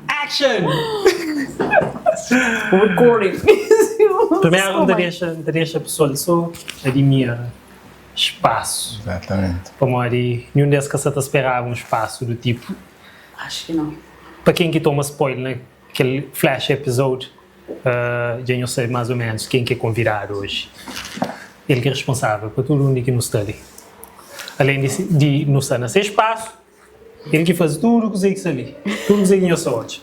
Action! Recording. Primeru N ta dexa, N ta dexa pesoal so adimira spasu. Exatamente. Pamodi ninhun des ka sa ta speraba un spasu du tipu. Acho ki não. Pa ken ki toma spoiler na kel flash episode, dja nhos sabe más o ménus ken ki é konvidadu oji. El ki é responsável pa tudu undi ki nu sta li. Alén di di nu sta na se spasu, el ki faze tudu kuzê ki sta li, tudu kuzê ki nhos sta odja.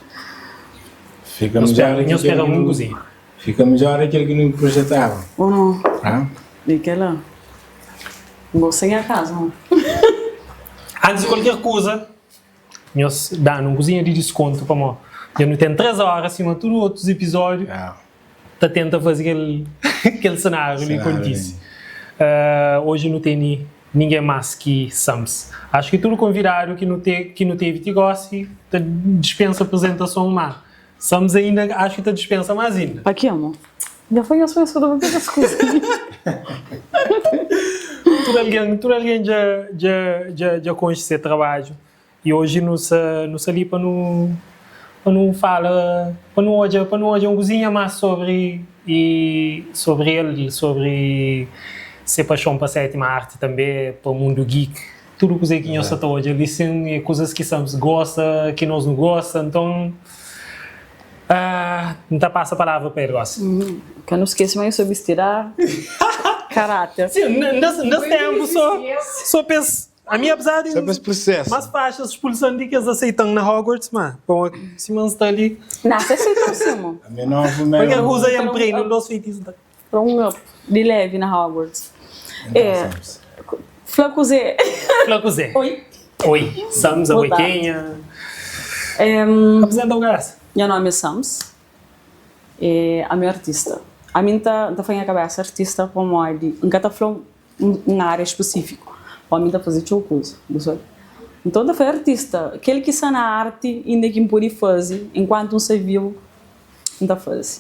Fika Nhos midjór spera, di ki nhos kel spera ki un nu kuzinha. Fika midjór di kel ki nu projetaba. Ou não? Hã? É kel-la. N gosta nha kaza, mô. Antis di kualker kuza, Nhos da-nu un kuzinha di diskontu pamó dja nu ten 3 óra sima tudu otus epizódiu ta tenta faze kel kel senáriu li kontise. Oji nu tene ningen más ki Sams. Acho ki tudu konvidadu ki nu te ki nu tevi ti gósi ta dispensa aprizentason má Sams ainda acho ki ta dispensa más inda. Pa ki amor? Dja foi nhos pensa ta faze kes kuza li. Tudu algen, tudu algen dja dja dja dja konxe se trabadju i oji nu sa nu sa li pa nu pa nu fala pa nu odja pa nu odja un kuzinha más sobri i sobri el sobri se paxon pa sétima arti tanbe pa mundu geek tudu kuze ki nhos sa ta odja li sin é kuzas ki Sams gosta ki nos nu gosta nton N ta pasa palavra pa el gosi. Ka nu skese ma eu sou bistida a karáter. Sim, N da-s tempu so so pa es Ami apesar di Só pa es prosesa. Más faxi es spulsa-m di ki es aseita-m na Hogwarts, ma pamodi sima N sta li. Nah, se aseita-u sim, mo. Ami é novu ma Kualker eu. kuza N prende un dos feitisu N ta. Tra un up di levi na Hogwarts. Então, É, Sams. fla kuzê. Fla kuzê. Oi. Oi, Sams, Boa oi tarde. kenha? Em, Apresenta bu kabesa. Nha nomi é Sams, e ami é artista. Ami N ta N ta fla nha kabesa artista pamodi N ka ta fla un un ária spesífiku, pamodi mi ta faze txeu kuza, bu sabe. Nton N ta fla artista, kel ki sta na arti inda ki N pode faze enkuantu N sta vivu, N ta faze.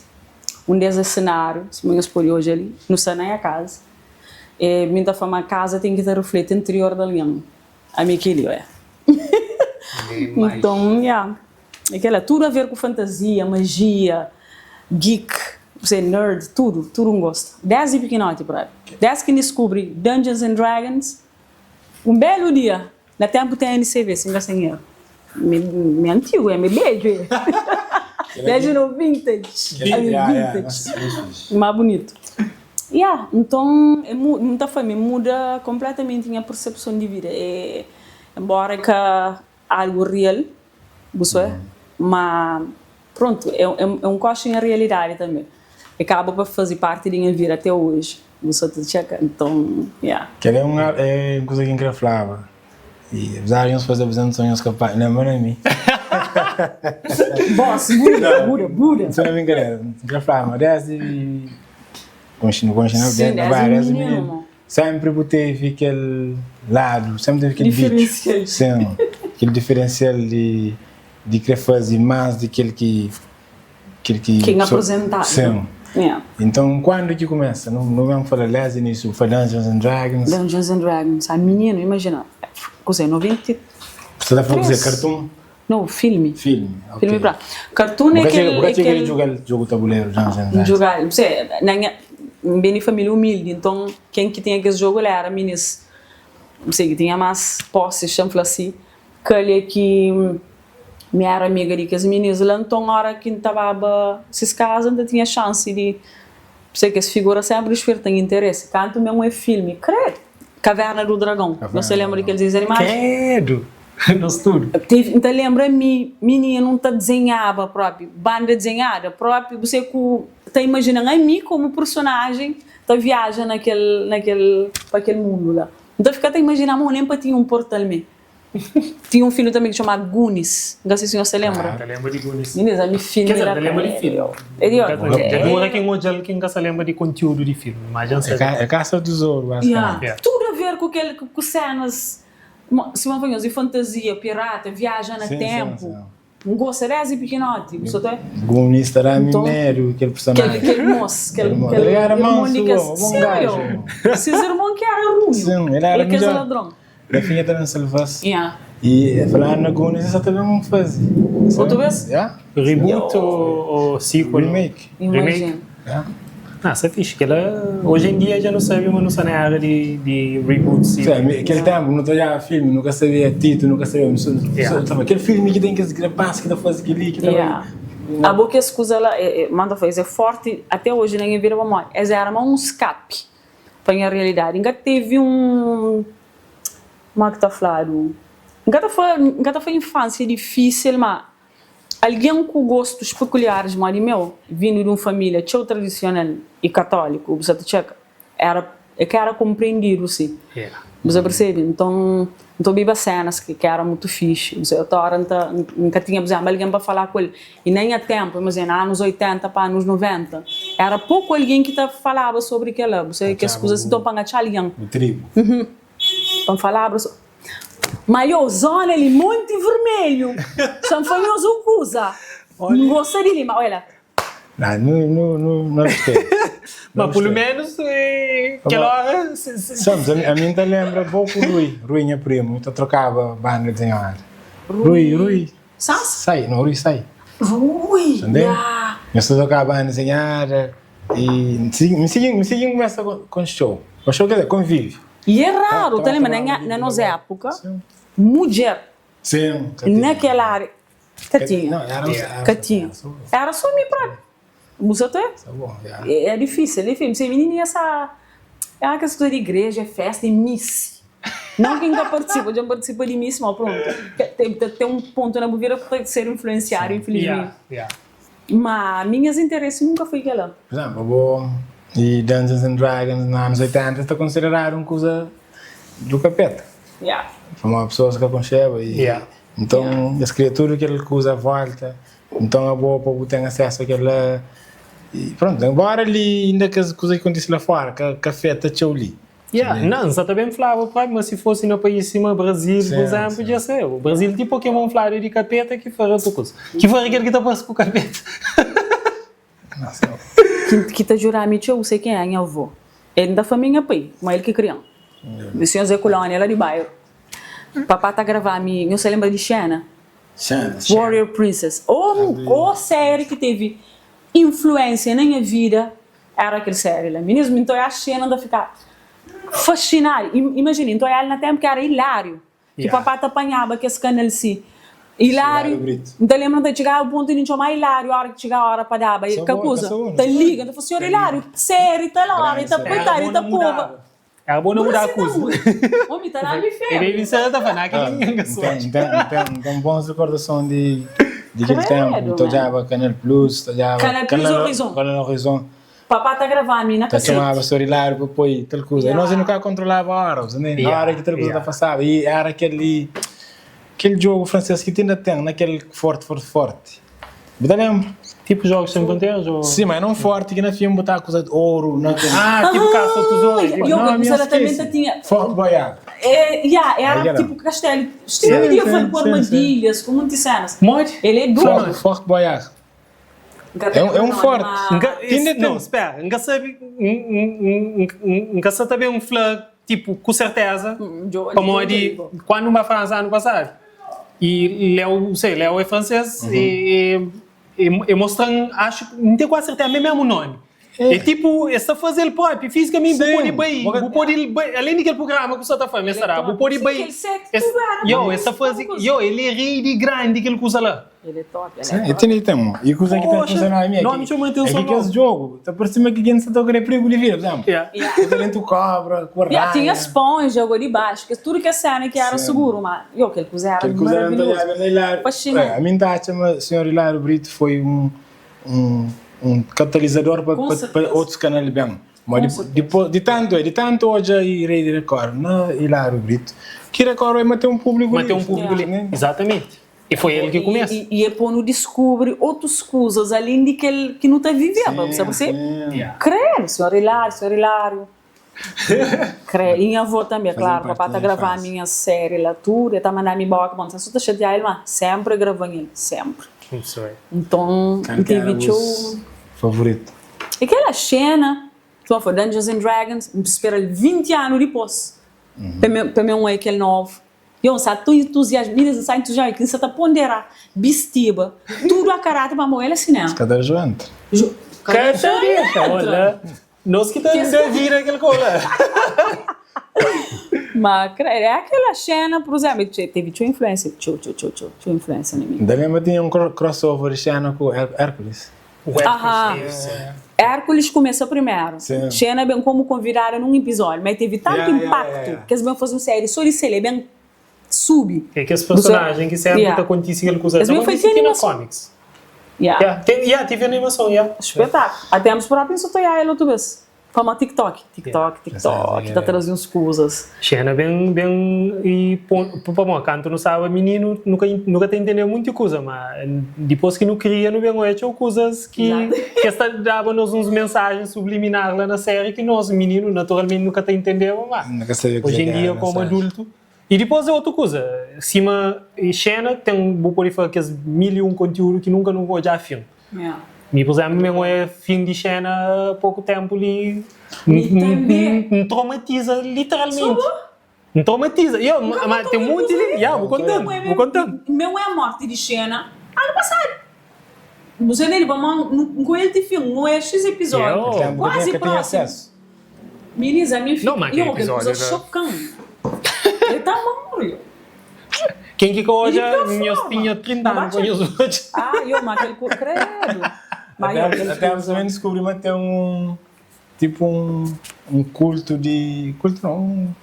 Un des é senáriu, sima nhos pode odja li, nu sta na nha kaza, e mi N ta fla ma kaza ten ki ta rifleti interior di algen. Ami kel-li oé. Nton, ya, é kel-la. Tudu a ver ku fantazia, majia, geek, você nerd, tudu, tudu N gosta. Desdi pikinoti propi. Desdi ki N diskubri Dungeons and Dragons, un belu dia, na tenpu TNCV, si N ka sta en eru. Mi, mi antigu, é, mi bedju é. Bedju no, vintage. Ami vintage. Má bunitu. Ya, nton, e mu, N ta fla mi muda konpletamenti nha persepson di vida. E, enbóra é ka algu real, bu sabe, má prontu, é, é un koxa nha realidadi tanbe. E kaba pa faze parti di nha vida até oji, bu sa ta txeka. Nton, ya. Kel é un, é un kuza ki N kre flaba. E apesar di nhos faze apresentason nhos ka pa lembra na mi. Boss, Buda, Buda, Buda. Só na brincadeira. N kre fla ma desdi konxe nu konxe na Sim, na bairro desdi desdi mininu, mininu mo. sempre bu teve kel ladu, sempre teve kel bitxu. Diferencial. Sim, kel diferencial di di kre faze mas di kel ki Kel ki Ken so apresentadu. Sim. Yeah. Então quando ki kumesa? Nu nu ben fala les início bu fala Dungeons and Dragons. Dungeons and Dragons. Ah mininu, imajina, kuzê, 93? Bu ta fala kuzê, cartoon? No, filmi. Filmi, ok. Filmi pra. Cartoon Bu é ka txega kel bu ka é txega di kel djuga-l jogu tabuleru Dungeons and N Dragons? djuga-l, kuzê, na nha, N ben di família umildi, nton ken ki tinha kes jogu la era minis, N sei, ki tinha más posis, xa-m fla si, kalha ki Mi éra amiga di kes minis la, nton óra ki N ta baba ses kaza N ta tinha xansi di P'sei kes figura sénpri disperta nha interesi. Kantu mi N oe filmi, kredu! Caverna do Dragão, nhos ta lenbra di kel dezenhu animadu? Kredu! Nos tudu. Tevi, N ta lenbra mi, mininu, N ta dizenhaba própi, banda dizenhada própi, bu sai ku ta imajina-m ami komu personajen ta viaja na kel, na kel, pa kel mundu la. N ta fika ta imajina ma nen pa tinha un portal mi. Tinha un filme tanbe ki txomaba Goonies. N ka si nhos ta lenbra. N ta lenbra di Goonies. Goonies, ami filme Ker dizer, era N ta lenbra di filme. É di Dja dura ki N odja-l ki N ka sa lenbra di kontiúdu di filme, ma dja N sabe. É Kasa di Tesouru, bazikamenti. Ya, tudu a ver ku kel, ku sénas, sima N fla nhos, di fantazia, pirata, viaja na ténpu. N gosta desdi pikinoti, bu sa ta. Goonies ta da-mi Nton, medu, kel kel, personajen. kel mos, kel, Kel mos. kel El éra irmon mansu, di kes. bo, bon Sim, gaju. yo. Ses irmon ki éra runhu. Sim, el éra El kes midjór. ladron. Na fin el ta ben salva-s. Ya. E falando na Goonies, es sa ta ben faze. Otu bes? Yeah. Reboot ou sequel? Remake. Remake? Yeah. Ah, sta fixe. Kela, hoje em dia dja nu sabe ma nu sta na era di di reboots e. Sim, kel tempu nu ta odjaba filmi, nu ka sabia titulu, nu ka sabia, nu sa ta fla kel filmi ki ten kes rapaz ki ta faze kel-li, ki ta. Yeah. Abo kes kuza la, manda fla, es é forti até hoje na nha vida pamodi es era ma un skapi pa nha realidadi. N ka tevi un, kuma ki ta fladu, N ka ta fla, N ka ta fla infansia difisil ma Algen ku gostus pekuliaris modi meu, vindu di un família txeu tradisional i katóliku, bu sa ta txeka, era é ka era konprendidu si. Bu sa persebe? Nton, N ta obiba sénas ki ka era mutu fixi. Bu sa, otu óra N ta, N ka tinha, pur izénplu, algen pa falá ku el. I na nha ténpu, imajina, na anus 80 pa anus 90, era poku algen ki ta falaba sobri kel-la, bu sa, kes kuza si. Nton, pa N atxa algen. Bu tribu. Pa N falaba so. Ma yo, zona li Monti Vermelho, xa N fla nhos un kuza, N gosta di li, ma oia la. Nah, nu, nu, nu, nu gostei. Ma pulu menus kel ora. Sams, ami N ta lenbra bo ku Rui, Rui nha primu, nu ta trokaba banda dizenhadu. Rui, Rui. Sans? Sai, no, Rui sai. Rui, ya. Nhos ta trokaba banda dizenhada i mi sigi, mi sigi N kumesa kon xou, kon xou ker dizer, konvivi. E é raru, ta lenbra na na nos époka, mudjer na kel ária ka tinha, ka tinha. Era só mi própi. Bu sa ta é difísil, é difísil. Se minininha sa é kes kuza di igreja, é festa, é misi. Não ki N ka partisipa, dja N partisipa di misi, ma prontu, ta ten un pontu na bu vida ku ta ser influensiadu, infilismenti. Ma mi nhas interesi nunka foi kela. Pur izénplu, bo i Dungeons and Dragons na anus 80 ta konsideradu un kuza du kapeta. Pamodi pesoas ka konxeba i nton es kria tudu kel kuza a volta. Nton abo pa bu ten asesu a kela i prontu. Enbora li inda kes kuza ki kontise la fora ka afeta txeu li. Yeah, nan, N sa ta ben flaba propi, ma si fosi na país sima Brazil, pur izénplu, dja saiu. Brazil ti Pokémon fladu é di kapeta ki fara otu kuza. Ki fara kel ki ta parse ku kapeta. Ki, ki ta djuda-mi txeu, se ken é? Nha avô. El N ta fla-mi nha pai, ma el ki kria-m. Mi senhor Zé Kulónia, la di bairu. Papá ta grava-mi, nhos ta lenbra di Xena? Xena. Warrior Princess. Ô, ô série ki tevi influénsia na nha vida. Era kel série la. Minis mi nta oiá xena nta fika fascinadu. Imajina, nta oiá-l na tempu ki era hilário, ki papá ta panhaba kes kanal si. Hilário, nta lembra nta txigaba pontu di ntxoma Hilário ora ki txiga ora pa daba ka kuza, ta liga, nta fla, senhor Hilário, série tal ora, i ta koitadu, i ta poba. Era bo na muda kuza. Omi ta dá-mi febre. E baby Sara ta fla, na kel ninguém ka sorte. N ten bons recordason di kel tempu. N ta odjaba Canal Plus, ta odjaba Canal Plus Horizon. Canal Horizon. Papá ta gravá-mi na Ta kasete. txomaba Sor Hilário pa poi tal kuza. E nos nu ka kontrolaba ora, na ora ki tal kuza ta pasaba. I era kel kel jogu fransês ki ti inda ten na kel forti, forti, forti. Bu ta lenbra? Tipo Jogos Sem Fronteiras ou? Sim, mas era um forte ki na fim bu ta kuza de ouro na kel. Ah, tipo caça ao tesouro. Ah, yo, Não, mas ela também esqueci. ta tinha. Forte Boyard. É, yeah, era Aí era. tipo castelo, estilo Sim, medieval sim, com sim, sim. armadilhas, com monte cenas. Modi? Ele é duro. Forte, Forte Boyard. Nka ta É um, é lembra um nome, forte. mas Nka, Tinha esse, tem. não, espera, nka sabe, nka sa ta ben fla, tipo, ku serteza, Djo, djo, pamodi djo. quando nba França ano passado, E Léo, sei, Léo é francês e e e mostra-m, acho, N ten kuase serteza, ma é mesmu nomi. É tipo, es ta faze-l propi, fizikamenti bu pode bai, bu pode bai, alén di kel prugrama ku sa ta fla, ma es ta da, bu pode bai, es, yo, es ta faze, yo, el é rei di grandi kel kuza la. El é top, el é Sim, top. tem tem. E kuza ki ta Poxa, funcionar a mim é nomi ki txoma é atenson ki kes logu. jogo ta parse ma ki gentis ta toka na prigu di vida, por exemplo. Yeah. Yeah. Ta dentu cobra, ku Yeah, tinha aranha. esponja, agua di baxu, kes tudu kes sena ki era Sim. suguru, ma yo, kel kuza era Kel kuza era maravilhozu, nta na Hilário. É, fascinanti. a mim ta atxa ma senhor Hilário Brito foi um um um catalisador pa Com pa pa serteza. otus canal ben. Ma Com di serteza. dipo di tantu di tantu odja i Rede Record na Hilário Brito, ki Record bai mate un público Mate li. un público li. Né? Exatamente. E foi el ki kumesa. E, e, e é pô-nu diskubri otus kuzas alén di kel ki nu ta viveba, bu sa perse? Kredu, senhor Hilário, senhor Hilário. Kredu. E nha avô tanbe, klaru, papá ta gravá-mi nhas série la tudu, el ta manda-mi boka, bon, N sa ta xatia-el, ma sénpri el grava-m el, sénpri. Nton, Kal N ki éra tevi txeu. bus favoritu? E kela xena, sima fla, Dungeons and Dragons, N spera-l 20 anu dipôs pa mi, pa mi oia kel novu. Yo, N sa ton entuziasma, minis, N sa entuziasma ki N sa ta ponderá bistiba tudu a karata pa mo el é sinema. Ka ta entra. Ka ta dexa, olha, nos ki ta da vida kel kola. Ma é akela xena, pur izemplu, tevi txeu influensia, txeu, txeu, txeu, txeu, txeu influensia na mi. N ta lenbra tinha un crossover di xena ku Hércules. Aha, Hércules kumesa primeru. Xena ben komu konvidada nun ipizódiu, ma el tevi tantu inpaktu ki es ben faze un séri sô di sel, el ben subi. É kes personajen ki sénpri ta kontise kel kuza. Es ben faze ti animason. Kómiks. Ya, tevi animason, ya. Spetáklu. Até ambos própi N sa ta oiá el otu bes. Pamodi TikTok, TikTok, TikTok ta traze uns kuzas. Xena ben ben i pon pamodi kantu nu staba mininu nu ka nu ka ta intendeba munti kuza ma dipos ki nu kria nu ben oja txeu kuzas ki ki es ta daba nos uns mensajen subliminar la na seri ki nos mininu naturalmenti nu ka ta intendeba ma Nu ka sabia oji kuzê en ki dia éra komu mensajen. adultu i dipos é otu kuza sima xena ten bu pode fla kes 1001 kontiudu ki nunka nu odja fin. Mi, pur izénplu, mi oja fin di xena poku ténpu li, N traumatiza literalmenti. N traumatiza. Yo, ma ten monti li. Ya, bu konta-m, bu konta-m. Mi oja morti di xena anu pasadu. Bu sabe di pamodi N ku el ti fin, N oja xis epizódiu, kuazi prósimu. Minis, ami fika, yo, kel kuza xoka-m. El ta móre. Ken ki ka odja, nhos tinha 30 anu pa nhos odja. Ah, yo, ma kel ku, credo. Ma yo, kel Até kuza. também descobri ma tem um tipo um, um culto de culto não, um,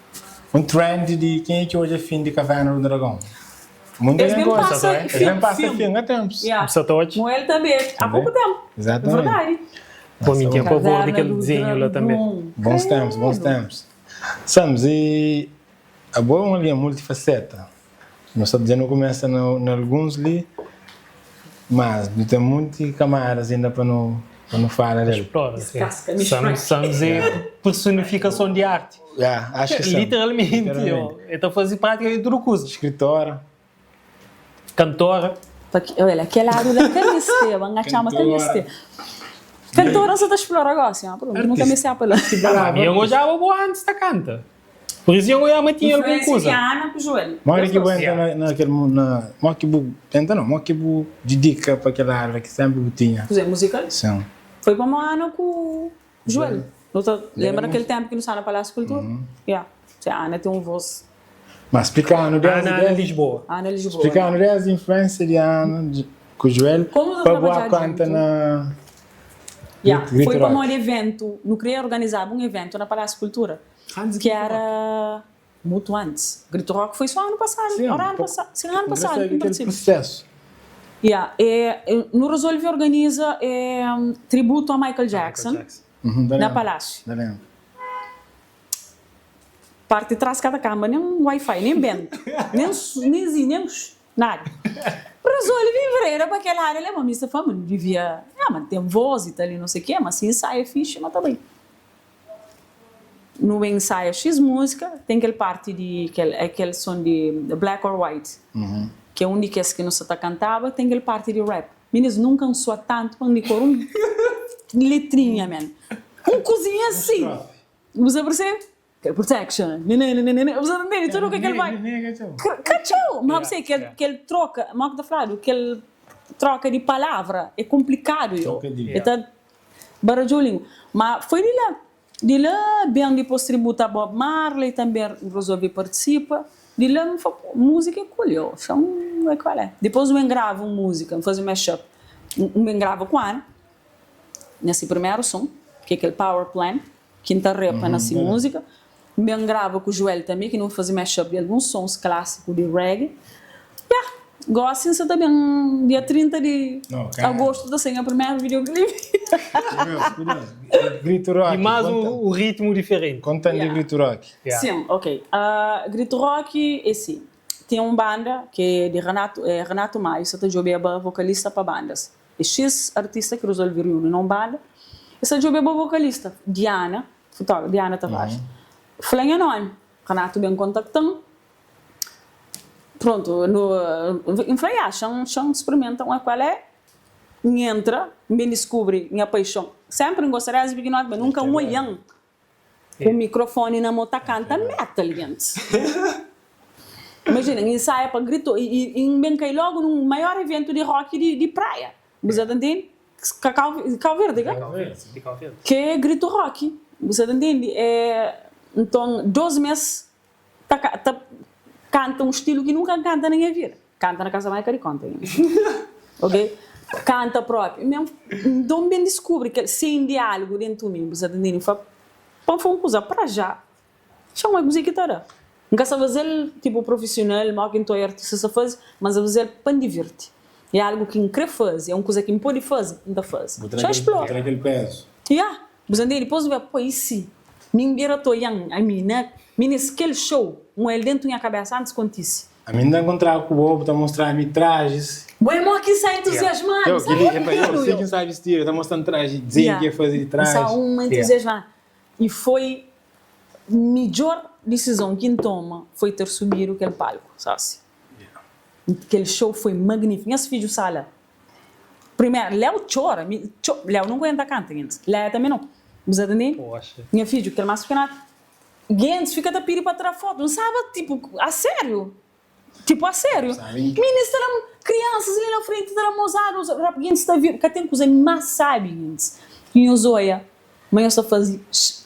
um trend de quem é que odja fim de Caverna do Dragão. Muita Es gente ben gosta. pasa Es fim, ben pasa fim. fim há tempos. Yeah. Sa ta odja? Mo el tanbe, há pouco tempo. Exatamente. Verdade. Pô, mi tinha pavor di Caverna kel do dizenhu la tanbe. Dragão. Bons tempos, bons Credo. tempos. Sams, e abo é un algen multifaseta. Nu sta dja nu kumesa na na alguns li, mas nu ten munti kamadas inda pa nu pa nu fala del. Explora, sim. Descasca, mi Sam, explora. Sams é personifikason di arti. Ya, acho ki sim. Literalmenti, Literalmenti. el ta faze pratikamente tudu kuza. Skritora. Kantora. Pa ki, olha, kel ladu la ka mesteba, N atxa ma ka meste. Kantora N sa ta explora gosi, ma pronto, nu ka meste apa la. Ma mi N odjaba bo antis ta kanta. Pur isu N odjaba ma tinha algun Influência kuza. di Ana ku Joel. Modi Es ki bu dos. entra na, na kel mu, na, modi ki bu entra não, modi ki bu didika pa kel área la ki sempri bu tinha? Kuzê, muzikal? Sim. Foi pamo Ana ku Joel. Nu ta lembra kel tempu ki nu sta na Palásiu Kultura? Ya. Ana ten un voz Mas splika-nu desdi Ana, Ana Lisboa. Ana Lisboa. Splika-nu desdi influensia di Ana ku Joel Como nu pa bu trabadja kanta djuntu? na Ya, Grito foi Rock. pamodi eventu, nu kria organizaba un eventu na Palásiu Kultura, ki era mutu antis. Grito Rock foi so anu pasadu, Sim, ora anu pa- pasadu, sim, anu N kre pasadu sabe ki N kel partisipa. prusesu. Ya, e nu rezolve organiza e tributu a Michael Jackson Uhum, da na lenbra, Palásiu. da lenbra. Parti tras ka ta kamba nen wifi, nen bentu, nen nen zi, nen nada. Resolvi vrera pa kel área la, ma mi sta fla ma nu divia, ah ma ten voz i tal i no sei ke, ma si ensaia é fixi, ma ta bai. Nu ben ensaia xis múzika, ten kel parti di kel kel son di black or white, ki é un di kes ki nu sa ta kantaba, ten kel parti di rap. Minis nunka N sua tantu pa N dikora un letrinha men, un kuzinha asi. Bu sa percebe? Kel protection, nananana, bu sa ta ntende tudu ke kel bai. Ka txeu, ma bu sabe kel kel troka, mo ki ta fladu, kel troka di palavra é konplikadu yo, e ta baradjau lingua. Ma foi di la, di la ben dipôs tributa a Bob Marley tanbe N resolve partisipa, di la N fla po múzika é kul yo, xa N bai kual é. Dipôs N ben grava un múzika, N faze un mashup, N ben grava ku Ana, na si primeru son, ki é kel Power Plan, ki N ta repa na si múzika. N ben grava ku Joel tanbe, ki nu faze mashup di alguns sons klásiku di reggae. Ya, gósi N sa ta ben dia 30 di agostu ta sai nha primeru videoclip. Curioso, curioso. Grito Rock. I más un ritmu diferenti. Konta-m di Grito Rock. Sin, ok. Grito Rock é si, ten un banda ki é di Renato, é Renato Maio, sa ta djobeba vokalista pa bandas. É xis artista ki rezolve riuni na un banda, es ta djobe bo vokalista, Diana, fotógrafa, Diana Tavares, fla nha nomi, Renato ben kontakta-m, prontu, nu, N fla ya, xa-m, xa-m sprimenta un kual é, N entra, N ben diskubri nha paixon, senpri N gosta des pikinoti, ma nunka N oian Ku microfone na mo ta canta metal gentis. Imajina, N insaia pa Grito i i N ben kai logu nun maior iventu di rock di di praia. Bu sa ta ntende? Ka Kau Kau Verdi, ka? Kau Verdi, di Kau Verdi. Ke é Grito Rock. Bu sa ta ntende? É, nton, dos mes ta ka ta kanta un stilu ki nunka N kanta na nha vida. Kanta na kasa mai ka di konta inda. Ok? Kanta propi. Mi nton N ben diskubri kel sen diálugu dentu mi. Bu sa ta ntende? N fla, pa N fla un kuza, pra já. Txeu é kuze ki ta da. N ka sta faze-l tipo profisional, mo ki N ta oia artista sta faze, mas N ta faze-l pa N divirti. É algu ki N kre faze, é un kuza ki N pode faze, N ta faze. Bu tra Txeu kel, bu explora. tra kel pezu. Ya, bu sa ntende? Dipôs bu fla, pô, i si mi N bira ta oia-m ami na mi nes kel xou, N oia-l dentu nha kabésa antis kontise. Ami N ta nkontraba ku bo, bu ta mostra-mi trajis. Bo é mo ki N sta entuziasmadu, Yo, N sta kel-li é pa yo, motidu, si yo. ki N sa bistidu, ta mostra-m traji, dizenhu Ya, ki e faze di N sta traji. uma entuziasmadu. I foi midjor disizon ki N toma foi ter subidu kel palku, sósi. Kel show foi magnífiku. Nhas fidju sta la. Primeru, Léo txora, mi txo, Léo nunka entra kanta, gentis. Léa tanbe nau. Bu sa ta ntende? Nha fidju, kel más pikinoti, gentis fika ta pidi pa tra fotu. N staba tipu, asériu? Tipo a sério? Minis ta da crianças li na frente ta da mozada os rap gentis ta vir ka tem kuza mas sabi gentis ki nhos oia ma nhos ta fazi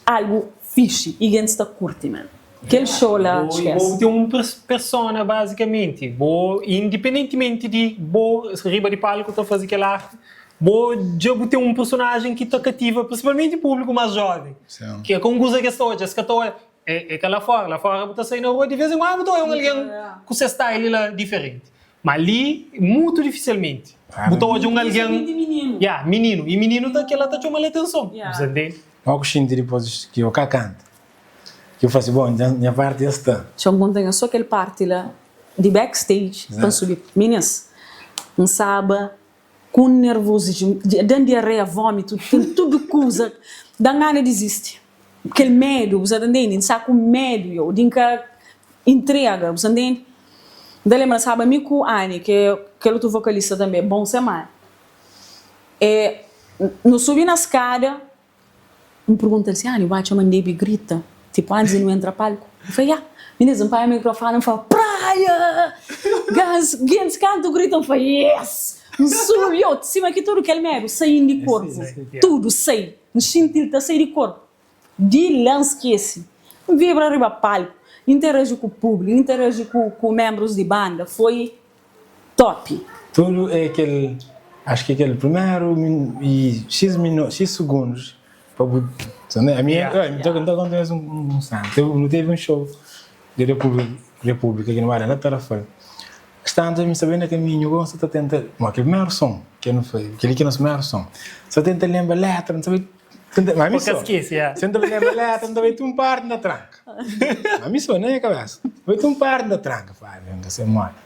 algo fixe e gentis ta curti man kel show la Bo, esquece. bo ten un persona basicamente, bo independentemente di bo riba di palco ta fazi kel arte, bo dja bu ten un personagem ki ta cativa principalmente publico mas jovem, ki é ka un kuza ki es ta odja, es ka ta odja É ka la fora, la fora bu ta sai na rua di vez en kuandu bu ta oia un algen ku se style la diferenti. Ma li mutu difisilmenti bu ta odja un algen, ya, mininu, i mininu ta kila ta txoma-l atenson, bu sa ntende? Má ku xinti dipôs ki yo ka kanta, ki yo fla si, Bon, nha parti dja sta. Txeu N konta nhos so kel parti la di backstage pa N subi. Minis, N staba ku un nervozismu, da-m diarreia, vómitu, ten tudu kuza, da-m gana dizisti. Kel medu, bu sa ta ntende? N sta ku medu yo di N ka intrega, bu sa ntende? N ta lenbra, staba mi ku Anny, ki é kel otu vokalista tanbe, bon semana. E nu subi na skada, N pergunta-l si, Anny, bu atxa ma N debe grita, tipo, antis di nu entra palku? El fla, Ya. Minês, N panha mikrofonu, N fla, Praia! Gans, gentis kantu grita, N fla, Yes! N subi, yo, sima ki tudu kel medu sai-m di korpu, tudu sai. N xinti-l ta sai di korpu. Di la N skese. N vibra riba palku, interaji ku públiku, interaji ku ku menbrus di banda, foi top. Tudu é kel, acho ki é kel primeru i xis minu, xis segundos pa bu, ami N ta konta nhos un sena, nu tevi un show di Repúblika, Repúblika ki nu ba la Tarrafal, Stantu mi sta ben na kaminhu gosi N sta ta tenta ma kel primeru son ke nu faze kel-li ki é nos primeru son N sta tenta lenbra letra N sta bai tenta ma mi Pa ka so skese, ya. Si N ta bai lenbra letra N ta bai ti un parti N ta tranka ma mi so na nha kabesa N bai ti un parti N ta tranka Fla N ka sai modi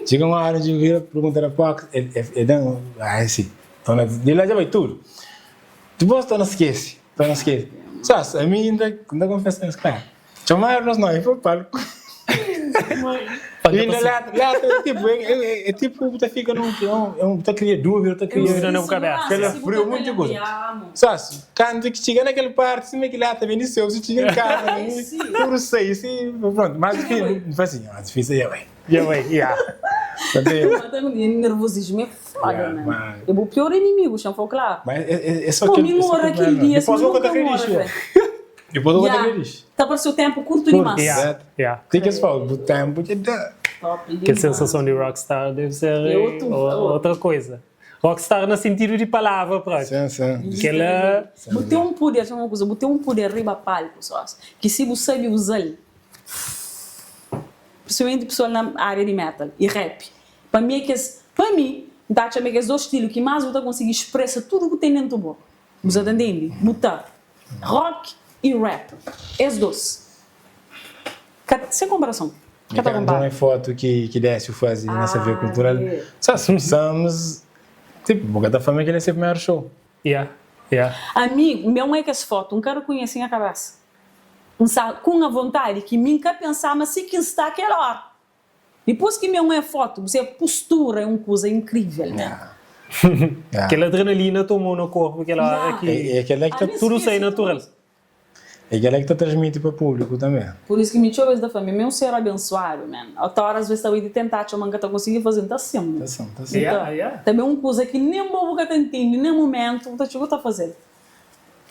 Txiga un ora N vira pergunta na poka el el dan ah é si Torna di la dja bai tudu Dipos torna skese torna skese Só ami N ta N ta konfesa nhos klaru. Txomadu nos nomi pa palku. E inda letra, letra tipo, é, é, é tipo bu ta fika num, é um, bu ta kria dúvida, bu ta kria Dúvida na bu kabesa. Calafrio, monti kuza. Só si, kantu ki txiga na kel parti, sima ki letra ben di seu, si txiga em casa, tudu sai, si, pronto, mas difícil, N fla assim, mas difícil dja bai. Dja bai, ya. Nervosismo é foda, man. É bu pior inimigu, xa N fla-u klaru. Mas é, é só Pô, kel, mi é só mora kel kel dia, Dipôs sima bu ka ta nunka kre mora, dixi, fé. Dipôs bu ka ta Ya, kre dixi. ta parse o tempu kurtu dimás. Ya, ya. Ti ki es fala, bu tempu dja da. Top Kel dimás. sensason di rockstar debe ser É otu, outra koisa. Rockstar na sentidu di palavra própi. Sim, sim. Kela. Bu ten un puder, txoma un kuza, bu ten un puder riba palku sós, ki si bu sabe uza-l, Principalmente pessoal na área di metal e rap. Pa mi é kes, pa mi, N ta atxa ma é kes dos stilu ki más bu ta konsigi expresa tudu ku ten dentu bo. Bu sa ta ntende? Bu ta rock e rap, es dos ka sen konparason, ka ta konpara. Então é foto ki ki Décio faze na CV Cultural. Só samos, tipo, bu ka ta fla ma kel é se primeru show. Yeah, yeah. Ami, meu é kes foto, N ka rekonhese nha kabesa. N sta ku un avontadi ki mi N ka pensa ma si ki N sta kel ora. Dipôs ki mi un é fotu, bu se postura é un kuza inkrivel mesmu. Kel adrenalina tomou na korpu kel ora ki É kel la ki ta tudu sai natural. É kel-la ki ta transmiti pa públiku tanbê. Pur isu ki mi txeu bes ta fla, mi é un ser abensuadu, man. Otora as bes ta bai di tenta atxa ma N ka ta konsigi faze, N ta sin, man. Ta sin, ta sin. Yeah, yeah. Tanbê un kuza ki nen bo bu ka ta ntende na mumentu, bu ta txiga bu ta faze-l.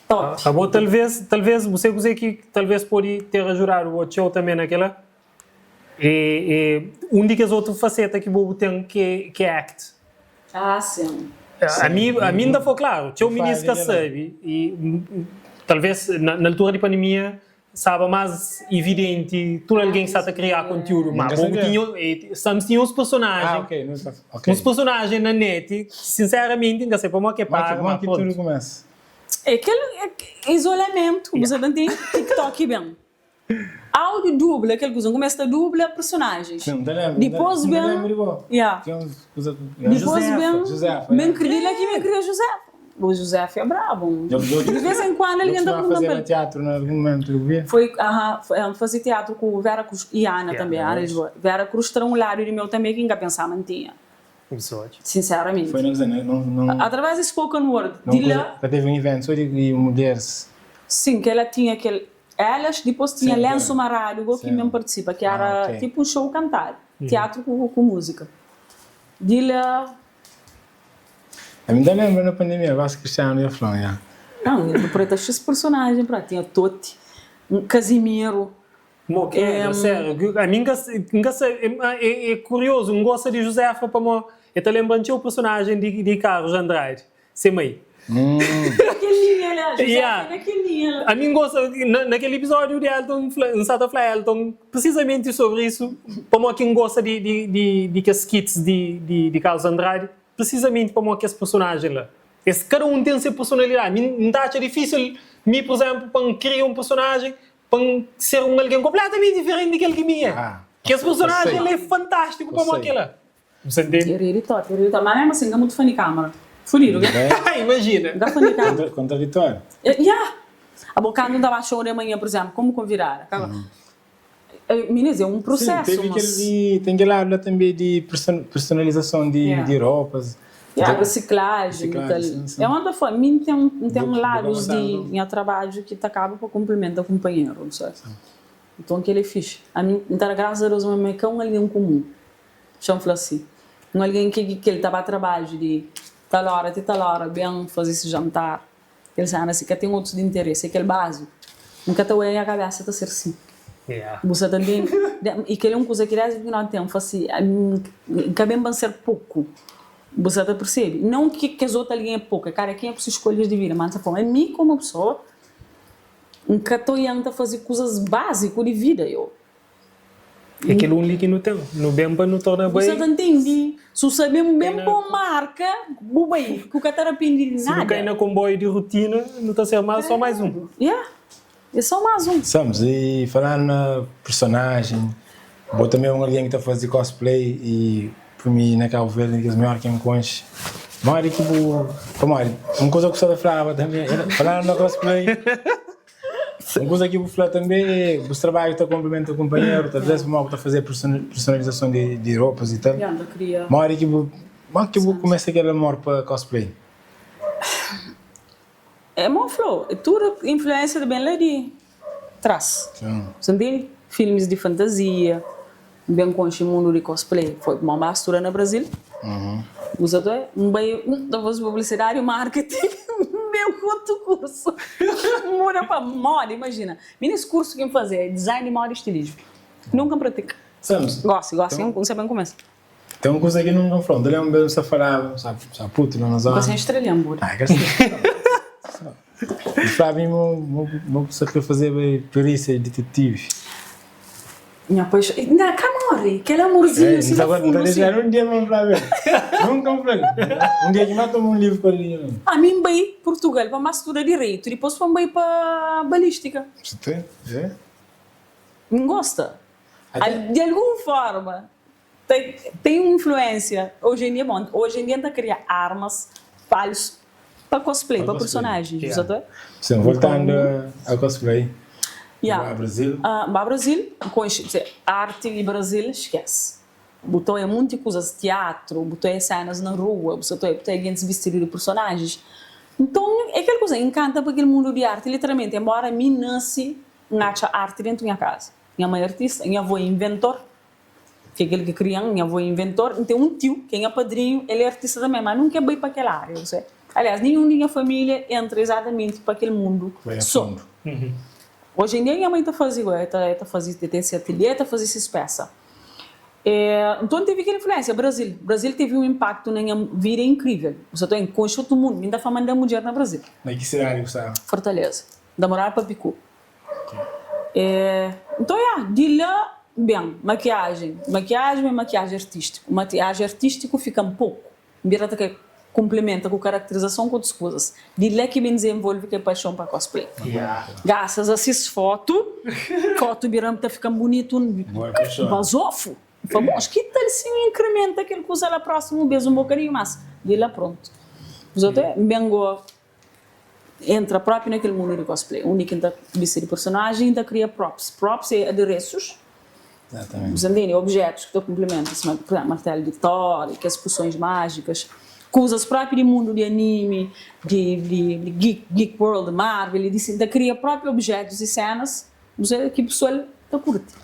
Top. Abo talvez, talvez, bu se kuzê ki talvez pode ter ajudadu bo txeu tanbê na kel-la? É, é un di kes otu faseta ki bo bu ten ki é act. Ah, sim. Ami, ami N ta fla klaru, txeu minis ka sabe i talvez na altura di pandemia staba más ividenti tudu algen ki sta ta kria kontiúdu, ma bo bu tinha, Sams tinha uns personajen, uns personajen na net ki sinseramenti N ka sabe pamodi ki é paga, ma prontu. É kel izolamentu, bu sa ta ntende? TikTok ben. Áudio dubla kel kuza, N kumesa ta dubla personajens. Dipôs ben, ya. Dipôs ben, ben kria, di la ki ben kria Josefa. Bo Josefa é brabu. Di vez en kuandu algen ta pergunta-m pa el. Foi, aha, N faze teatru ku Vera Cruz i Ana tanbe, Ana Lisboa. Vera Cruz tra un ladu di meu tanbe ki N ka pensa ma N tinha. Sinseramenti. Através di spoken word, di la. Sin, kel la tinha kel. Elas, dipôs tinha Lensu Maradu go ki ben partisipa, ki era tipu un show kantadu, tiatru ku múzika. Di la. Ami ta lenbra na pandemia, Vasco Cristiano dja fla-m, ya. Nau, N interpreta xis personajen pra, tinha Toti, Casimiro. Mo ki é, sério, ami N ka, N ka sabe, é kuriozu, N gosta di Josefa pamó e ta lenbra-m txeu personajen di Carlos Andrade. Se mai. Nakel linha la, José Yeah. foi nakel linha la. Ami N gosta, na, na kel episódiu di Elton, N fla, N sa ta fla Elton precisamente sobri isu, pamodi ki N gosta di, di, di, di kes skits di, di, di Carlos Andrade, precisamente pamodi kes personajen la. Es, kada un ten se personalidadi. Mi N ta atxa difísil, mi, pur izénplu, pa N kria un personajen, pa N ser un algen konpletamenti diferenti di kel ki mi é. Ah, Kes eu personajen sei. la é fantástiku Eu pamodi sei. kel-la. Bu ntende? É rei top, é rei top. Má mesmu asin, N ka mutu fã di kámara. Fudidu, ke? Imajina. N ka fã di kámara. Kontraditóriu. Ya! Abo, kantu N ta ba show di manhã, pur izénplu, komu konvidada. Minis, é un Sim, prusésu, teve mas. kel di, ten kel ladu la tanbe di personalizason di di ropas. Ya, risiklajen i tal. Risiklajen, sim, sim. É un ta fla, mi N ten, N ten Bu bu ka ladus gostaba di nau? nha trabadju ki ta kaba pa kunplimenta kunpanheru, bu sabe? Nton kel é fixi. Ami N ta da grasas a Deus ma mi é ka un algen kumun. Txeu-m fla si, Un algen ki kel ta ba trabadju di tal óra ti tal óra, ben faze si jantar, kel séna si, ka ten otus di interesi, é kel báziku. N ka ta oia nha kabésa ta ser si. Bu sa ta ntende? I kel é un kuza ki désdi pikinoti ten, N fla si, N ka ben pa N ser poku. Bu sa ta persebe? Nau ki kes otu algen é poku, é kada kenha ku se skolhas di vida, má N sa fla, ami komu pesoa, N ka ta oia-m ta faze kuzas báziku di vida, yo. É kel un li ki nu ten. Nu ben pa nu torna Bu sa bai. ta ntendi? Su sa ben ben pa un marka, bu bai, ku ka ta rapendi di Si nu kai nada. na konboiu di rutina, nu ta ser más só mais un. Ya, é só más un. Sams, e falando na personajen, bo tanbe é un algen ki ta faze cosplay e pa mi na Cabo Verde un di kes mior ki N konxe. Modi ki bu, pamodi un kuza ku sa ta flaba tanbe, falando na cosplay. Un kuza ki bu fla tanbê é bus trabadju ta konplimenta kunpanheru, talvês pamodi bu ta faze personalizason di ropas i tal. Modi ki bu modi ki bu kumesa kel amor pa cosplay? É mo fla-u, é tudu influénsia ta ben la di tras. Bu ntende? Filmis di fantazia, N ben konxe mundu di cosplay foi pamodi N ba studa na Brazil. Bu sa ta N bai N ta faze publisidadi i marketing N ben ku otu kursu N muda pa moda imajina mi nes kursu ki N faze é design di moda i stilismu nunka N pratika gosi gosi N sa ben kumesa. Ten un kuza ki nunka N fla N ta lenbra un bes N sta falaba N sta putu la na zona N ka sen estrelian bu Ah ka sta N flaba mi ma bu sa kre fazeba perísia ditetivi. Nha paixon Nha ka morre Kel amorzinhu si na fundu si. Un dia ma N flaba el Nunka N fla-l Un dia ki ma toma un livru pa li Ami N bai Purtugal pa N ba studa direitu dipôs pa N bai pa balístika. Si ten, é. N gosta Di algun forma Tem un influência hoje em dia, bom, hoje em dia N ta kria armas falsu pa cosplay, pa personagens, bu sa ta? Sim, voltando a cosplay, bu ba Brasil? N ba Brasil, N konxe, arti di Brasil, skese. Bu ta oia munti kuzas, tiatru, bu ta oia senas na rua, bu sa ta oia, bu ta oia gentis bistidu di personagens. Nton, é kel kuza, N kanta pa kel mundu di arti, literalmenti, enbóra mi nase, N atxa arti dentu nha kaza. Nha mai é artista, nha avô é inventor, ki é kel ki kria-m, nha avô é inventor. N ten un tiu, ki é nha padrinhu, el é artista tanbê, má nunka el bai pa kel ária, bu sabe. Aliás, ninhun di nha família entra izatamenti pa kel mundu sô. Oji en dia nha mai ta faze, el ta faze, el ten se atelhê, el ta faze ses pésa. Nton tevi kel influénsia. Brazil. Brazil tevi un inpaktu na nha vida inkrivel. Bu sa ta obi, N konxe otu mundu. Mi N ta fla ma N da mudjer na Brazil. Na ki sidadi bu staba? Fortaleza. N ta moraba Papiku. Nton ya, di la ben makiajen. Makiajen ben makiajen artístiku. Makiajen artístiku fika-m poku. N bira ta kre kunplimenta ku karakterizason ku otus kuzas. Di la ki ben dizenvolve kel paixon pa cosplay. Grasas a sis fotu, fotu bira ta fika-m bunitu, bazofu. N fla, bon, ki tal si N inkrimenta kel kuza la prósimu bes un bokadinhu más? Di la prontu. Bzot é, N ben go entra própi na kel mundu di cosplay, undi ki N ta bisti di personajen i N ta kria props. Props é aderesus. Exatamente. Bu sta ntende? Objetus ki ta kunplimenta, sima pur izénplu, martelu di Thor, kes pusons májikas, kuzas própi di mundu di animi, di di geek geek world, Marvel i DC. N ta kria própi objetus i sénas, bu sabe, ki pesoal ta kurti.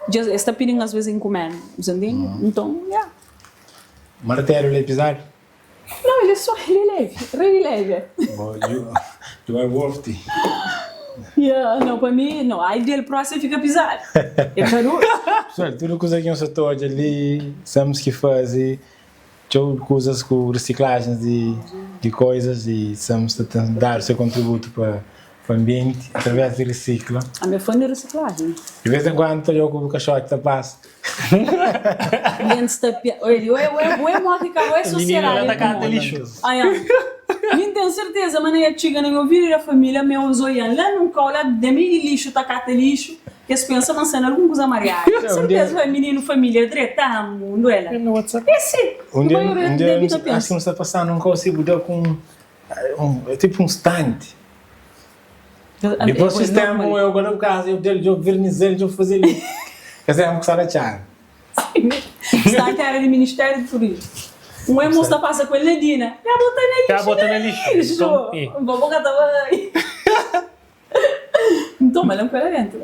Dja es ta pidi-m asves inkumenda, bu sta ntende? Nton, ya. Martelu la é pizadu? Não, ele é só, ele é leve, rei di leve. Bo, you, you are worthy. Yeah, não, pa mi, não, ai del próximo fica pisado. É ka duru. Pessoal, tudu kuza ki nhos sa ta odja li, Sams ki faze txeu kuzas ku risiklajens di di koizas i Sams ta ten dadu se kontributu pa pa anbienti através di risikla. Ami é fã di risiklajen. Di vez en kuandu ta odja ku bu kaxoti ta pasa. Gentis ta pia, oi, oi, oi, oi modi ka oi Mininu sosiedadi la é ta ku kata modi. lixu. Ai, mi N ten serteza ma na e txiga na nha ovidu da família ma e oian la nun kau la na meiu di lixu ta kata lixu, es pensa ma N sta na algun kuza mariadu. Un dia, Serteza ma mininu família dreta, mundu é la. No WhatsApp. É si, un dia, maioria un dia debi ta acho pensa. ki N sta pasando un kau si bu da ku un, un tipo un stanti. Dipôs É di ténpu, eu guarda bu kaza, eu del, djo vernizal, djo faze li. Kes ému ku sta na txada. Sta ki era di Ministériu di Turismu. Un emu sta pasa ku el na Dina. Ya bota na Ya lixu, bota na na lixu. lixu. Nton, e. Bo bo ka ta bai. Nton, ma el ku el dentru.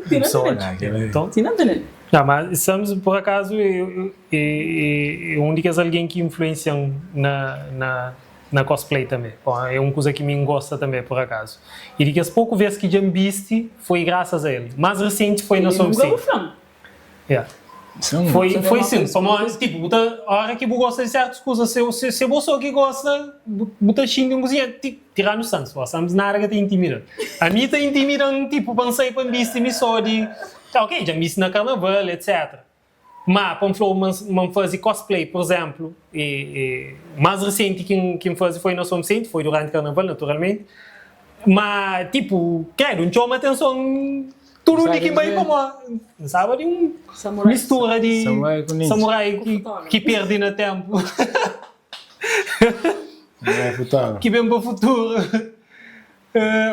Tina Só, ta Ah, kel-li. Nton, Tina ta nel. Não, mas Sams, por acaso, é, é, é um di kes algen ki influencia-m na, na, na cosplay tanbe. Bom, é un kuza ki mi N gosta tanbe, por acaso. Y di kes poku vez ki dja N bisti, foi grasas a el. Mas recente foi na Ele São nunka bu Vicente. fla-m. Yeah. Sim. Foi, Sabe foi uma sim, coisa? pamodi, tipo, bu ta, ora ki bu gosta di sertus kuza, se, se, se bo so ki gosta, bu, bu ta xinti un kuzinha, ti, tirando Santos, bo, Santos nada ka ta intimida-l. Ami ta intimida-m, tipo, pa N sai pa N bisti mi so di, ok, dja N bisti na karnaval, etc. Ma, pa N fla-u ma N ma N faze cosplay, pur izénplu, e, e, más resenti ki N, ki N faze foi na São Vicente, foi duranti karnaval, naturalmenti. Ma, tipu, kredu, N txoma atenson tudu undi ki N bai pamó N staba di un Samurai. mistura di Samurai ku ninja. samurai Ku ki, fotógrafu. ki perde na ténpu, Samurai fotógrafu. ki ben pa futuru.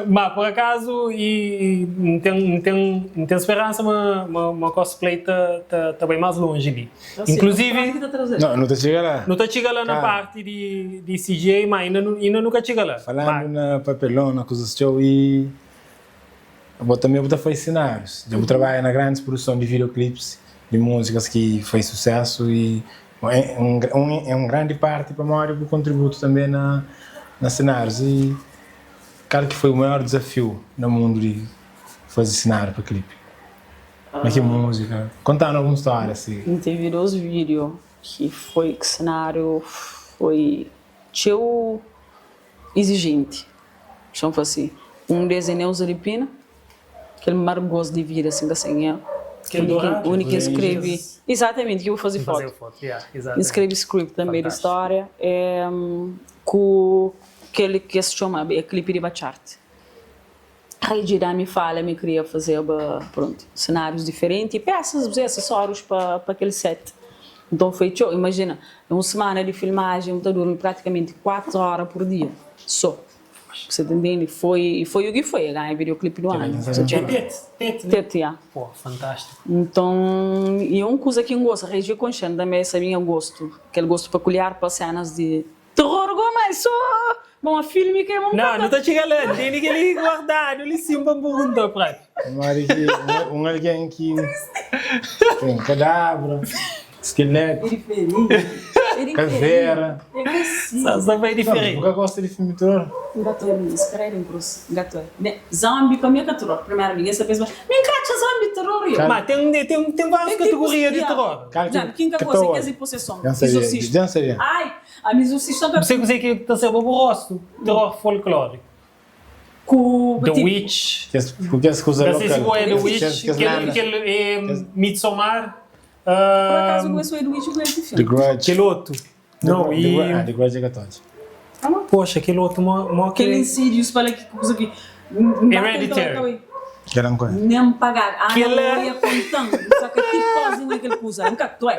Ma por akazu i N ten N ten N ten speransa ma ma ma cosplay ta ta ta bai mas lonji li. Inkluzivi No, nu ta txiga la. Nu ta txiga la na parti di di CGI ma inda nu inda nu ka txiga la. Falandu na papelon na kuzas txeu i bo tanbe bu ta fai senárius. Dja bu trabadja na grandis produson di videoclips di múzikas ki fai susésu i un un un grandi parti pamodi bu kontributu tanbe na na senárius i Kal ki foi bu maior dizafiu na mundu di faze sináriu pa klipi? Na ki múzika? Konta-nu algun stória si. N tevi dos vídiu ki foi ki sináriu foi txeu izijenti, txeu fla si. Un des é Neuza di Pina, kel margós di vida sin ka sen el, Kel doradu? undi ki N skrebe, izatamenti, ki bu faze fotu. N skrebe script tanbe di stória, ku Kel ki es txoma é klipi di Bachart. Rei da mi fala mi kria fazeba prontu senárius diferenti, pesas, asesórius pa pa kel set. Nton foi txeu, imajina, un semana di filmajen bu ta durmi pratikamenti 4 óra pur dia so. Bu ta ntende? Foi e foi u ki foi, e ganha videoclip du anu. É Tete, Tete, né? Tete, ya. Pô, fantástico. Nton, e é un kuza ki N gosta, Rei konxe-m tanbe, sabe nha gostu, kel gostu pekuliar pa senas di. Terror go mais. so Bom, a filme ke bom Não, nu ta txiga la. N tene kel-li guardadu li sin pa N pergunta pra. Pamodi ki un algen ki ten kadabra, skeletu, É diferenti. É diferenti. kavera. É ka si. Sa sta bai Não, bu diferenti. ka gosta di filmi teror? N ka ta obi nhos, credo em cruz. N ka ta obi. Ne, zombi pa mi é ka teror. Primeramenti, nhos ta pensa ma mi N ka atxa zombi teror yo. Kal- Ma ten, ten, ten várius Ten tipus, kategoria di yeah. teror. Kal Por ki exemplo, ki N ka ka ta gosta é obi? kes di poseson, Dja N sabia, exorcista. dja N sabia. Ai, Ami exorcista ka. Bu sabe kuzê ki ta ser pa bu rostu? Teror folklóriku. Ku The tipo. Witch. Kes, ku kes kuza Ka sei si lokal. bo é The Witch. Kes, kes Kel, lenda. kel é Midsommar. Por acaso eu gosto de Witch eu gosto de The filme. Grudge. Kel otu. Não, The, e. Grudge- ah, The Grudge é católico. Poxa, kel otu mó, mó Aquele que. Insidious fala que coisa que. Hereditary. Que era um coisa. Nem pagar. Ah, Aquele- não ia contando. Só que tipo sozinho aquele coisa. Nunca tu é.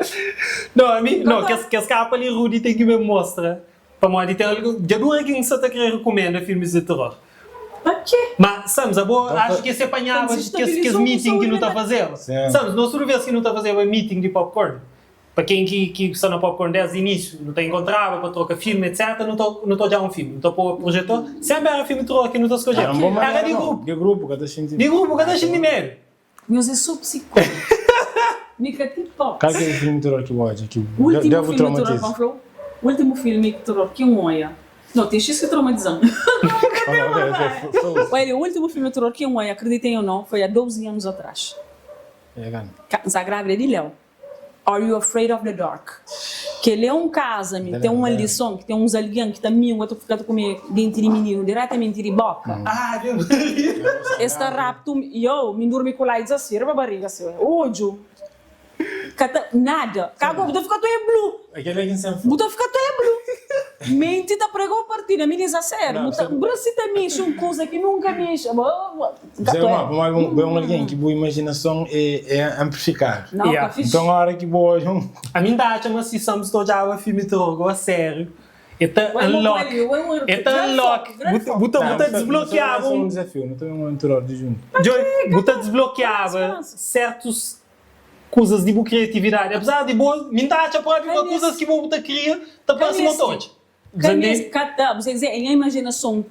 Não, a mim, não, Nunca. kes, kes capa ali Rudy tem que me mostra. Pamodi tem algo, dja dura ki N sa ta kre recomenda filmes de terror. Pa quê? Ma, Sams, abo Então, acho que se apanhava Então, kes, kes desestabilizou meeting ki nu ta saúde fazeba. Sim. Sams, nos tudu vez ki nu ta fazeba meeting di popcorn, Pa ken ki ki sta na Popcorn desdi inísiu, nu ta inkontraba pa troka filmi etc. Nu ta nu ta odjaba un filmi, nu ta poba projetor, senpri era filmi teror ki nu ta skodjeba. Era un bon Era manera di no, grupu. di grupu ka ta xinti. Di grupu ka ta xinti medu. Nhos é so psicólogo. Mi ka ti tox. Kal ki é filmi teror ki bu odja ki Último da bu filme teror traumatiza? pa N fla-u? Último filme teror ki N oia. Não, tem X ki traumatizam. Ok, ok, ok, fla-u. Olha, o último filme teror ki N oia, acreditem ou não, foi há 12 anos atrás. É gana. N sta grávida di Léo. Are You Afraid of the Dark? Kel-li é un kaza, mi ten un alison ki ten uns algen ki ta mingua, ta fika ta kume denti di mininu diretamenti di boka. Ave Maria! Es ta rapta un, yo, mi durmi ku lights asi, riba bariga asi, odju ka ta, nada, ka bu ta fika tu é blu, bu ta fika tu é blu. Menti ta prega o partida, mi diz a sério, bu ta, brasi ta mixi un kuza ki nunka mixi, Ka tu é. Pamodi bu é un algen ki bu imajinason é anplifikadu. Não, ka fixi. Nton óra ki bu odja un. Ami N ta atxa ma si Sam sta odjaba filmi di teror gosi sériu, e ta unlock, e ta unlock, bu ta bu ta disblokiaba un. Un dizafiu, nu ta ben un teror di juntu. Djobe, bu ta disblokiaba sertus kuzas di bu kriatividadi, apezar di bo, mi N ta atxa propi ma kuzas ki bo bu ta kria ta parse ma ta odja. Ka meste, ka ta, bu dizer, é nha imajinason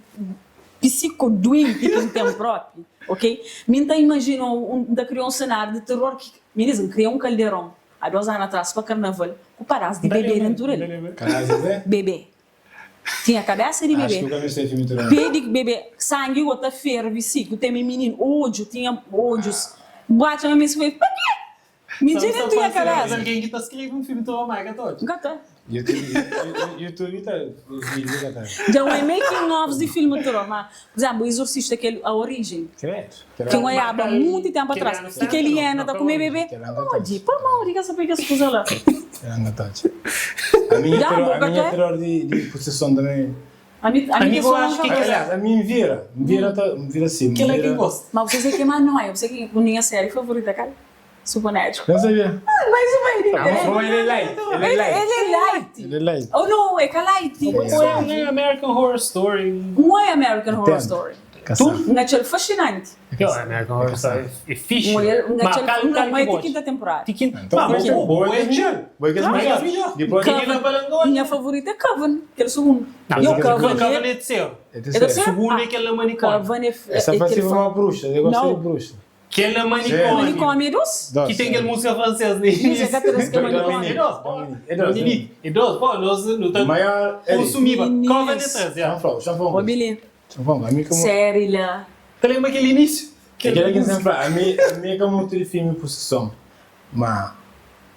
psico-duenti ki N ten propi, ok? Mi N ta imajina, N ta kria un senáriu di teror ki, mi diz, N kria un kalderon há dos anu atrás pa karnaval ku padás di bebê dentu del. Bebê. Tinha kabesa di bebê, pé di bebê, sangi go ta ferve si, ku teme mininu, odju, tinha odjus. Bu atxa ma mi foi, pa kê? Mi dja dentu nha kabesa. Algen ki ta skrebe un filmi teror má ka ta odja. Ka ta. YouTube ta os vídeos ka ta. Dja un é making ofs di filmi teror má, por exemplo, o Exorcista kel a origem. Credo. Ki un oiaba munti tempu atras ki kel hiena ta kume bebê. Pamodi? Pamodi ka sa poi kes kuza la? A minha Dja teror, bo a ka minha ta. teror di di possessão também. Ami ami Ami kes eu só acho nunka que gosta. Aliás, a mim vira, vira ta, vira sim, Kel-la ki vira. gosta. Ma você que ma noia, você que minha série favorita kal? Supernatural. Não sabia. Mais uma é diferente. Bom, ele é light, ele é light. Ele é light. Ele é light. Oh não, é que light. Ou é um American Horror Story. Não é American Horror Entendo. Story. Caçar. Um aquele fascinante. Yo, American Horror Story é fixe. Um é um Mas aquele cal, cal não é que de quinta temporada. De quinta. Então, Mas boa, boa, boa, boa é chill. Boa que é Claro. melhor. Melhor. Depois Coven. Menina Balangona. Minha favorita é Coven, aquele segundo. Não, E o mas Coven Coven é é terceiro. É é terceiro. terceiro? Segundo é Ah, aquele manicômio. Coven é Essa é faz aquele uma bruxa, eu gosto Não. de bruxa. Aquele manicômio. Manicômio é doce? Doce, Que tem é. aquela música francesa no início. é que atrás que é manicômio. É doce, pô. Dominique. É doce, Dominique. É doce, pô. Nós não estamos Maior. é consumível. Meninas. Coven é três, yeah. Já falou, já falou. Ô, Billy, Já falou. A mim como. série lá. Tá lembra aquele início? Aquele que sempre a mim, a mim é como de filme possessão. Mas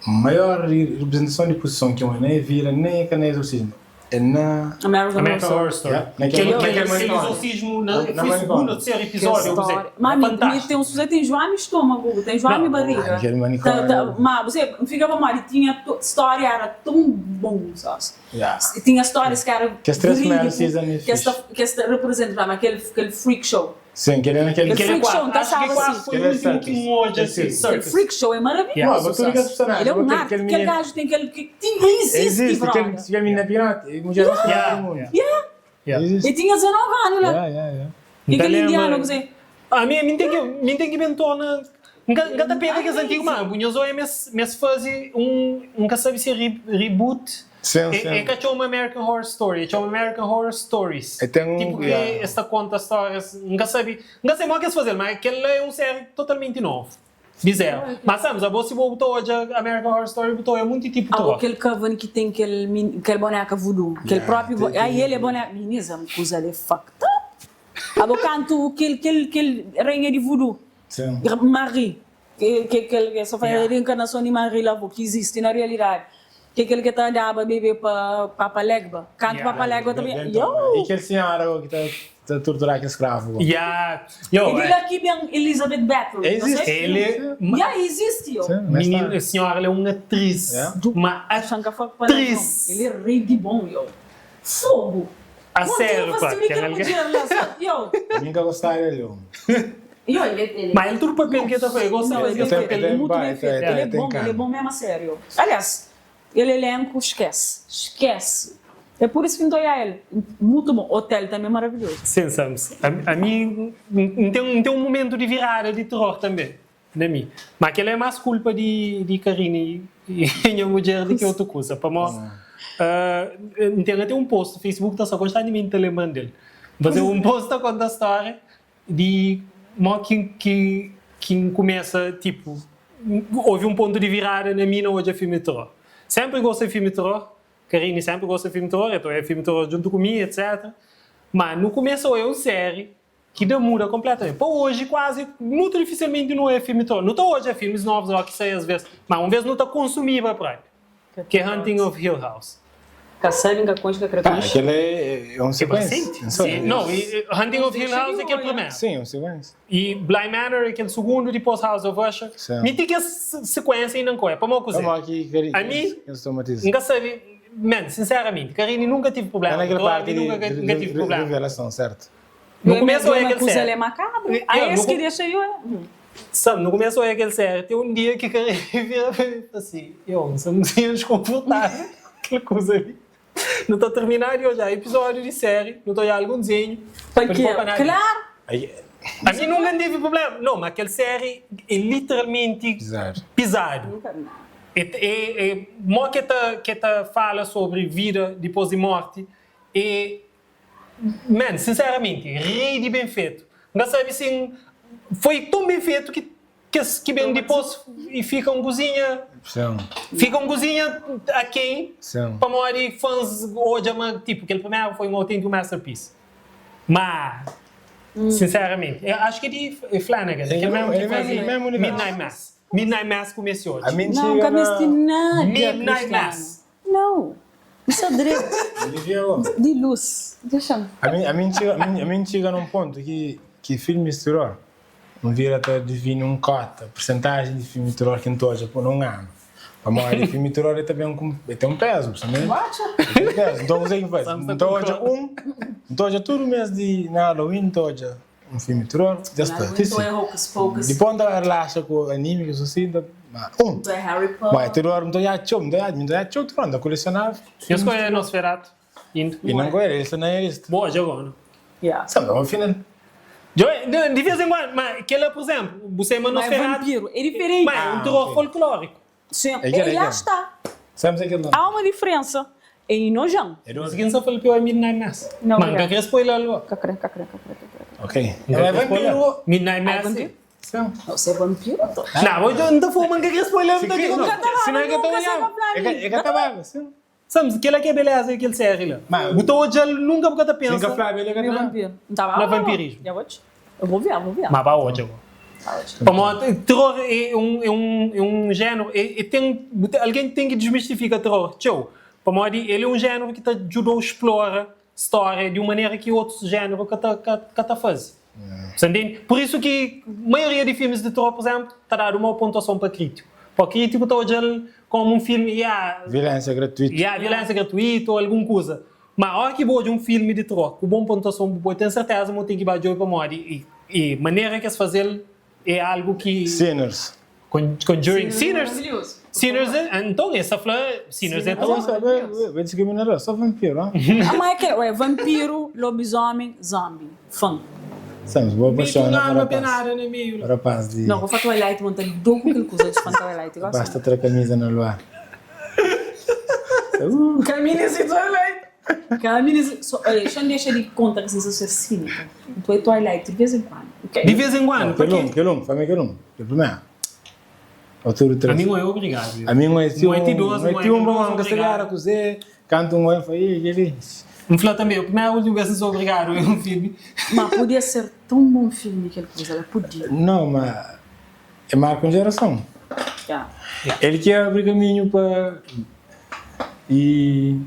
a maior representação de possessão que eu nem vira nem é canal exorcismo. É na American, American Horror Horror Story. Yeah. Naquele- Aquele, naquele aquele manicômio. exorcismo na, Na foi o manicômio. segundo ou terceiro episódio, eu Story. dizer. Mas me, me Fantástico. tem um sujeito tem enjoar-me estômago, tem enjoar-me Não, barriga. aquele manicômio. Tá, tá, mas você fica mal, e tinha história era tão bom, sabe? Yeah. E tinha histórias que era Que as três primeiras verídico, season é que esta que esta representa aquele aquele freak show. Sim, que ele é naquele Aquele Aquele freak quarto, show, tá acho que sabe quase assim. foi o Aquele último circus. que um hoje Aquele assim, circus. Aquele circus. freak show é maravilhoso. Yeah. Não, mas tudo que é personagem, Ele é um aquele- arte, aquele aquele menino- gajo tem aquele que tinha existe, Existe, aquele brother. aquele menino pirata, e mulher mais Yeah. do mundo. Yeah. Yeah. Existe. E tinha 19 anos lá. Yeah, yeah, yeah. E aquele Então, indiano, lembra- quer dizer, A mim, mim tem que, mim tem que me torna. N ka, N ka ta pega kes antigu, ma bu nhos oia mes, mes faze un, N ka sabe si é re, reboot, Sim, e, sim. e ka txoma American Horror Story, e txoma American Horror Stories. E ten un, Tipo ki yeah. es ta konta stórias, N ka sabe, N ka sabe modi ki es faze-l, ma kel la é un série totalmenti novu, di zeru. Ma Sams, abo si bo bu ta odja American Horror Story bu ta oia munti tipu Abo terror. kel coven ki ten kel min, kel boneka voodoo, kel Yeah, propi bo, ten, ai ten el é boneka, minis, am kuza li é fucked up. Abo kantu kel kel kel rainha di voodoo. Sim. Marie, ke ke kel ke sa fala reenkarnason di Marie Laveau ki izisti na realidadi, ke kel ke ta daba bebe pa Papa Legba. Kantu Papa Legba ta ben, E yo! kel senhora go ki ta ta tortura kel skravu go. Ya, yo. É di la ki ben Elizabeth Bathory, E no sei? izisti. El é. Ya, izisti, yo. Sim, na Menina, stória. senhora, el é un atris. Ya. Uma Xan ka fla palavrão. atris. El é rei di bon, yo. Fogo! A Bom, sério, tira pá, fazer kel kel algen. mulher lá, só, yo. Mi ka gostaba del, yo. Yo, ele, ele, Mas ele tudo papel que ele tá fazendo, eu gosto Não, de ele fazer é esse bem feito, papel. ele é muito Vai, bem tem- feito. tem- Ele é tem bom, ele é cara. bom mesmo a sério. Aliás, ele elenco, esquece. Esquece. É por isso que não tô a ele. Muito bom. Hotel também é maravilhoso. Sim, Sams. A, a mim, n tem, tem um momento de virada de terror também, na mim. Mas aquela é mais culpa de, de Karine e, e minha mulher do que outra coisa. Para mim, uh, tem até um post no Facebook, tá só constantemente te lembrando dele. Fazer um post a contar a história de mo que, que, que começa, tipo, houve um ponto de virada na minha hoje é filme de terror. Sempre gostei de filme de terror, Karine sempre gosta de filme de terror, então é filme de terror junto comigo, etc. Mas no começo é uma série que dá muda completamente. Pô, hoje quase, muito dificilmente não é filme de terror. Não estou hoje é filmes novos, ó, que sai às vezes, mas uma vez não está consumível para que é Hunting of Hill House. Ka sabe, ka concha, ka Ah, crê aquele é, é um É sequência. recente. Sim. Não, e, e Hunting of Hill House é aquele primeiro. Sim, um sequência. E Bly Manor é aquele segundo, depois House of Usher. Sim. Me tem que essa sequência e não é. Para uma coisa. Vamos aqui, que A mim, eles traumatizam. Nunca sabe, man, sinceramente, Karine nunca tive É problema. naquela Terror, parte de, nunca, de, nunca tive de, problema. revelação, certo? No começo é aquele coisa sério. é macabro. Eu, Ah, no esse que co- deixa eu. é. Sabe, no começo é aquele sério. Tem um dia que a Karine vira para mim e fala assim: eu não sou muito desconfortável. Aquela coisa ali. Não está terminado e hoje há episódio de série, não estou a algum desenho. Porque, Não vou para nada. claro, Aí, A mim nunca teve problema. Não, mas aquela série é literalmente Bizarro. pisado. nunca. É, é, é, mó que tá, que tá fala sobre vida depois de morte é, man, sinceramente, rei de bem feito. Não sabe assim, foi tão bem feito que que, que bem depois e fica um cozinha, Sim, fica um cozinha a quem sim. para morrer fãs hoje, mas, tipo, aquele primeiro foi um autêntico masterpiece. Mas, sinceramente, eu acho que é de Flanagan, É aquele mesmo mesmo- que é faz mesmo- mesmo universo. Midnight Mass. Midnight Mass começou hoje. A mim Não, chega nunca na... me nada. Midnight Cristiano. Mass. Não. Isso é direito. Olivia, ó. De luz. Deixa-me. A mim, a mim chega, a mim, a mim chega num ponto que, que filmes de terror não vira até define um cota, porcentagem de filme de terror que entoja por um ano. A maioria de filme de terror é também um, é tem um peso, sabe? Tem um peso. Então, você que faz? Estamos a Então, hoje concordar. um, então hoje todo mês de na Halloween, então hoje um filme de terror, já está. Então é Hocus Pocus. Depois então relaxa com anime, que assim, então, mas um. Então é Harry Potter. Mas terror, então já tchau, então já, então já tchau, terror, então colecionava. Eu escolhi Nosferatu. Indo. E não com ele, ele não é lista. Boa, jogou, não? Yeah. Sabe, ao final. Eu, de, de vez em quando, mas aquele, por exemplo, você é Mas é Nosferatu, vampiro. É diferente. mas é um Ah, terror ok. folclórico. Sim. É que- é E lá que- está. Sabes aquele nome? Há uma diferença. É inojão. É do- Mas quem só falou que é Midnight Mass. Não, Mas obrigado. não quer spoiler logo. Cacré, cacré, cacré, cacré. Ok. É vampiro. Midnight Ah, é Mass. vampiro? Sim. Você é vampiro? Tô. Não, eu não estou falando que quer spoiler, não Não, estou Se não é que eu estou Nunca olhando. sei É que- é que eu estava, sim. Sabes, aquele aqui é beleza, aquele série lá. Mas- Botou hoje ele nunca porque pensa. Nunca Flávio, ele é que Meu tá. vampiro. Não tava Não é ah, vampirismo. Já vou te. Eu vou ver, vou ver. Mas vá hoje agora. Tá ótimo. Pá, terror é um, é um, é um género, é, é tem, alguém tem que desmistificar terror. Tchau. Pá, ele é um género que te ajudou a explorar história de uma maneira que outros géneros que tá, que, que tá faz. Você entende? Por isso que a maioria de filmes de terror, por exemplo, está a dar uma pontuação para crítico. Para o crítico está olhando como um filme, yeah, Violência gratuita. e há violência gratuita ou alguma coisa. Mas a hora que vou de um filme de terror com bom pontuação, eu tenho certeza que eu tenho que bater para morrer. E, e maneira que se fazer é algo que. Sinners. Con- Conjuring. Sinners. Maravilhoso. Sinners, é- então, essa flor. Sinners é Sinners. tão. Nossa, vai vai discriminar, só vampiro, não? Ah, mas é que é vampiro, lobisomem, zombie. Fã. Sams, bo Meio apaixona un pa alma rapaz. penada na meio Pa rapaz di. Não, vou falar Twilight, vou estar doido com aquele coisa de Twilight. Rapaz Gosto. ta tra camisa na luar. Caminho esse Twilight. Caminho esse. So, olha, deixa eu deixar de conta que vocês são cínica. Então é Twilight de vez em quando. Ok? De vez em quando, Kel pa um, quê? kel um, fala-me kel um. Kel primeiro. Ou tudo A três. mim não é obrigado. A mim não é Não é tidoso, não não é é ti um tidoso, bom, que se obrigado. gara com Zé, canto um é, foi ele. Me falou também, o primeiro último vez que sou obrigado é um filme. Mas podia ser tão bom filme que ele pôs, ela podia. Não, mas é marca uma geração. Yeah. Ele que abre caminho para e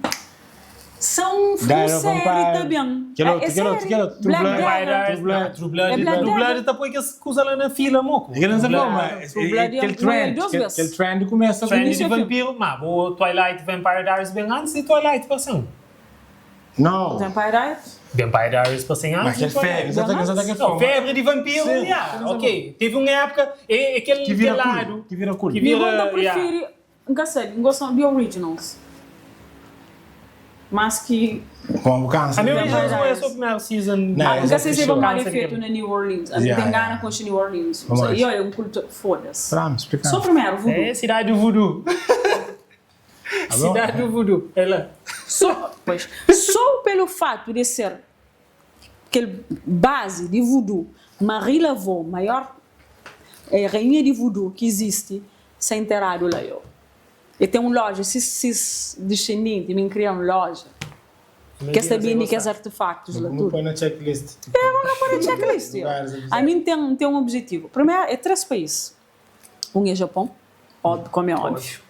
São Dar um a série vontade. também. Aquele outro, É aquele outro, série. aquele outro, Black True Blood. Dagger. True Blood. True Blood, É Black True Blood Dagger. tá põe que coisa lá na fila, moco. Aquele não True sabe, Blood. mas True Blood é aquele um- trend, duas aquele vezes. aquele trend começa com Trend de Início ao fim. vampiro, mas o Twilight Vampire Diaries bem antes e Twilight passando. Não, Vampire Diaries? Vampire Diaries passando mas antes. aquele e Twilight. febre, exatamente, exatamente aquele Não, febre. febre de vampiro, Sim, yeah, sim, ok. Teve uma época, é, aquele, Que vira aquele cool, lado. que vira cool. Que Minha vira, banda yeah. prefere, nunca sei, gosto de Originals. Mas que. Bom, cansa. A minha Vampire original não é Diaries. só o primeiro season. Não, Ah, é nunca sei se fechou. vão mal Cansa de feito quê? na New Orleans. Yeah, Tem yeah. gana com New Orleans. Vamos lá. E olha, um culto. Foda-se. Vamos explicar. Só primeiro, voodoo. É cidade do voodoo. Ah, bom? cidade do voodoo. É lá. Só, pois, só pelo fato de ser aquele base de voodoo, Marie Laveau, maior rainha de voodoo que existe, se enterrado lá eu. E tem um loja, se se descendente me cria uma loja, que essa bem que esses artefactos lá Vamos tudo. pôr na checklist. É, vamos pôr na checklist. eu. Lugares a visitar. A mim tem um objetivo. Primeiro, é três países. Um é Japão, óbvio, como é óbvio.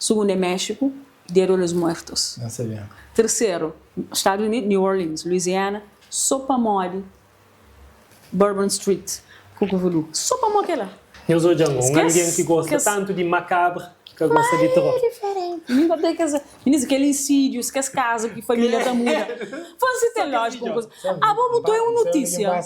Segundo é México, Dia de los Muertos. Não sabia. Terceiro, Estados Unidos, New Orleans, Louisiana, sopa mole, Bourbon Street, Cucuvulu. Sopa mole lá. Eu sou Django, um Esquece, alguém que gosta esquece. tanto de macabro, que gosta de terror. É diferente. Nunca tem que Meninas, aquele incídio, esquece casa, que família tá muda. Faz tem lógica. uma coisa. Ah, bom, botou em uma notícia.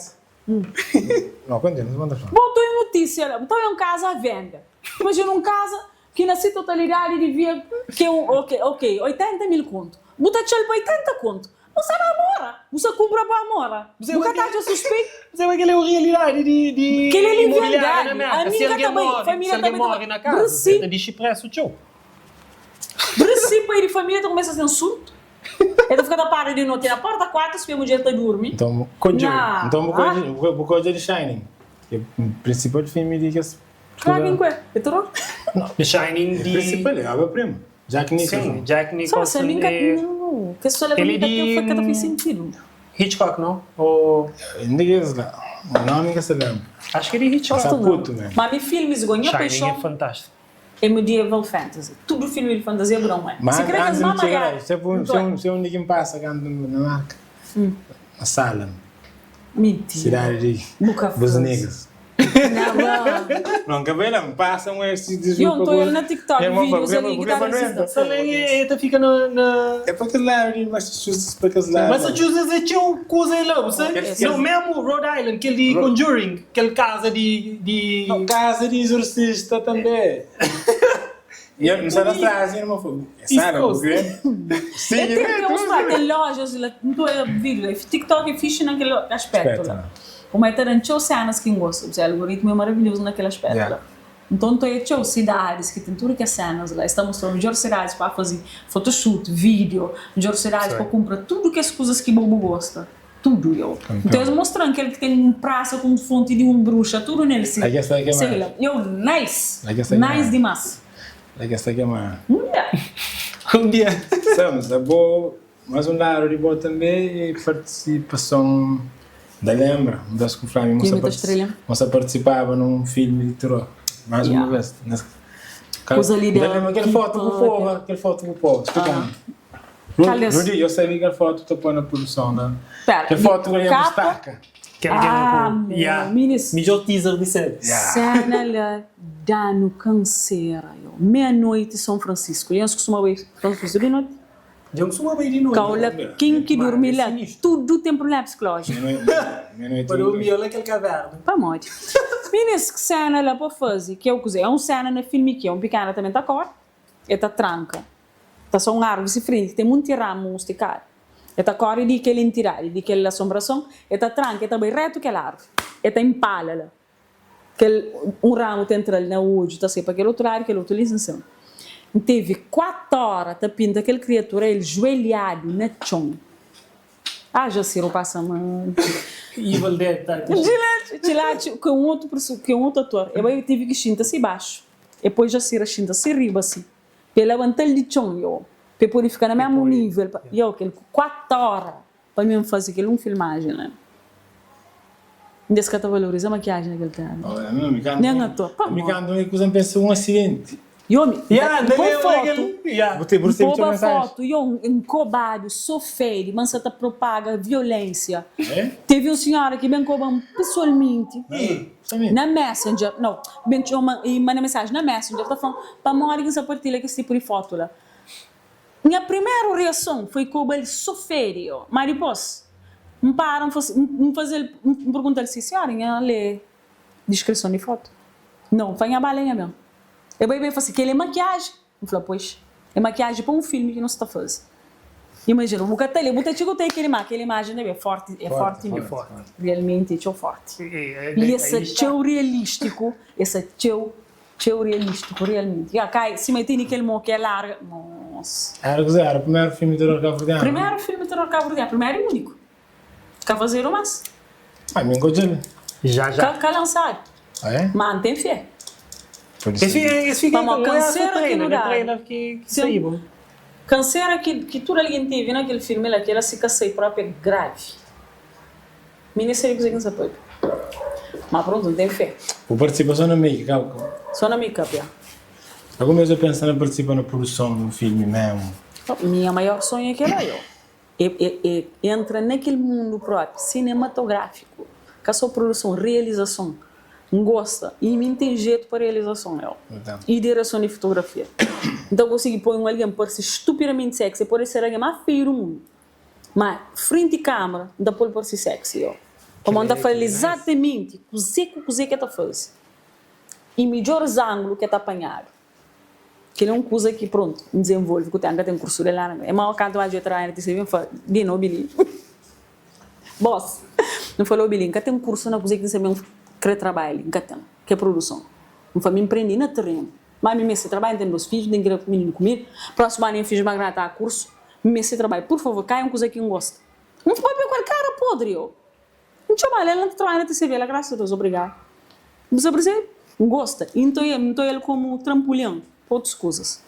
Não, continua, manda falar. Botou em notícia, botou em casa à venda. Imagina um casa que na sua totalidade devia que um, ok, ok, 80 mil conto. Bota tchau para 80 conto. Você vai amora. Você compra para amora. Você Nunca vai tá de suspeito. Você vai aquele é a realidade de Que ele é imobiliária verdade. na América. A Se minha alguém também, morre, família se alguém também morre também. na casa, Brasil. você diz preço, tchau. Princípio aí de família, tu começa a ser um surto. Ele fica da parada de noite na porta 4, se a mulher tá dormir. Então, Conjuring. Não. então Ah. vou coisa de Shining. Que é o principal filme de que as Claro que é. É terror? The Shining de... Principal é obra-prima. Jack Nicholson. Sim, Jack Só Nicholson você nunca. é Não. Que só leva Ele nunca de- tem foi que não fez sentido. Hitchcock, não? Ou... Ainda que esse lá. O nome que se lembra. Acho que é de Hitchcock. Sabe puto, man. Mas me filmes ganhou Shining é paixão fantástico. é medieval fantasy. Tudo filme de fantasia não é. Mas Se crê que antes as de mamas chegar, se é se é um que passa quando na marca. Na sala. Mentira. Cidade de Nunca dos fez. negros. Não, não. Não, cabelo, passa um esse desvio. Eu estou na TikTok, vídeos ali que tá nesse Salem é, é, fica na... na... É para aquele lado de Massachusetts, para aquele lado. Massachusetts é teu coisa lá, você? Aquele- Não, mesmo Rhode Island, aquele Conjuring, aquele casa de... de... Não, casa de exorcista também. E eu não sei lá atrás, irmão. É East sabe, Coast. porque... Sim, É, tem, tem, uns lá, tem lojas, lá, não estou a ver, TikTok é fixe naquele aspecto Aspecto, lá. né? Como é ter cenas que gosto, o algoritmo é maravilhoso naquele aspecto Yeah. lá. Então, estou a cidades que tem tudo que é cenas lá, está mostrando melhores cidades para fazer photoshoot, vídeo, melhores cidades Sim. para comprar tudo que as coisas que o gosta. Tudo eu. Então, eles mostrando aquele que tem um praça com fonte de um bruxa, tudo nele. Assim. Aqui está aqui, Sei mais. lá. Eu, nice. Aqui está aqui, Nice mais. demais. É que essa aqui é uma... Yeah. Um dia. Estamos, é bom, mas um lado de boa também é participação da Lembra, uma vez que o Flávio Filme da Estrela. moça participava num filme de terror, mais uma Yeah. vez. Nesse, Coisa ali da da lembra aquela foto com o povo, aquela foto com o povo, explicando. Qual é No dia eu sabia que aquela foto está pondo na produção da. Pera, Aquela foto que eu capa- destaca. Que alguém Ah, com... Yeah. minis. Melhor teaser de sempre. Yeah. Cena lá dá no canseira. eu. Meia-noite em São Francisco. E eles costumam ir São Francisco de noite. Eu costumo ir de noite. Caula, quem que Mano, dorme é lá, sinistro. tudo tem problema psicológico. Meia-noite. Para o miolo aquele caverna. Pá, morte. Meninas, que cena lá para fazer, que é o que é um cena no filme que é um pequeno também tá cor, e tá tranca. Tá só um árvore se frente, tem muito ramo esticado. E ta kóre di kel entidadi, di kel asonbrason, e ta tranka, e ta bai rétu kel arvi, e ta inpala la. Kel un ramu ta entra-l na odju, ta sai pa kel otu ladu, kel otu li sin. N tevi kuatu óra ta pinta kel kriatura, el juelhadu na txon. Haja siru pasa mal. Evil Dead type of shit. Txilatxi, ki é un otu ki é un otu ator, e bai tevi ki xinta si baxu, e poi Jasira xinta si riba si, pa e labanta-l di txon, yo, pa e pode fika na mesmu nível, yo, kel kuatu óra. Pa mi N faze kel un filmajen la. Inda es ka ta valoriza makiajen na kel ténpu. Nen ator. Pamodi? Mi kantu mi kuza N pensa un asidenti. Yo mi N poi fotu, N poba fotu, yo N kobadu, so fedi, ma N sa ta propaga violensia. Tevi un sinhora ki ben koba-m pesoalmenti na messenger, nau, ben txoma i manda mensajen na messenger ta fla-m pamodi ki N sa partilha kes tipu di fotu la. Nha primeru reason foi koba-l so fedi yo, má dipôs N para N N faze-l N pergunta-l si sinhora nha lê diskrison di fotu? Nau, N fla nha ba lê nha ben. El bai ben fla si kel é makiaji? N fla pois, é makiaji pa un filmi ki nu sta faze. Imajina, bu ka ta lê, bu ta txiga bu ta lê kel ima, kel imajen tanbê é forti, é forti mesmu, realmenti é txeu forti. I es sa txeu realístiku, es sa txeu Txeu realístico, realmente. Ya, kai, sima e tene kel mo ki e larga, nossa. Era kuzê? Era primeru filmi di teror kabuverdianu? Primeru filmi di teror kabuverdianu, primeru i úniku. Ka fazedu más. Ah, mi N ka odja-l. Já, já. Ka, ka lansadu. Ah, é? Ma N ten fé. Pode ser. Es, es fika Pamodi ku essa kansera ki treina, nu ne dadu. treina ki, ki Sim. saíba. Kansera ki, ki tudu algen tevi na kel filmi la, kel-la si ka sai propi é gravi. Mi nem sabe kuzê ki N sa pâpia. Má prontu, N ten fé. Bu partisipa só na make-up? Só na make-up, ya. Algun bês bu pensa na partisipa na produson di un filmi mésmu? Minha maior sonhu é kel-la, yo. É, é, é entra na kel mundu própi, sinematográfiku. Ka só produson, realizason. N gosta i mi N ten jetu pa realizason, yo. I direson di fotografia. N ta konsigi poi un algen parse stupidamenti sexy, pode ser algen más feiu di mundu. Ma frenti kamera N ta pol parsi sexy yo. Pamodi N ta fala-l izatamenti kuze ku kuze ki el ta faze i midjoris angulu ki el ta panhadu. Kel é un kuza ki prontu N dizenvolve ku tenpu. N ka ten kursu del nada. É mau kantu mas dja trabalha na TCV N fla, Dina, obi li. Boss, N fla-l, obi li, N ka ten kursu na kuze ki N sabe ma N kre trabadja li. N ka ten. Ki é produson. N fla, mi N prende na terenu. Ma mi meste trabadja, N ten dos fidju, N ten ki da mininu kumida. Prósimu anu nha fidju ba grata kursu. N meste trabadja, pur favor, ka é un kuza ki N gosta. N papia ku el kara podri, yo. N txoma-l, el ta trabadja na TCV, el grasas a Deus, obrigadu. Bu sa persebe? N gosta. I N ta oia, N ta oia-l komu tranpulin pa otus kuzas.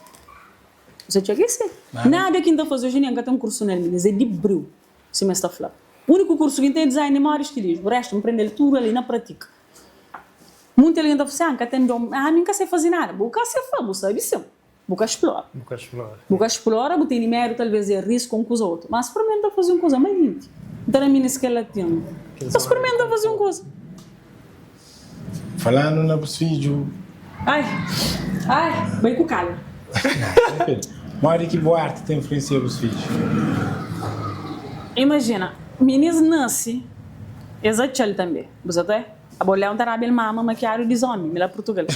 Bu sa txeu ke si? Nada ki N ta faze oji en dia, N ka ten kursu na el, minis, é di briu, sima es ta fla. Úniku kursu ki N ten é design di moda i stilismu, restu N prende-l tudu ali na pratika. Munti algen ta fla si, ah, N ka ten dom, ah, mi N ka sai faze nada. Bu ka sai fla, bu sabe sin. Bu ka splora. Bu ka splora. Bu ka splora, bu tene medu talvez di ariska un kuza otu. Ma sprimenta faze un kuza manenti. N ta da minis kel latin. Ta sprimenta faze un kuza. Falando na bus fidju. Ai, ai, bai ku kalma. Modi ki bu arti ta influensia bus fidju? Imajina, minis nase, es atxa-l tanbe. Bu sa ta? Abo Léo ta daba el mama makiadu di zomi, mi la Purtugal.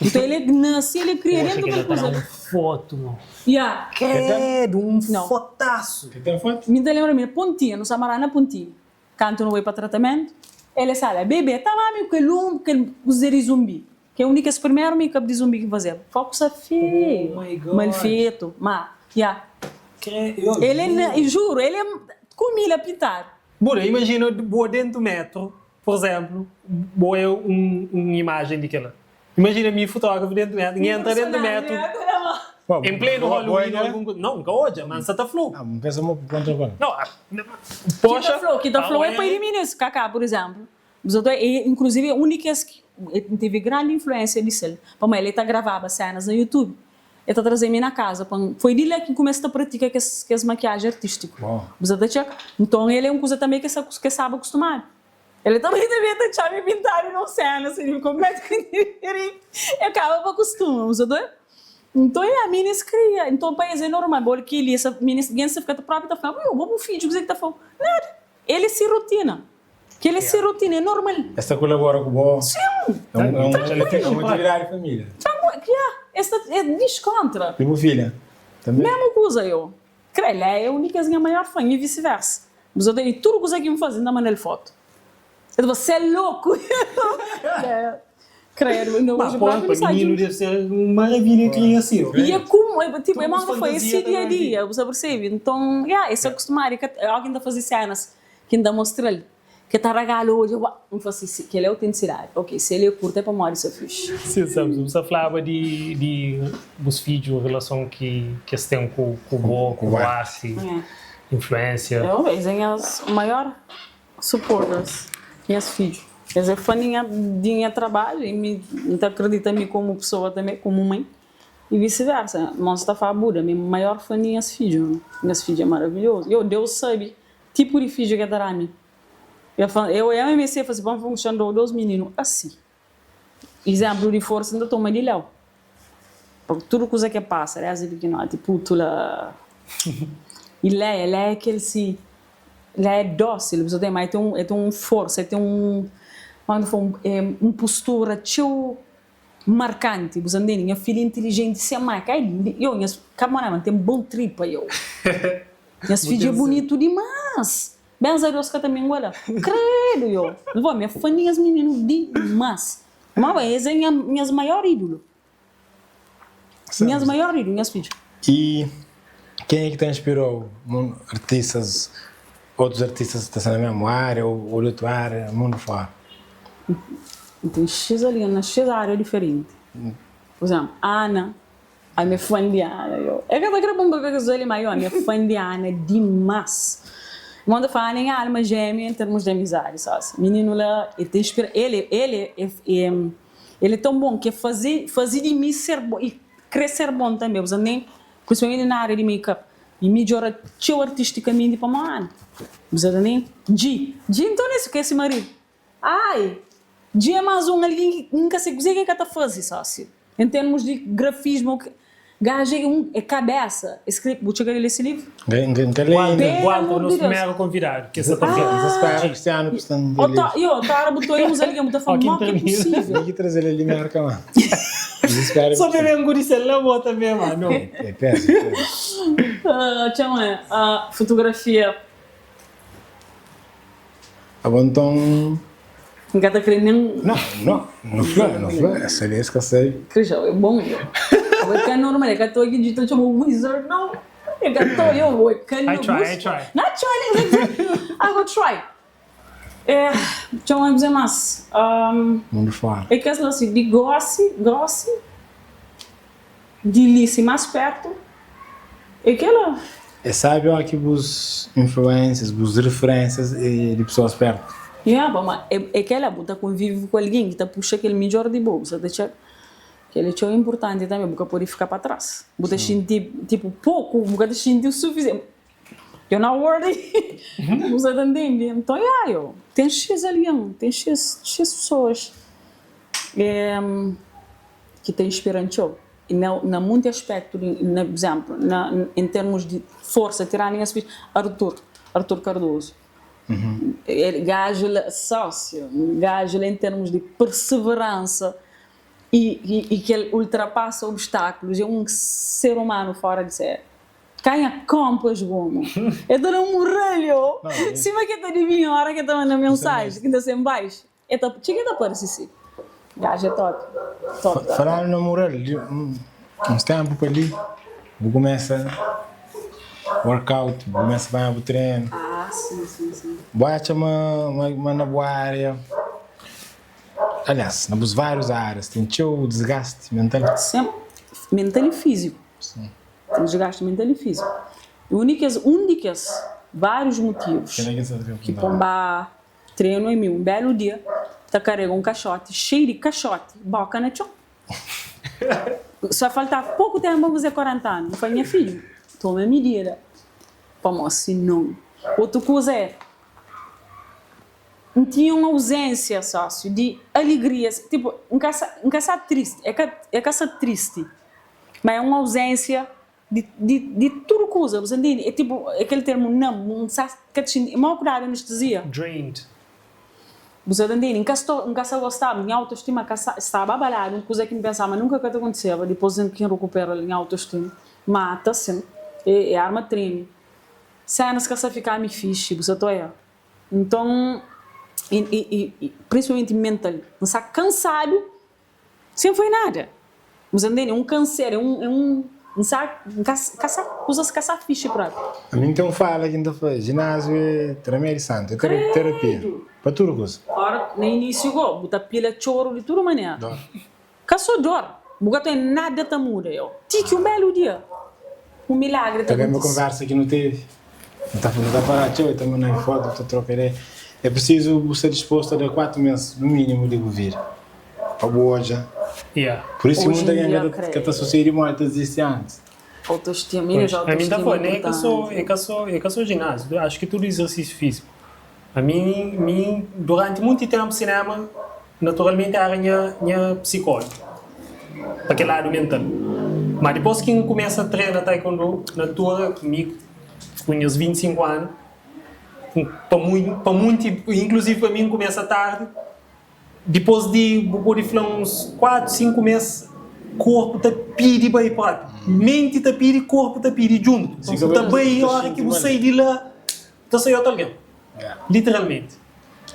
Nton el é nasi, el é kria Poxa, dentu kel kel la ta da kuza un li. fotu, mo. Ya. Credo, un Nau. fotasu. Ka ten fotu? Mi ta lenbra mi na Pontinha, nu sa maradu na Pontinha. Kantu nu bai pa tratamentu, el é sala, Bebe, ta mami ku kel un, kel kuze di zumbi. Ki é un di kes primeru makeup di zumbi ki N fazeba. Foku sa feio, Oh my God. mal fetu, ma, ya. Credo, eu El é na, juro. juro, el é ku mi la pintadu. Bura, imajina bo dentu metro, Por izénplu, bo é un imajen di kel-la. Imajina mi, fotógrafu, déntu métru, N entra déntu métru, en plenu Halloween ô algun kuza. Nau, N ka odja, ma N sa ta fla-u. Ah, N pensa ma bu kontra ku el. Nau, Ki poxa. ta fla-u, ki ta fla-u é pai di minis, Kaká, pur izénplu. Bzot é, inkluzivi, é un di kes ki N tevi grandi influénsia di sel, pamodi el ta gravaba sénas na YouTube. El ta traze-mi na kaza pa N. Foi di la ki N kumesa ta pratika kes kes makiaji artístiku. Bu sa ta txeka? Nton, el é un kuza tanbê ki el sa ki el staba kustumadu. El tanbê tanbê ta txa-mi pintadu na un séna si di konpletamenti diferenti. El kaba pa kustuma, bu sa ta obi? Nton, ya, minis kria. Nton, pa es é normal. Bo kel-li, esa minis, gentis ta fika ta própi ta fla, Bo, bo bu fidju, kuzê ki ta fla-u? Nada. El é si rotina. Kel é se rotina, é normal. Es ta kolabora ku bo? Sim! É un, é un, é un atividadi di família. Tranquilo, ya, es ta, es diskontra. E bu filha? Tanbe? Mesmu kuza, yo. Kre, Leia é un di kes nha maior fan, i visi-versa. Bu sa ta, i tudu kuza ki N faze, N ta manda-l fotu. El ta fla, Sê loku! Leia, Kredu, inda Ma oji pô, propi pa nu sta mininu djuntu. deve ser un maravilha kria si. I é kumu, é tipo, é Tudu mau bus ta fla, é fantazia si ta dia a ben dia, bu sa persebe? Nton, ya, é sa kustumadu, é ka, óki N ta faze sénas ki N ta mostra-l, Ke ta ragala odja wa N fla si si kel é autentisidadi ok si el é kurta é pamodi sa fixi. Sim sabes bu sa flaba di di bus fidju relason ki ki es ten ku ku bo ku bo arti influência. Eu es é nhas maior supporters nhas fidju es é fã di nha di nha trabadju e mi N ta akredita mi komu pessoa tambe komu mãe e vice versa mos ta fla Buda mi maior fã di nhas fidju nhas fidju é maravilhoso yo Deus sabi Tipu di fidju ke ta da mi. El fla, Eu e MMC fase pa N funksiona dos mininu asi. Izénplu di forsa N ta toma di Léo. Pa tudu kuza ke pasa desdi pikinoti, putu la. I Léa, Léa é kel si, Léa é dósil, bu sa ten, ma el ten un, el ten un forsa, el ten un, kómu ta fla, un postura txeu Markanti, bu sa ntende? Nha filha intilijenti sen mai ka é yo nhas ka mora ma ten bon tripa yo Nhas fidja é bunitu dimas Benza a Deus ka ta mingua la Credo yo Nvó mi é fã di nhas mininu dimas Ma bai es é nha nhas maior ídolo Nhas maior ídolo nhas fidju. E kenha ki ta inspirau artistas otus artistas ki ta sta na mesmu área ou di otu área mundu fora? N ten xis algen na xis área diferenti. Pur izénplu, Ana, ami é fã di Ana, yo. El ka ta kre pa N papia ku es ali, má yo, ami é fã di Ana dimás. Irmon ta fla, Ana é nha alma jémia en termus di amizadi, sósi. Mininu la, el ta inspira, el, el é, el é tãu bon ki el faze, faze di mi ser bon i kre ser bon tanbê. Bu sabe, nen, prinsipalmenti na área di make-up. I midjora txeu artistikamenti pamodi Ana. Bu sabe, nen. Dji, Dji, nton, es ku ese maridu. Ai! Dja é más un algen ki N ka se kuzê ki el ka ta faze, sósiu. En termus di grafismu, gaju é un é kabésa. Es kre, bu txega di lé se livru? N ka lé Walter, inda. Pelu Walter, amor nos di Deus! primeru konvidadu ki sa ta N fla. sa spera Cristiano ku sta N lé livru. Yo, ta ora bu ta oia uns algen bu ta fla, Ó, ki mó ki é intervista. pusível? N ki traze-l el di Merka, ma N sa spera Só Cristiano. bebe un ku di sel la bo tanbê, mano. É pezu, é pezu. Txeu é fotografia. Abo nton. N ka ta kre nen. No, no, no fla, no fla, es sabe, es ka sabe. Krixau é bon yo. Abo é ka normal, é ka toa ki dji ta txoma wizard no. É ka toa yo, bo é ka I try, I try. Na try, I go try. É, txoma dizer mas. Mundu fora. É kes la si, di gosi, gosi, di li si mas pertu. É kela. É sabi ó ki bus influências, bus referências é di pessoas perto. Yeah, pamodi é kela, bu ta konvive ku algen ki ta puxa kel midjor di bo, bu sa ta txeu, kel é txeu inpurtanti tanbe, bu ka pode fika pa tras, bu ta xinti tipo poku, bu ka ta xinti o sufisienti, you're not worthy, bu sa ta ntende? Nton yeah, yo, ten xis algen, ten xis xis pesoas ki ta inspiran txeu. I na na munti aspectu di na izemplu na em termus di forsa tirando nhas fidju Artur Artur Cardoso el gaju la sócio gaju la em termus di perseveransa i i ki el ultrapassa obstáculos é um ser humano fora di série kanha compas gomo el ta da um mural yo sima ki el ta dibinha ora ki el ta manda mensagem ki ta sen baixo. E ta txiga e ta parse si. Gajo é top. Top top. Falando na mural, di uns tempu pa li bu kumesa workout, bu kumesa panha bu trenu. Ah sim sim sim. Bu atxa ma ma na bu area, aliás na bus várius áreas ten txeu desgasti mental? Sim, mental e físico. Sim. Ten desgaste mental e físico. E un di kes un di kes várius motivus ki pon ba Trenu e mi un belu dia ta karega un kaxoti xeiu di kaxoti boka na txon. Sa faltaba poku tenpu pa N faze 40 anu. N fla nha fidju, toma midida pamodi sinon. Otu kuza é, N tinha un auzénsia sósiu di aligria, tipu, N ka sa, N ka sa tristi, é ka, é ka sa tristi, ma é un auzénsia Di di di tudu kuza, bu sa ntende? É tipo, é kel termu numb, bu sa ka ta xinti, mau ku dadu anestesia. Drained. Bu sa ta ntende? N ka sta, N ka sa gostaba, nha autostima ka sa, staba abaladu, un kuza ki N pensaba ma nunka ka ta kontiseba, dipôs ki N rukupera nha autostima, mata sin. E arma treme. Senas ka sa fika mi fixi, bu sa ta oia. Nton, i prinsipalmenti mental, N sta kansadu sen fai nada. Bu sa ntende? É un kansera, é un, é un, N sta, N ka, ka sa, kuzas ka sta fixi propi. Ami N ten un fala ki N ta fla, jináziu é remédiu santu, é terapia pa tudu kuza. Ora, na inísiu go, bu ta pila txoru di tudu manera. Dor. Ka so dor, bu ka ten nada ta muda yo. Ti ki un belu dia, un milagri ta Ta lenbra kontise. konversa ki nu tevi? Nu ta nu ta pará txeu, e ta manda-m fotu, nu ta troka ideia. É prisizu bu sta dispostu a da 4 mês no minimu di bu vida pa bu odja. Yeah. Pur isu ki Oji munta en algen dia ka ta ka ta kre. susedi modi ta dizisti antis. Autostima, minis Pois, ami ta autostima fla, é ne é ka so, inportanti. é ka so, é ka so jináziu, acho ki tudu izersisu fiziku. Ami, mi duranti munti tempu sinema naturalmenti era nha nha psikólogu pa kel ladu mental. Ma dipôs ki N kumesa trena taekwondo na altura mi ku nhas 25 anu, pa pa munti inkluzivi pa mi N kumesa tardi, Dipôs di bu pode fla uns 4, 5 mês, korpu ta pidi bai propi. Menti ta pidi, korpu ta pidi djuntu. Bu ta bai óra ki bu sai di la, bu ta sai otu algen. Literalmenti.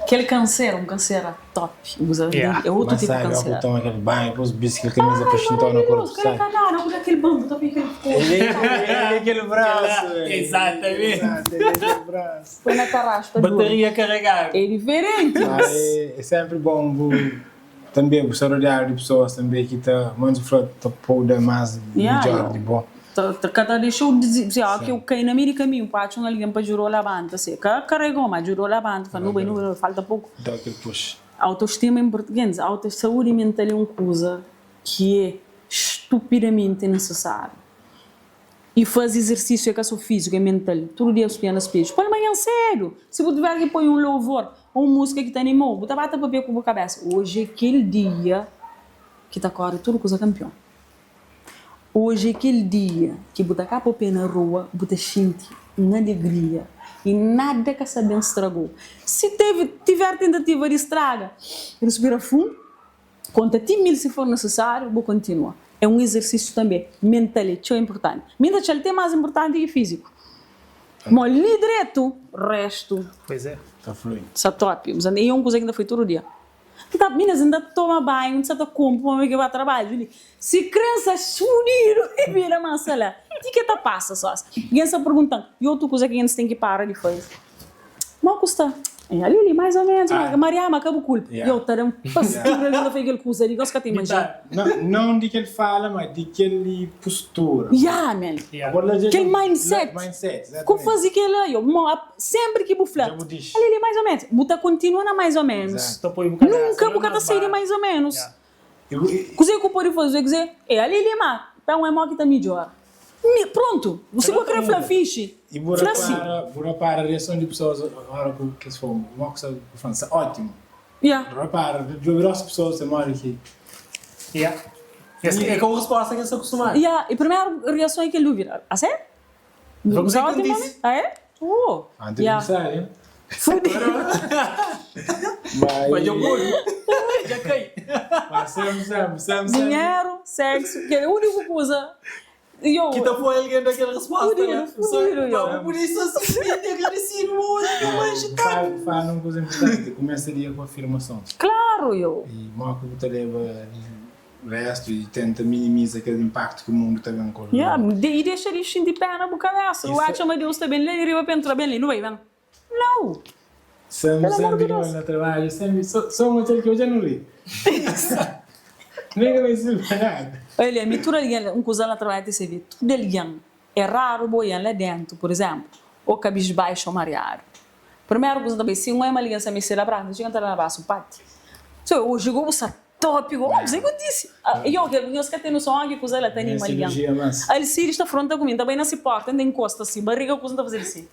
Kel kansera, un kansera top. Bu sa ntende? É otu tipu Mas sabi, kansera. óki bu toma kel banhu, dipôs bisti kel kamiza pa xinta-u na korpu, Maravilhoso! Kada sabi? kanada ku da kel banhu, ta poi kel korpu. Ele kel brasu, Exatamente. Exato, ele kel brasu. Põe na tarrasca dura. Bateria carregada. É diferente. Mas é sempre bom bu tambe bu sta rodeadu di pessoas tambe ki ta, mans bu fla, ta pou da mas midjor di bo. Ta ta ka ta dexau dizi, si ó ki eu kai na meio di kaminhu pa atxa un algen pa djudau labanta, si ka karegau ma djudau labanta, fla nu bai nu bai falta poku. Da kel push. Autostima é inportanti, auto saúdi mental é un kuza ki é stupidamenti nisisáriu. I faze izersísiu é ka sô fíziku, é mental. Tudu dia bu spia na spedju. Palmanhan sédu, si bu tiver ki poi un louvor ô un múzika ki ta anima-u, bu ta ba ta pâpia ku bu kabésa, Oji é kel dia ki ta kóre tudu kuza kanpion. Oji é kel dia ki bu ta kapa pé na rua, bu ta xinti un alegria i nada ka sta ben straga-u. Si tevi, tiver tentativa di straga, respira fundu. Konta ti 1000 si for nisisáriu, bu kontinua. É un izersísiu tanbê mental, é txeu inpurtanti. Mi ta atxa-l te más inpurtanti ki fíziku. Mo li dretu, restu Pois é. Ta flui. Sa top. E é un kuza ki N ta fai tudu dia. N ta, minas, N ta toma banhu, N sa ta konpo pa mi ki ba trabadju li. Si kre N sa fudidu i bira mansa la. Ti ke ta pasa sós. Gen sa pergunta-m, i otu kuza ki gentis ten ki para di faze? Mo ku sta? E ali li, mais ou menos. Ah. Mariama, ka bu kulpa. Yeah. Yo ta da un pastura ali, ta fai kel kuza li, gos ka ta imajina. Não, não di kel fala, ma di kel postura. Yeah, man. Yeah. Agora, já, Kel mindset. Mindset, exatamente. Ku fazi kel yo, mo, sempre ki bu fla, Já bu diz. ali li, mais ou menos. Bu ta continua na mais ou menos. Exato. Ta poi bu cabeça Nunca lá bu ka ta mais sai di baixo. mais ou menos. Yeah. Kuzê ku pode faze? Kuzê? É ali li ma ta un é mo ki ta midjora. Mi, prontu, si bu kre fla fixi, I bu fla si. repara, bu repara reason di pesoas ora ku kes fla mo ku sta ku fla sta ótimu. Ya. Bu repara, djobe rostu pesoas ta modi ki. Ya. Es é ka un resposta ki es sta kustumadu. Ya, i primeru reason é kel dúvida, A sério? Foi kuzê Sta ki N ótimu disi. Ah é? Oh. Antes Ya. di sai, hein? Fudidu. Mas Mas dja pode. Dja kai. Mas sempre, sempre, sempre, sempre. Dinheru, sexo, kel é úniku kuza. Yo. Ki ta poi algen da kel resposta Fudidu, la. fudidu, yo. Mas bu pudi sta simplesmenti agradesidu ma oji ki eu manxi tantu. Fala un kuza inportanti, kumesa dia ku afirmasons. Klaru, yo. I moki ku bu ta leba restu i tenta minimiza kel inpaktu ki mundu ta ben ku el. Ya, i dexa di xinti pena bu kabesa. Bu atxa ma Deus ta ben la di riba pa entra ben li, nu bai ben. Nau! Sempre, Pelo amor sempre de ki Deus. na trabadju, sempre, so, so un otel ki odja nu ri. Nem ka ben sirbi pa nada. Olha, ami tudu algen, un kuza na trabadju ta sirbi tudu algen. É raru bo oian la dentu, pur izénplu, ô kabisbaixu ô mariadu. Primeru kuza ta bai, si un oian ma algen sta meste da brasu, txiga ta da na brasu, pati. So, oji go bu sta top go, oh, kuzê ki kontise? Yo, kel nhos ka ten noson oh ki kuza la ta anima algen. Alcides ta fronta ku mi, N ta bai na si porta, N ta inkosta si bariga kuza N ta faze-l si.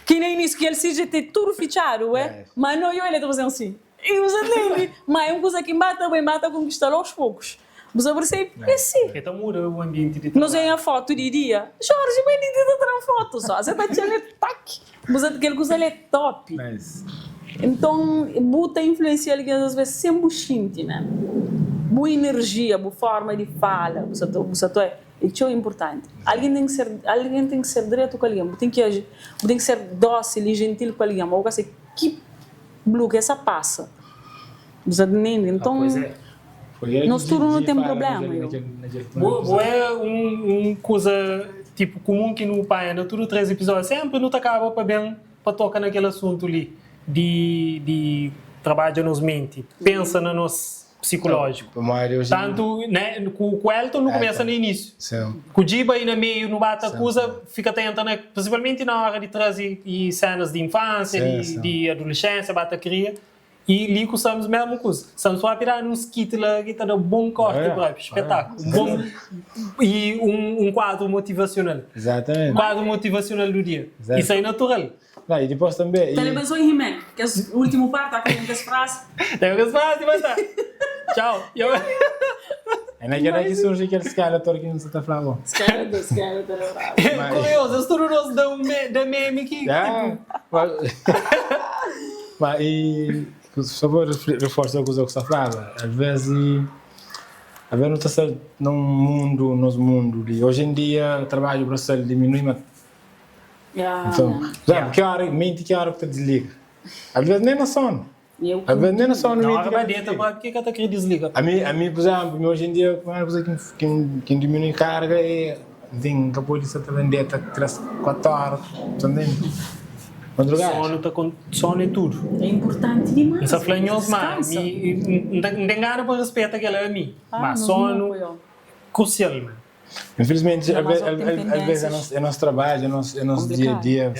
Ki na inísiu ki Alcides dja ten tudu fitxadu, ué, ma no yo el ta faze-m si. I bu sa ntende? Ma é un kuza ki N ba ta bai, N ba ta konkista-l aos poukus. Bu sa persebe? É si. E ta muda o anbienti di Nos trabadju. ganha fotu di dia. Jorge bai di ta tra fotu so. Sa ta txal é tak. Bu sa kel kuza li é top. Nice. Nton bu ta influensia algen as ves sen bu xinti man. Bu enerjia, bu forma di fala, bu sa ta, bu sa ta, é txeu inpurtanti. Algen ten ki ser, algen ten ki ser dretu ku algen, bu ten ki aji, bu ten ki ser dósil i jentil ku algen, ma bu ka ser ki blu ki es sa pasa. Bu sa ta ntende? Nton, nos tudu nu ten prubléma. Bo, bo é un, un kuza tipu kumun ki nu panha na tudu 3 epizódiu, sénpri nu ta kaba pa ben pa toka na kel asuntu li di, di trabadja nos menti, pensa na nos psikulójiku. Tantu, né, ku, ku Elton nu kumesa na inísiu, ku Djiba i na meiu nu ba ta kuza fika ta entra na, prinsipalmenti na óra di traze i sénas di infánsia, di, di adulexénsia ba ta kria. I li ku Sams mesmu kuza. Sams propi da-nu un skit la ki ta da bon korti propi, spetaklu. Un bon i un kuadru motivasional. Exatamente. Kuadru motivasional du dia. I sai natural. Não, i dipôs tanbê. Ta leba só He-Man, kes últimu parti ta kaba ku kes frasi. Ta kaba ku kes frasi, mas ta. Txau. É na kel-la ki surji kel Skeletor ki nu sa ta fla bo. Skeletor, Skeletor é brabu. Kuriozu, es tudu nos da un da meme ki tipo. Ma i só pa reforsa kuza ku sta flaba, alvês i alvês nu ta sta na un mundu, nos mundu li, oji en dia trabadju braçal diminui ma nton, sabe ki ora, menti ki ora ku ta disliga, alvês nen na sonu, alvês nen na sonu menti ka ta disliga. Ki ka ta kre disliga. Ami, ami pur izénplu, mi oji en dia primeru kuza ki ki diminui karga é N ten, N ka pode sa ta ben deta 3, 4 óra, ta ntende? Madrugada. Sonu ta kon, sonu é tudu. É inpurtanti dimás. N sa fla nhos ma mi, N ta, N ten gana pa respeta kela ami, ma sonu krusial man. Infilismenti, alves é nos, é nos trabadju, é nos, é nos dia a dia,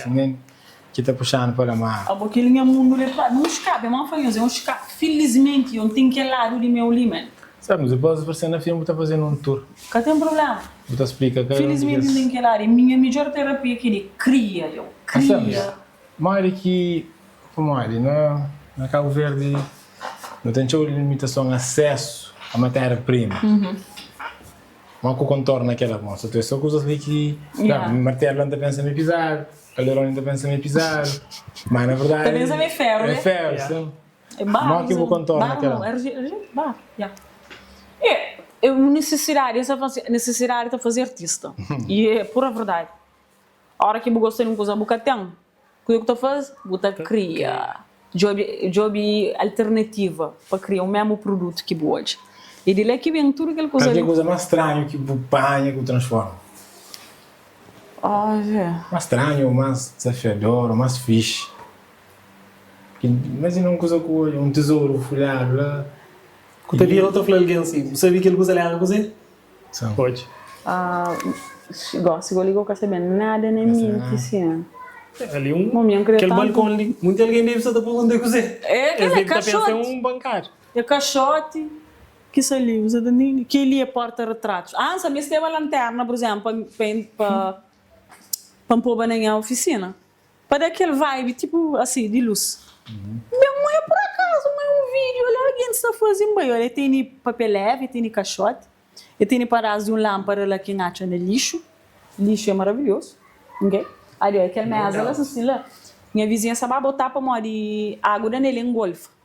ki ta puxanu pa la, ma. Abo kel nha mundu li é un skapi, é ma N fla nhos, é un skapi, filismenti yo N ten kel ladu di meu li man. Sabe, mas dipôs parse na fin bu ta fazenu un tour. Ka ten problema. Bu ta splika kada un di Filismenti kes. N ten kel ladu, é minha midjor terapia kel-li, kria yo, kria. Modi ki, pamodi na na Kabu Verdi nu ten txeu limitason asesu a matéria prima. Modi ku kontorna kela? Bon, sa ta so kuzas li ki, martelu la N ta pensa ma é pizadu. Calderoni ta pensa ma é pizadu, ma na verdadi. Ta pensa ma é feru, né? É feru, sim. É baru. Mó ki bu kontorna kel. Baru não, baru, ya. É, é un nisisidadi, es ta fla si, nisisidadi ta faze artista. I é pura verdadi. Ora ki bu gosta di un kuza bu ka ten, kuze ku ta faze? Bu ta kria. Djobe, djobe alternativa pa kria un mesmu produtu ki bu odja. I di la ki ben tudu kel kuza Kal ki li. é kuza más stranhu ki bu panha ki bu transforma? Más stranhu ou más desafiador ou más fixi ki imajina un kuza ku odju un tizouru fulhadu la Ku ta bira ta fla algen si bu sabe kel kuza li éra kuzê? Odja. Gosi goli go ka sabe nada na minti si. Ali un kel balkon li munti algen debe sa ta pergunta kuzê es debe ta pensa é un bankada. É kaxoti. Ki sa li usa ta ntende? Kel-li é porta-retratus. Ah, N sa mesteba lanterna, pur izénplu, pa pa pa N poba na nha ofisina, pa da kel vibe, tipu asi, di lus. Ben, N oia pur akazu, N oia un vídiu la, algen sta faze, N bai, oia, tene papel levi, tene kaxoti, e tene padás di un lánpada la ki N atxa na lixu. Lixu é maravilhosu, ok? Ali, oia, kel méza la, si la, nha vizinha sa ba botá pamodi agu da nel, e ngolfa.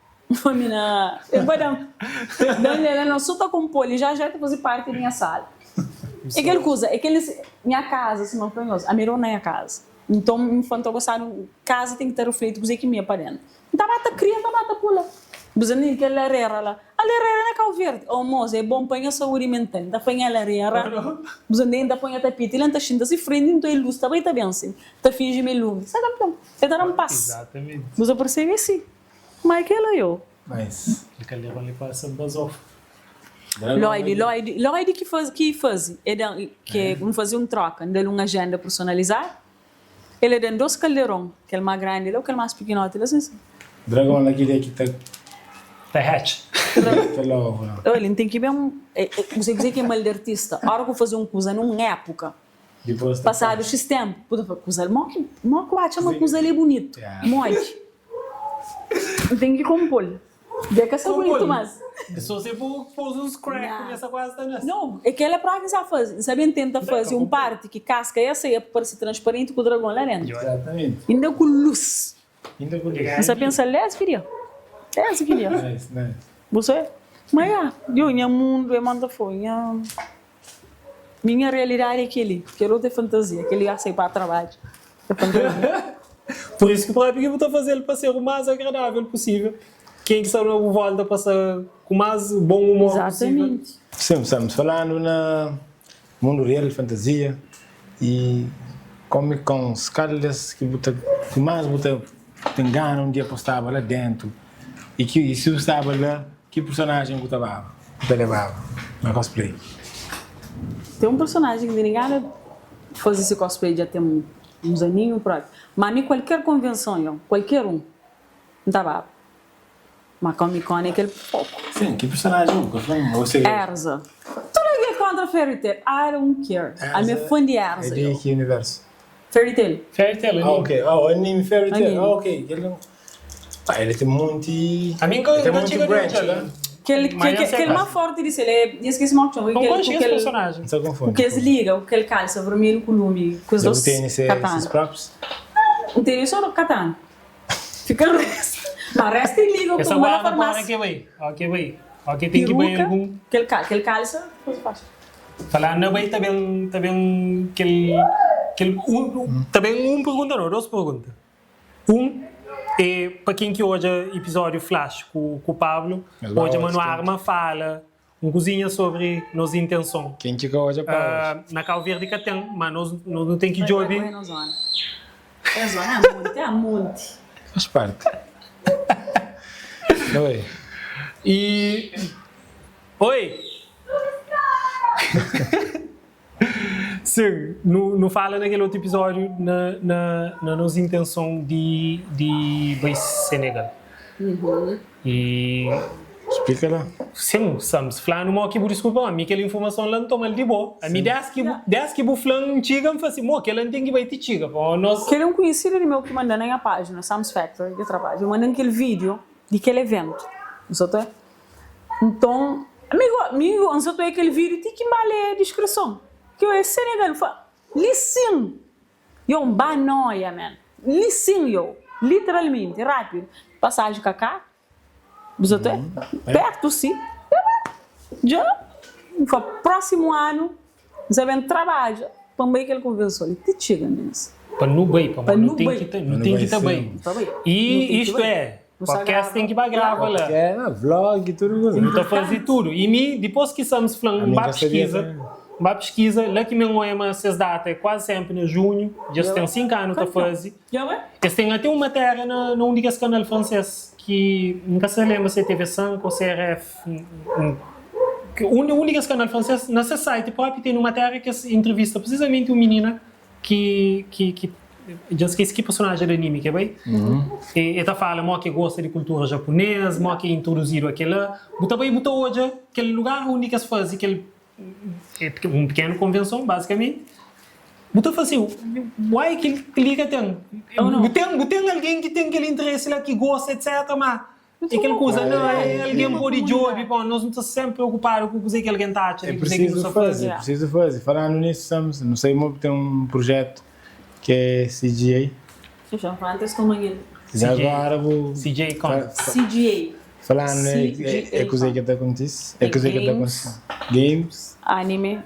Ami na el ba da-m da-m el el so ta konpo li já já el ta faze parti di nha sala é kel kuza é kel nha kaza sima N fla nhos ami dona nha kaza nton N fla N ta gostadu kaza ten ki ta rifleti kuze ki mi é pa dentu N ta ba ta kria N ta ba ta pula bu sabe nen kel larera la a larera na Kau Verdi oh mos é bon pa nha saúdi mental N ta fla nha larera bu sabe nen N ta poi nha tapeti la N ta xinta si frenti nton é lus ta bai ta ben si ta finji ma é lumi sa kanpion el ta da-m pas bu sa persebe si. Ma é kela yo. Nice. Kel kalderon li pasa bazofa. Lloyd, Lloyd, Lloyd ki faze, ki faze, e dan, ke N faze un troka, N da-l un ajenda personalizadu, el e da-m dos kalderon, kel má grandi la ku kel más pikinoti la, sin sin. Dragon la ki ki ta. Ta hatch. Ta lova la. Olha, N ten ki ben, bu sabe kuzê ki é mal di artista? Ora ku faze un kuza nun épuka, Pasadu xis ténpu, bu ta fla, Kuza li, mo ki bu atxa ma kuza li é bunitu? Modi? N ten ki konpo-l. Dja ka sta bunitu más. So si bu pôs uns crack kumesa kuazi ta nase. Nau, é kel-la própi ki N sta faze. N sta ben tenta faze un parti ki kaska esa ia parse transparenti ku dragon la déntu. Inda ku lus. N sta pensa les ki dia. Les ki dia. Bu sabe? Ma ya, yo, nha mundu é manta foi, nha mi nha realidadi é kel-li, kel otu é fantazia, kel-li a sai pa trabadju, é fantazia. Pur isu ki própi ki bu ta faze-l pa ser u más agradável pusível, ken ki sta na bu vólta pa sta ku más bon umor pusível. Exatamente. Sim, stamos falando na mundu real, fantazia y Comic Cons, kal des ki bu ta ki más bu ta ten gana un dia pa bu staba la dentu y ki y si bu staba la ki personajen ku ta baba ku ta lebaba na cosplay? Ten un personajen ki N tene gana faze se cosplay dja ten uns aninhu propi, ma mi kualker konvenson yo, kualker un, N ta baba. Ma Comic Con é kel foku. Sim, ki personajen bu ka fla-m ou segredu? Erza. Tudu algen é kontra Fairy Tail. I don't care. Ami é fã di Erza yo. É di ki universu? Fairy Tail. Fairy Tail, anime. Ah, ok. Oh, anime Fairy Tail. Ah, ok. Kel Ah, ele ten monti. Ami nka Ele ten nka monti txiga di branch odja-l. la. Kel Ma kel nha kel se más forti di sel é, nha skese mó ki txoma, N kel konxe ku es kel personajen. N sa ku konfundi. kes liga, ku kel kalsa vermelhu ku lumi, ku es Dja bu dos tene se katana. ses props? N tene só katana. Fika restu. Ma restu e liga Essa ku uma na guarda pa ora farmácia. ke bai. Ó ke bai. Ó ke ten ki bai Peruca, algun. kel cal, kel calça, coisa fácil. Falando na bai ta ben ta ben kel kel un ta ben un pergunta no, dos pergunta. Un é pa ken ki odja episódio Flash ku ku Pablo, Mas ba odja odja ma nu ken ki. arma fala un kuzinha sobri nos intenson. Ken ki ka odja pa odja. Na Kau Verdi ka ten, ma nos nos nu ten ki Vai, vai djobe. correr na zona. É zona, é monte, é monte. Faz parte. Oi. E Oi! Sim, nu nu fala na kel otu episódiu na na na nos intenson di di bai Senegal. E Explica la. Sim, Sams, fla-nu mo ki bu diskulpa, ma mi kel informason la N toma-l di bo. Ami des ki bu des ki bu fla-m N txiga, N fla si, mo kel la N ten ki bai ti txiga, pamodi nos. Kel é un kunhisidu di meu ki manda na nha pájina, Sams Factory, di trabadju, el manda-m kel vídiu di kel eventu. N sa ta Nton, amigu, amigu, N sa ta oia kel vídiu ti ki N ba lé diskrison, ki oia Senegal, N fla, li sin! Yo, N ba noia, man. Li sin, yo. Literalmenti, rápidu. Pasaji ka karu. Bu sa ta pertu si. Dja, N fla, prósimu anu, N sa ben trabadja pa N bai kel konvenson li. Ti txiga, minis. Pa nu bai, Pa pamodi nu nu ten bai. ki ta, nu ten ki ta bai. Ta bai. I Nu ten ki istu bai. é, Nu sa podcast grava. ten ki ba grava la. Podcast, vlog, tudu kuza. Nu ta faze tudu. I mi, dipôs ki Sams fla-m, N Ami ba ka sabia piskiza, também. N ba piskiza, la ki mi N oia ma ses data é kuazi sénpri na junhu, dja es ten 5 anu ta faze. Es ten até un matéria na na un di kes kanal fransês ki N ka sa lenbra si é TV5 ô CRF, un un di kes kanal fransês, na ses site própi ten un matéria ki es intrivista prisizamenti un minina ki ki ki dja N skese ki personajen di anime ki é bai, e e ta fala mo ki e gosta di kultura japunês, mo ki e introduzidu a kela. Bu ta bai bu ta odja kel lugar undi ki es faze kel un pikenu konvenson bazikamenti, bu ta fla si, uai kel li ka ten, bu ten bu ten algen ki ten kel interesi la ki gosta etc ma é kel kuza la algen pode djobe pamodi nos nu ta senpri preokupadu ku kuzê ki algen ta atxa É di kuzê ki nu prisizu sta faze, faze. é prisizu faze. Falandu nisso, estamos, nu sai mo ten un projetu ki é CGA. Já agora bu CGA Con. CGA. Falando é é kuzê ki ta kontise, é kuzê ki ta kontise. Games. Anime.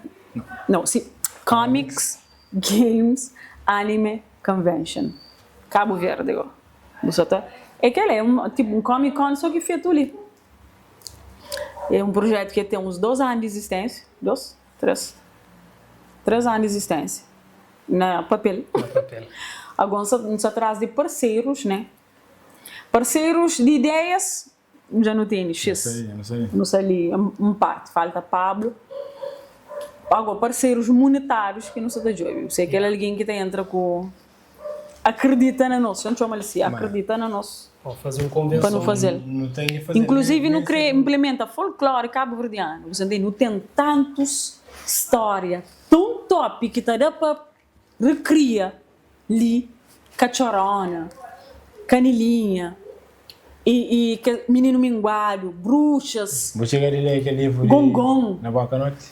Não, si, Comics, Games, Anime Convention. Cabo Verde go. Bu sa ta. É kel é un tipo un Comic Con só ki fetu li. É un projetu ki ten uns 2 anu di existência, 2, 3. 3 anu di existência na papel. Na papel. Agon sa nu sa tras di parseirus, né? Parseirus di ideias dja nu tene X. Nu sta li un parti, falta Pablo. Ago parseirus munitárius ki nu sta ta djobe. Se kel algen ki ta entra ku akredita na nos, xa N txoma-l si, akredita na nos pa nu faze-l. Inkluzivi nu kre inplementa folklori kabuverdianu, bu sta ntende? Nu ten tantus stória ton top ki ta da pa Rekria li katxorona, kanilinha i i kel mininu minguadu, bruxas, Bu txiga di lé kel livru di gongon. Na Boka Noti?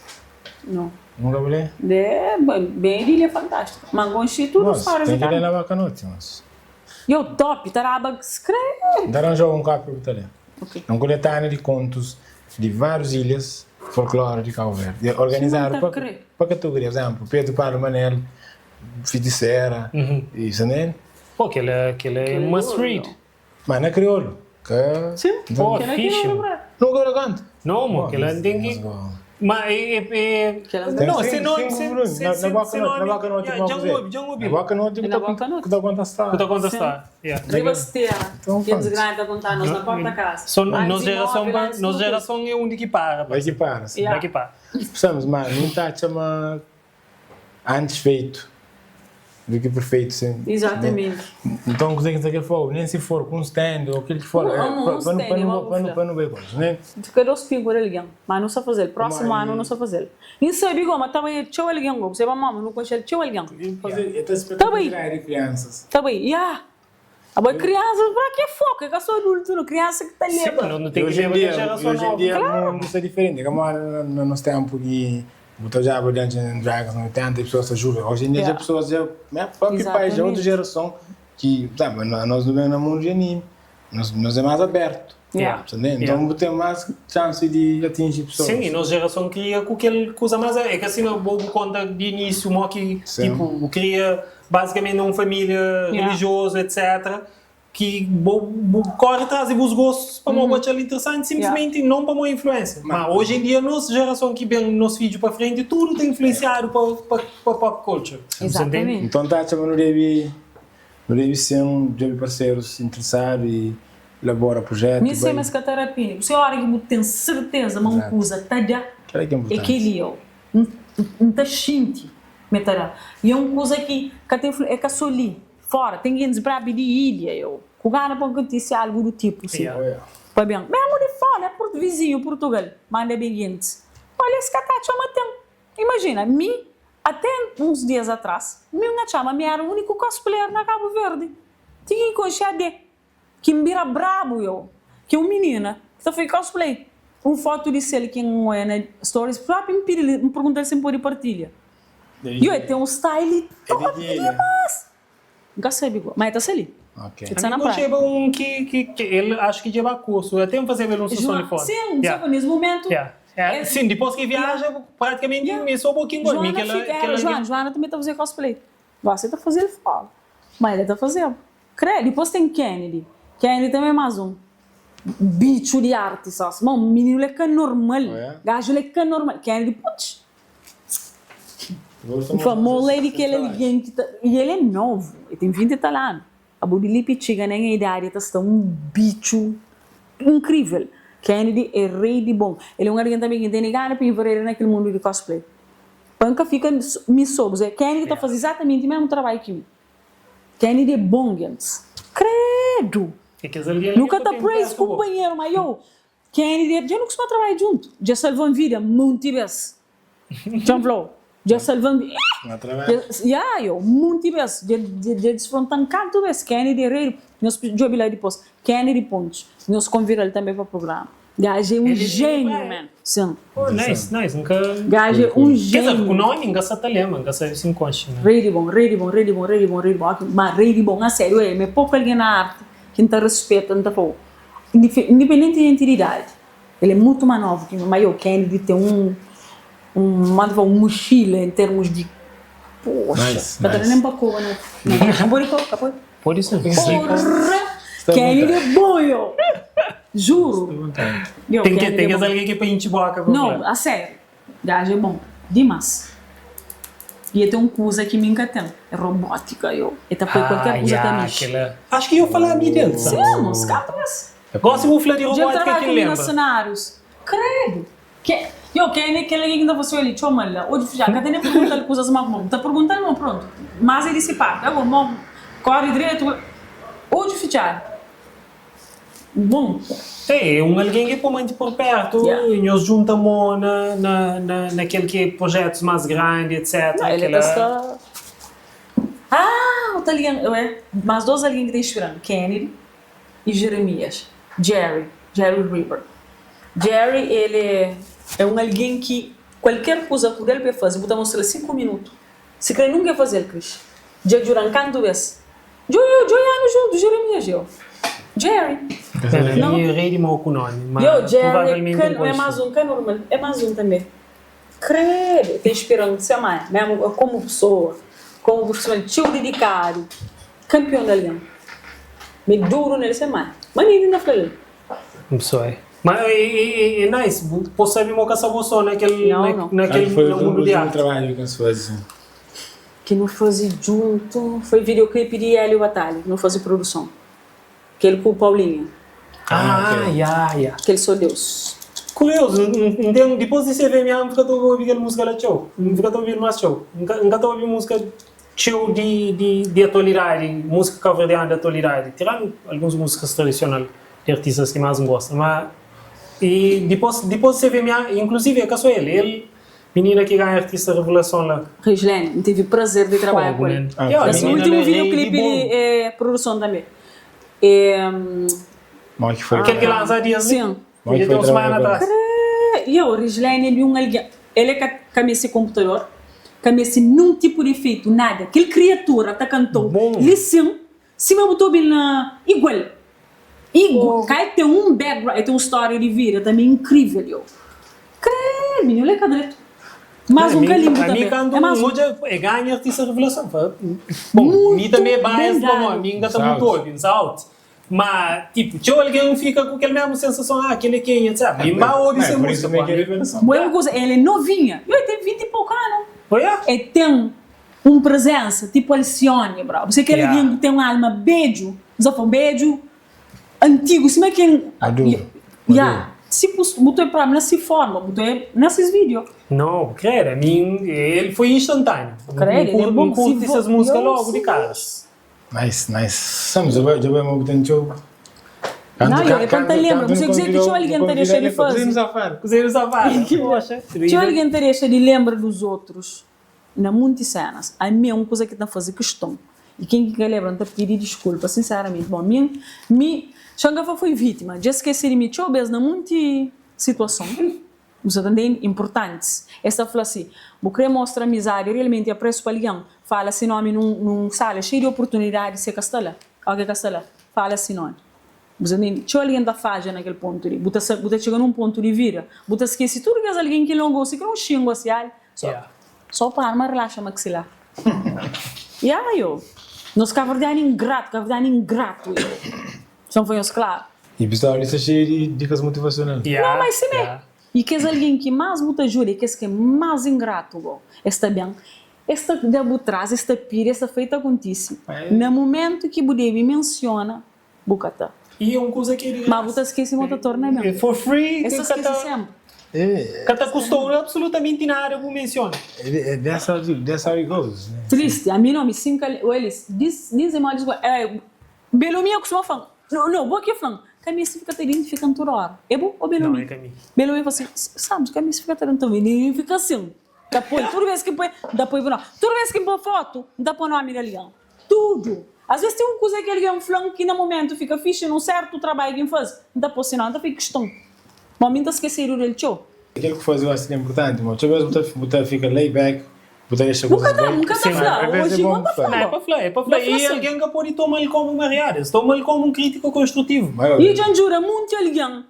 No. Nunka bu lé? Lé, ben di lé fantástiku. Ma ngonxi tudu Mos, stórias ten di ki lé kanta. Na Boka Noti, mos. Yo, top, ta daba skrebe. N ta ranjau un kópia bu ta lé. Ok. É un koletánea di kontus. di várius ilhas folklore di Cabo Verde. E organizadu pa pa kategoria, por exemplo, Pedro Paulo Manel, Fiticera, e sa ntende? Pô, kel-la kel-la é must read. Ma na kriolu ka. Sim, Pô, kel-la é fixe. kriolu brother. Nunka obi kanta? Não, mo, kel-la N ten ki. Ma é é é. Tem Não, se cinco, nome, cinco se volumes. se Na, na se Boca se Norte, na nome. Boca Norte Yeah, como dja N fazer? obi, dja N Na obi. Boca Norte É ku na ta Boca ku Norte. ta conta Ku ta storia. conta Sim. storia. Yeah. Riba stera, Então, ki es pronto. grandi ta konta-nos na porta kasa. So, Antis nos di gerason móvel, pa, antis nos tudu kuza. gerason é undi ki para, Vai pa. ki para, sim. Vai Yeah. ki para. Precisamos, mano, não tá chama antes feito do que perfeito, sim. Exatamente. Então, kuzê ki N sta kre fla-u, nen si for ku un stand ou kel ki for, Um, um, pa um pa nu stand, pa nu igual bu pa nu fla. pa nu bai konxe, ne? Fika dos pingu di algen, ma nu sta faze-l. Prósimu anu Pamodi nu sta faze-l. N sabe gó ma ta bai txeu algen gó, bu sabe ma nu konxe-l txeu algen. E ta Ta speta bai, idadi di kriansas. ta bai, ya. Abo é kriansa, pra ke foku? É ka so adultu no, kriansa ki ta Sim, leba. no, nu E ten ki oji en leba kel dia, e jerason oji en novu. dia Klaru! mundu sta diferenti, ka modi na na nos tempu ki bu ta odjaba Dungeons and Dragons na 80 e pesoas ta julga. Oji en dia dja Yeah. pesoas dja, né, propi pais dja otu Exatamente. jerason ki, sabe, anos nu ben na mundu di anime, nos nos é más abertu. Yeah. Sa ntende? Yeah. Nton bu ten más xansi di atinji pesoas. Sim, e nos jerason kria ku kel kuza más, é ka sima bo bu konta di inísiu mo ki Sim. tipo bu kria bazikamenti na un família Yeah. relijiozu etc ki bo bu kori tras di bus gostus pamodi bu atxal interesanti simplismenti non pamodi influensia. Ma oji en dia nos jerason ki ben nos fidju pa frenti tudu ta influensiadu pa pa pa pop culture. Sa ntende? Exatamente. Nton ta atxa ma nu debe nu debe sim djobe parserus interesadu i Labora projetu, Mi bai. sima es ka ta rapini. Bu se ora ki bu ten serteza ma un Exato. kuza ta da, Kela ki é é inpurtanti. kel-li eu. N N ta xinti ma el ta da. I é un kuza ki ka ten influ, é ka so li, fora, ten gentis brabi di ilha eu ku gana pa N kontise algu du tipu si. Yeah. Oh yeah. Pa ben, mesmu di fora, é vizinhu Purtugal, manda ben gentis. Olha, es ka ta atxa ma ten. Imajina, mi, até uns dias atras, mi N atxaba ma mi era uniku cosplayer na Kabu Verdi. Ti ki N konxe AD. Ki N bira brabu yo. Ki un minina ki ta faze cosplay. Un fotu di sel ki N oia na stories propi N pidi-l, N pergunta-l si N pode partilha. Yo, el ten un style top dimas! N ka sabe go, ma el ta sta li. El sta Ami na N praia. konxeba un ki ki el axu ki dja ba kursu, até N fazeba el un seson di fotu. Sin, Yeah. nes mumentu. Yeah. El, Sin, dipos ki viaja, pratikamenti Yeah. é so bo ki N gosta. Mi Joana kel fika, kel era Joana, algen. Joana tanbe ta faze cosplay. Gosi el ta faze-l fora, ma el ta fazeba. Krê, dipôs ten Kennedy. Kennedy tanbê é más un bitxu di arti só. Sima un mininu el é ka normal. Oh, é? Gaju el é ka normal. Kennedy, putz! Gosta N fla, mostra mo lei di ses kel trabalhus. algen ki ta. I el é novu, el ten 20 i tal anu. Abo di li pi txiga na nha idadi el ta sta un bitxu inkrivel. Kennedy é rei di bon. El é un algen tanbê ki N tene gana pa invareda na kel mundu di cosplay. Pa N ka fika mi sô. Bu sabe, Kennedy ta faze izatamenti mesmu trabadju ki mi. Kennedy é bom gentis. Credo! É kes algen li Nu ki ka bu ta ten praise pertu bo. kunpanheru, ma yo, Kennedy é, dja nu kustuma trabadja djuntu, dja salva-m vida munti bes. Dja N fla-u, dja salva-m vida. Na trabadju? Ya, yo, munti bes. Dja, dja disfronta-m kantu bes. Kennedy é rei. Nhos djobe la dipôs. Kennedy Pontes. Nhos konvida-l tanbe pa prugrama. Gajo é um Ele gênio, é. man. Sim. Oh, nice, nice. Nka. Gajo é um Quer dizer, gênio. ku nomi nka sa ta lembra, nka sabe si nkonxe, né? Rei di bon, rei di bon, rei di bon, rei di bon, rei di bon. Ok, ma rei di bon, a sériu, é, ma é poku algen na arti ki N ta rispeta, N ta fla, indipendenti di idadi, el é mutu más novu ki mi, ma yo, Kennedy ten un, un, ma ta fla, un muxila en termus di, poxa, Nice, ka ta da nice. nen pa koba na, na, pode koba, ka pode? Pode sim. Porra! Sta Kennedy vontade. é bom, yo! Juro! Yo, Tem que Kennedy tem é kes bom. algen ki é pa intxi boka pa Não, fla. a sério. Gajo é bom. Dimas. E el ten un kuza ki mi N ka ten. É robótica, yo. El ta poi Ah, kualker kuza ta ya, mixi. kela. Acho ki eu fala ami del, sa. Sim, mos, kantu bes. Gosi bu fla di Dja el robótica trabadja ki ku N mi na lembra. senárius. Credo! Ke, yo, ken kel algen ki N ta fase el txoma-l la, odju fitxadu, N ka ta nen pergunta-l kuzas mau ku mau. N ta pergunta-l ma prontu, mas é di si parti. Ago, mo kóre dretu, odju fitxadu. Bon. É, é un algen ki é pa mante por pertu, Yeah. e nhos djunta mô na, na, na, na kel ki é projetus más grandi, etc. Não, ele Kela. ta sta. Ah, otu algen, ué, más dos algen ki ta inspira-m, Kennedy i Jeremias, Jerry, Jerry River. Jerry, el é é un algen ki kualker kuza ku da-l pa el faze, bu ta mostra-l 5 minutu, sikrê nunka el faze-l, Kris. Dja djuda-m kantu bês. Djoia, djoia-nu juntu, Jeremias i eu. Jerry. Não. Mi é rei di mau ku nomi, ma Yo, Jerry, provavelmenti ka, N é konxe. más un, ka normal, é más un tanbê. Credo, ta inspira-m se mai, mesmu komu pesoa, komu profissional, txeu didikadu, kanpion di algen. Mi duru nel se mai, ma mi inda fla el. Un pesoa é. Ma é nice, bu pode sabe mo ka sa bo so na kel, Não, não. na Kal kel, foi na mundu di últimu arti. trabadju ki nhos faze? Ki nu faze djuntu foi videoclip di Hélio Batalha, nu faze produson. Kel ku Paulinha. Ah, ya, ya. Kel só Deus. Kuriozu, N ten, dipôs di CVMA N fika ta obi kel múzika la txeu. N fika ta obi-l más txeu. N ka, N ka ta obi múzika txeu di, di, di atualidadi, múzika kabuverdianu di atualidadi, tirandu alguns múzikas tradisional di artistas ki más N gosta. Má, i dipôs, dipôs di CVMA, inkluzivi é ka sô el, el, minina ki ganha artista revelason la. Rislene, N tevi prazer di trabadja Fogu, ku el. man. Ya, Nesse minina último la é rei di videoclipe bom. di eh, produson tanbe. Eh, Modi ki foi? Kel ki lansa dias li? Sim. Modi Dja ki ten foi un semana trabalha com atrás. Kre, yo, Rislene é di un algen, el é ka ka meste konputador, ka meste nun tipu di efeitu, nada. Kel kriatura ta kantou Bom. li sin, sima bu ta obi-l na igual. Igual. Ka el ten un background, el ten un stória di vida tanbe inkrivel, yo. Kre, mininu, el é ka dretu. Mas un kalimbu Ami tanbe. kantu É mas N un. odja e ganha artista revelason, N fla, bom, mi Mutu tanbe é ben biased pamodi dadu. mi N ka ta mutu obi, N sa out. Ma, tipo, txeu algen fika ku kel mesmu sensason, ah, kel é kenha, etc. Mi N ba obi se É, por múzika, isso mesmo que é pô. revelason. Bo é un kuza, el é novinha, yo, el ten 20 i poku anu. Oia? El ten un prezensa tipo Alcione, bro. Bo kel Yeah. algen ki ten un alma bedju, N sa fla bedju, antigu, sima ken. Maduru. Ya, si bu bu ta prova na si forma, bu ta na sis video. No, credo, ami, el foi instantâneo. Credo, N el é bom. N curti Si ses vo- múzika yo logo di si. cara. Nice, nice. Sam, dja bai, dja bai ma bu ten txeu. Não, eu é pa ta lembra, bu sa dizer ki txeu algen ta dexa di faze. Kuzê nu sa fala? Kuzê nu sa fala? Poxa. Txeu algen ta dexa di lembra dos otrus na munti senas. Ami é un kuza ki ta faze kiston. I ken ki ka lebra N ta pidi diskulpa sinseramenti. Bon, mi, mi, Xangafa foi vitima. Dja skese di mi txeu bes na munti situason. Bu sa ta ntende? Inpurtantis. Es ta fla si, Bu kre mostra amizadi realmenti apresu pa algen, fala si nomi nun nun sala xeiu di oportunidadi si e ka sta la. Oki e ka sta la, fala si nomi. Bu sa ntende? Txeu algen ta fadja na kel pontu li. Bu ta sa bu ta txiga nun pontu di vida, bu ta skese tudu kes algen ki longa-u, si kre un xingu asi, ali, so so pa arma relaxa maxilar. Ya, yo. Nos kaverdianu ingratu, kaverdianu ingratu, yo. Son foi nhos klaru. Episódio li sta xeiu di dikas motivasional. Não, mas simé. I kes algen ki más bu ta ajuda é kes ki é más ingratu go. Es ta ben, es ta da bu tras, es ta pidi, es ta fai ta kontise. Na mumentu ki bu debe mensiona, bu ka ta. I é un kuza ki é di Má bu grasa. ta skese ma ta torna ben. For free, Es ta ka ta skese senpri. ka ta kusta-u absolutamenti nada bu mensiona. That's how that's how it goes. Tristi. Ami não, mi sin ka elis dizem mal disku eh Belomia kustuma fla-m, No, no, bo ki fla-m, ka meste fika ta identifika-m tudu óra. É bo ô Não, Belomia? é ka mi. Belomia fla sin, Sabes, ka meste fika ta identifika sin. Ta poi, tudu bes ki N poi, N ta poi bu nomi. Tudu bes ki N poi fotu, N ta poi nomi di algen. Tudu! Asves ten un kuza ki algen fla-m ki na mumentu fika fixi nun sertu trabadju ki N faze, N ta poi se nomi, N ta fika kiston. Ma mi N ta skesedu del txeu. Kel ki faze eu acho ki é inportanti, ma txeu bes bu ta bu ta fika laid back Bu ta dexa Bu ka kuzas ta, bai? bu ka ta Sim, fla, Às vezes é oji bom bu ta fla. fla Não, é pa fla, é pa fla. Ba fla E sim. algen ka pode toma-l komu mariadu, es toma-l komu un krítika konstrutivu. Mas, I dja N djuda munti algen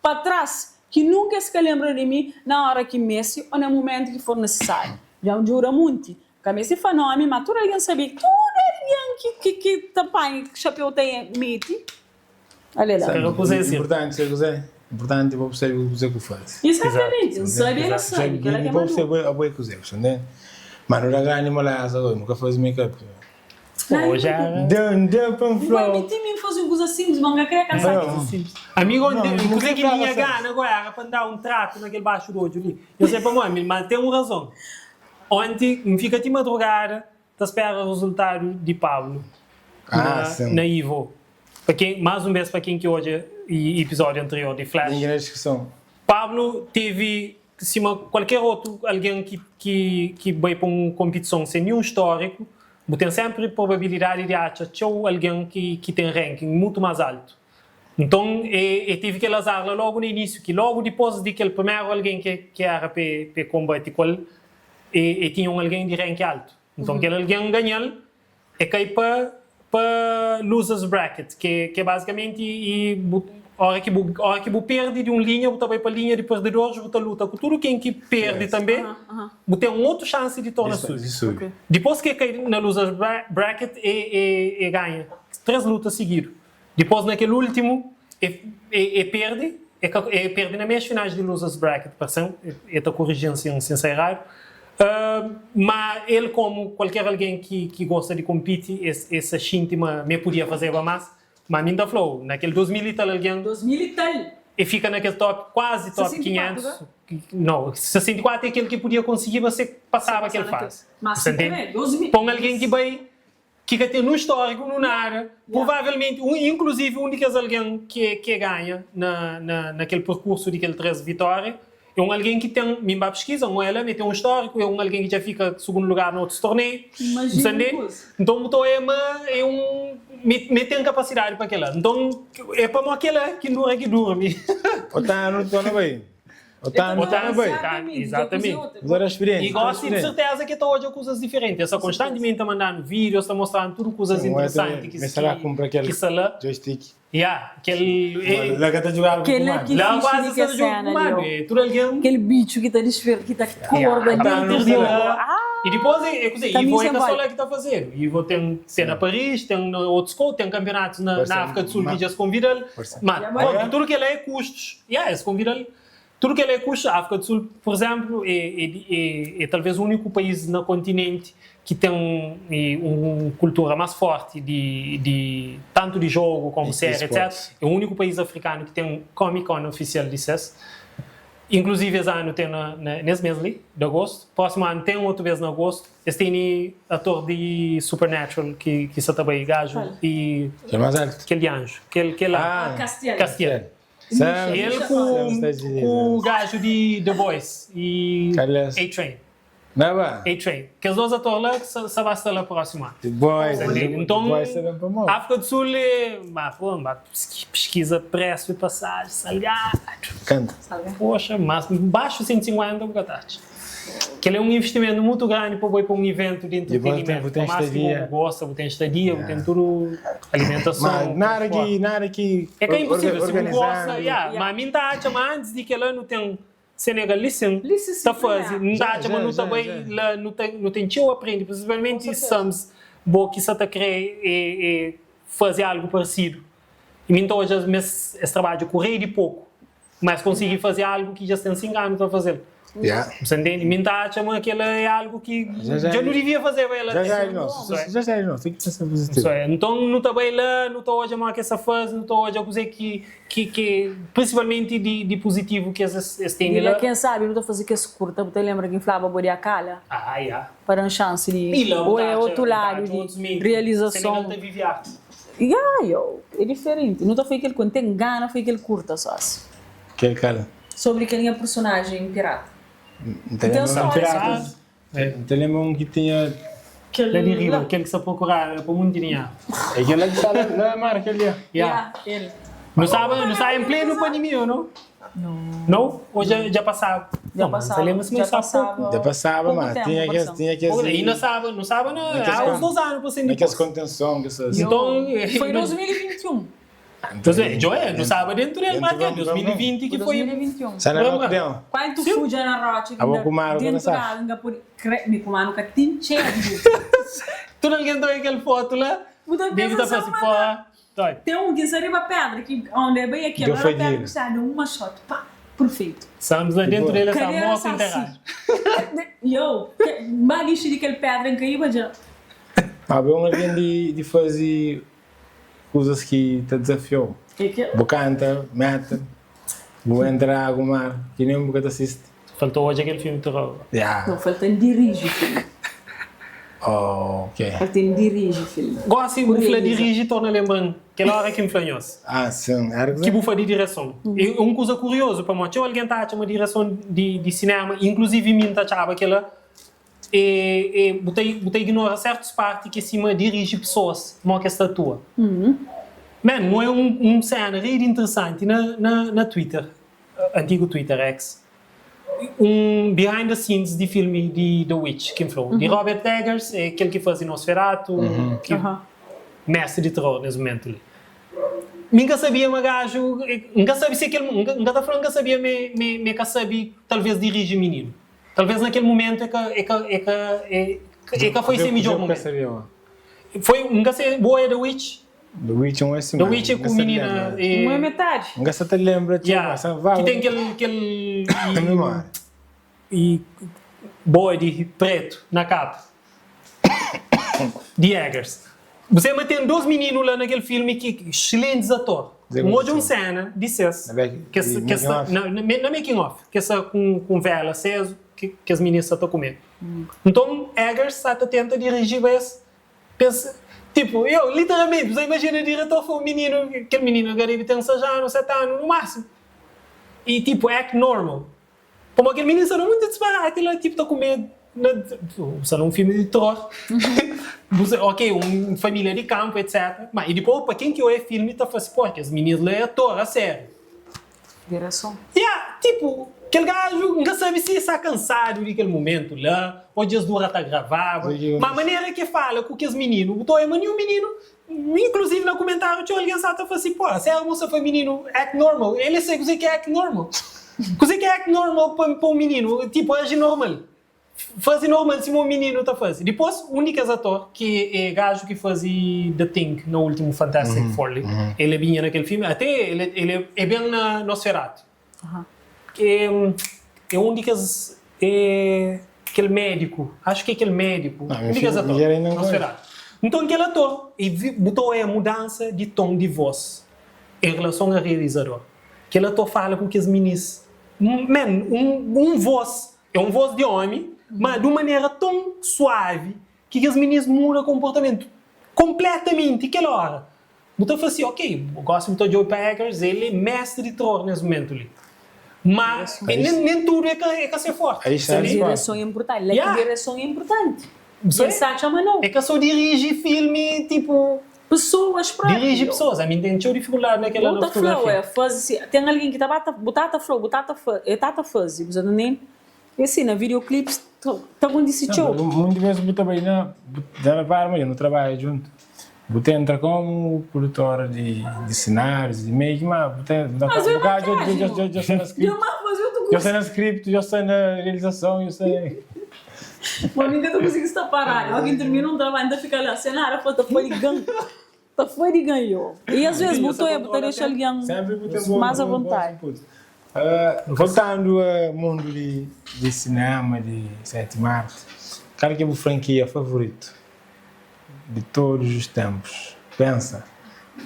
pa tras ki nunka es ka lenbra di mi na óra ki meste ô na mumentu ki for nisisáriu. Dja N djuda munti. Ka meste fla nómi, má tudu algen sabe. Tudu algen ki, ki, ki ta panha xapéu ta mete, ale la. Sabe kuzê é sirbi. Inportanti sabe kuzê? Inportanti pa bu sabe kuzê ku faze. Exatamente, N sabe ela sabe, kel-la ki é Pa bu maduru. sabe abo é kuzê, bu sta ntende? Má nu da grandi moleza gosi, nu ka faze make-up. Pô, já era. Deu, deu pa N N fla-u. vai miti mi N faze un kuza simples, ma N ka kre kansa. Não. Amigo, Não, não kuzê ki kre N tinha flaba gana go era pa N da un tratu na kel baxu di odju li. Eu sei pamodi, ma ten un razon. Onti N fika ti madrugada ta spera rezultadu di Pablo Ah, na, sim. na Ivo. Pa ken, más un bês pa ken ki odja ipisódiu anterior di Flash. Link na deskrison. Pablo tevi, sima kualker otu algen ki ki ki bai pa un konpitison sen ninhun stóriku, bu ten senpri probabilidadi di atxa txeu algen ki ki ten ranking mutu más altu. Nton, e e tevi kel azar la logu na inísiu, ki logu dipôs di kel primeru algen ki ki éra pa e pa e konbati ku el, e e tinha un algen di rank altu. Nton, kel algen ganha-l E kai pa pa losers bracket, ke ke bazikamenti i bu Ora ki bu ora ki bu perde di un linha, bu ta bai pa linha di perdedoris, bu ta luta ku tudu ken ki perde tanbe, bu ten un otu xansi di torna subi. Dipos ki e kai na losers bracket, e e e ganha 3 luta sigidu. Dipos na kel ultimu, e e e perde, e ka e perde na meias finais di losers bracket, parse-m, e ta koriji-m si N si N sta eradu. Ma el komu kualker algen ki ki gosta di konpiti, e e sa xinti ma ma e pudia fazeba mas. Ma mi N ta fla-u, na kel 2000 i tal algen. 2000 i tal! E fika na kel top, kuazi top 500. Nau, 64 é kel ki podia konsigiba se pasaba kel fazi. Mas Bu ta ntende? Pa un algen ki bai, ki ka ten nun stóriku, nun nada, provavelmenti, un, inkluzivi un di kes algen ki e ganha na, na, na kel perkursu di kel 3 vitória, É un algen ki ten, mi N ba piskiza, N oia la, mi ten un stóriku, é un algen ki dja fika sugundu lugar na otus torneiu, bu sta ntende? Nton bu ta oia ma é un, mi mi ten kapasidadi pa kila. Nton é pamó kila ki N dura ki durmi. Otanu torna bai. Otanu torna bai. Izatamenti. Bu ta da spiriénsia. I gosi di serteza ki el ta odja kuzas diferenti. El sta konstantimenti ta manda-nu vídios, ta mostra-nu tudu kuzas interesanti ki ki sta la. Joystick. Ya, kel e. La ka ta jugadu ku Kel-la kumadu. ki La fixi kuazi di sta kes ta joga sena ku li, kumadu. ô. E tudu algen. Kel bitxu ki ta disfer, ki ta korda Ya, dentru ta di bo. la. Ah! I dipôs e kuzê, Ta Ivo mi é sen ka sô volta. la ki ta fazedu. Ivo ten ten na Paris, ten na otus kou, ten kanpionatus na na Áfrika di Sul ki dja es konvida-l. Ma, prontu, tudu kel-la é kustus. Ya, es konvida-l. Tudu kel-la é kustus. Áfrika di Sul, pur izénplu, é é é é talvês úniku país na kontinenti ki ten un kultura más fórti di di tantu di jogu komu séri etc. É úniku país afrikanu ki ten Comic Con ofisial di ses. Inkluzivi es anu ten na na nes mês li di agostu. Prósimu anu ten otu bês na agostu. Es tene ator di Supernatural ki ki sa ta bai gaju i Kel más altu. kel di anju kel kel Ah. Castiel. Castiel. El ku ku gaju di The Boys i A-Train. A-Train. Kes dos ator la sa ba sta la prósimu anu. The Boys. Nton, Áfrika di Sul é ba pô, ba piskiza presu di pasaji, salgadu. Kanta. Poxa, mas baxu 150 bu ka ta atxa. Kel é un investimentu mutu grandi pa bai pa un iventu di entretenimentu. Pa más ki bo bu gosta, bu ten stadia, bu ten tudu alimentason. Ma nada ki, nada ki É ka inposível, si bu gosta, ya. Ma mi N ta atxa ma antis di kel-la nu ten Senegal li sin ta faze. N ta atxa ma nu ta bai la, nu ta nu ten txeu aprende, prinsipalmenti Sams, bo ki sa ta kre e e faze algu paresidu. I mi N ta odja ma es es trabadja ku rei di poku. Ma es konsigi faze algu ki dja es ten 5 anu ta faze-l. Yeah. Bu sta ntende? Mi N ta atxa ma kel-la é algu ki Já já dja nu divia fazeba el Já até. já é nosso. Já já é nosso. Tem que pensar positivo. Isso é. Nton nu ta bai la, nu ta odja modi ki es ta faze, nu ta odja kuzê ki ki ki prinsipalmenti di di puzitivu ki es es tene Di la la. ken sabi nu ta faze kes kurta, bu ta lenbra ki N flaba bo di Akala? Ah, ya. Pa da-m xansi di I la bu ou ta é atxa, otu bu ta ladu atxa di otus menti. realizason. Senegal ta vive arti. Ya, yo, é diferenti. Nu ta foi kel ku N ten gana foi kel kurta sósi. Kel kal? Sobri kel nha personajen pirata. N ta N ten lenbra un stórias pirata. ku N ta lenbra un ki tinha. Kel La di riba, la. kel ki sta prokuradu pa munti dinheru. É kel la ki sta la na mar kel dia. Ya. Ya, el. Nu staba, nu staba en plenu pandemia, o no? No? Ou dja, dja pasaba? Dja Não, mas pasaba, N ta lenbra si ma dja el staba pasaba. poku. Dja pasaba, Pouku ma tempu, tinha kes, parse-m. tinha kes. Pouku, inda staba, nu staba na, Naqueles há uns con- dos anu pa sen Naqueles dipôs. contenção que só. Então, Foi 2021. Então, Joé, nu staba dentu del, Dentu mas que vamos, vamos, 2020 ki foi. 2021. Sa na Vamos lá. lockdown. Quanto Sim. fuja na rocha Abo ku mar, dentro ku da água, nga pode cre, mi ku manu ka tin txedu. Tudu algen ta oia kel fotu la, Bu ta debe pensa ta só fla si, ma pó, toi. Tem um ki sta riba pedra ki onde é bem aquele, Deu era foi pedra de- ki sta deu uma shot, pá, perfeito. Sams la dentu dele sta Cadeira mortu sta enterradu. assim. Yo, ma lixi di kel pedra n kaiba dja. Ma bo é un algen di di faze kuzas ki ta dizafia-u. É kel. Bu kanta metal, bu entra agu mar ki nen bu ka ta sisti. Falta odja kel filmi terror. Ya. Não, falta-m diriji filmi. Oh, ok. Falta-m diriji filmi. Gosi bu Ku fla realiza. diriji torna lenbra-m kel ora ki N fla nhos. Ah, sin. Era Ki bu fla di direson. É un kuza kuriozu pamodi txeu algen ta atxa ma direson di di sinema, inkluzivi mi N ta atxaba kel-la, é é bu ta bu ta ignora sertus parti ki é sima diriji pesoas mo ki es ta atua. Man, N oia un un sena rei di interesanti na na na Twitter, antigu Twitter, X, un behind the scenes di filmi di The Witch ki N fla-u, di Robert Eggers, é kel ki faze Nosferatu, ki mestri di teror nes mumentu li. Mi N ka sabia ma gaju, N ka sabe si kel, N ka ta fla N ka sabia ma ma e ka sabe talvez diriji mininu. Talvez na kel mumentu e ka, e ka, e ka, e ka foi se midjor mumentu. Foi, N ka se, bu oia The Witch? The Witch un é si, The Witch é ku minina, e. Un é metadi. N ka sa ta lenbra txeu, ma sa vagu. Ki ten kel, kel, e bodi pretu na kapa. Di Eggers. Bu sabe ma ten 2 mininu la na kel filmi ki excelentis ator. N odja un sena di ses kes kes sta na na making of kes sta ku un vela asezu ki kes mininu sta ta kume. Nton Eggers sta ta tenta dirijiba es pa es tipo yo literalmenti bu sta imajina diretor fla un mininu kel mininu ka debe ten 6 anu 7 anu no masimu i tipo act normal. Pamodi kel mininu sta na munti disparati la, tipu ta kume na, sta na un filmi di teror, bu sta, ok, un familia di kampu etc. Ma i dipos pa ken ki oia filmi ta fla si, po, kes minis la é ator a sériu. Direson. Ya, tipu, kel gaju, N ka sabe si e sta kansadu di kel mumentu la, o dja es dura ta gravaba, ma manera ki e fala ku kes mininu, bu ta oia ma ninhun mininu Inclusive na kumentariu txeu algen sa ta fla si, Pô, sera bu sa fla mininu act normal? El é sai kuzê ki é act normal. Kuzê ki é act normal pa pa un mininu? Tipo aji normal. Faze normal sima un mininu ta faze. Dipôs, un di kes ator, ki é gaju ki faze The Thing na últimu Fantastic Four li, el é binha na kel filmi, até el é el é ben na Nosferatu. É é un di kes é kel médiku, acho ki é kel médiku, un di kes ator, Nosferatu. Nton kel ator, e bu ta oia mudansa di ton di vos en relason a realizador. Kel ator fala ku kes minis, man, un un vos, é un vos di omi, ma di un manera ton suavi ki kes minis muda konportamentu konpletamenti kel ora. Bu ta fla si, ok, gosi bu ta odja pa Eggers, el é mestri di teror nes mumentu li. Ma nen tudu é ka é ka se forti. Direson é inpurtanti. La ki direson é inpurtanti. El sa atxa ma nau. É ka so diriji filmi, tipo. Pesoas propi. Diriji pesoas. Ami N ten txeu difikuldadi na kela na fotografia. Bu ta fla, ué, fazi si. Ten algen ki ta ba ta, bu ta ta fla, bu ta ta fazi, el ta ta fazi, bu sa ta ntende? É si, na videoclips ta kontise txeu. Munti bes bu ta bai na, dja repara ma dja nu trabadja djuntu. Bu ta entra komu produtora di sinárius, di make, ma bu ta bu ta bu ka dja dja sta na script, dja sta na script, dja sta na realizason, dja sta. Ma mi ka ta konsigi sta paradu, oki N tirmina un trabadju N ta fika la sen nada pa ta fadiga-m, ta fadiga-m yo. I asves bu ta bu ta dexa algen más avontadi. Voltandu a mundu di sinema, di sétima arti, kal ki é bu frankia favoritu? Di todos os tempos pensa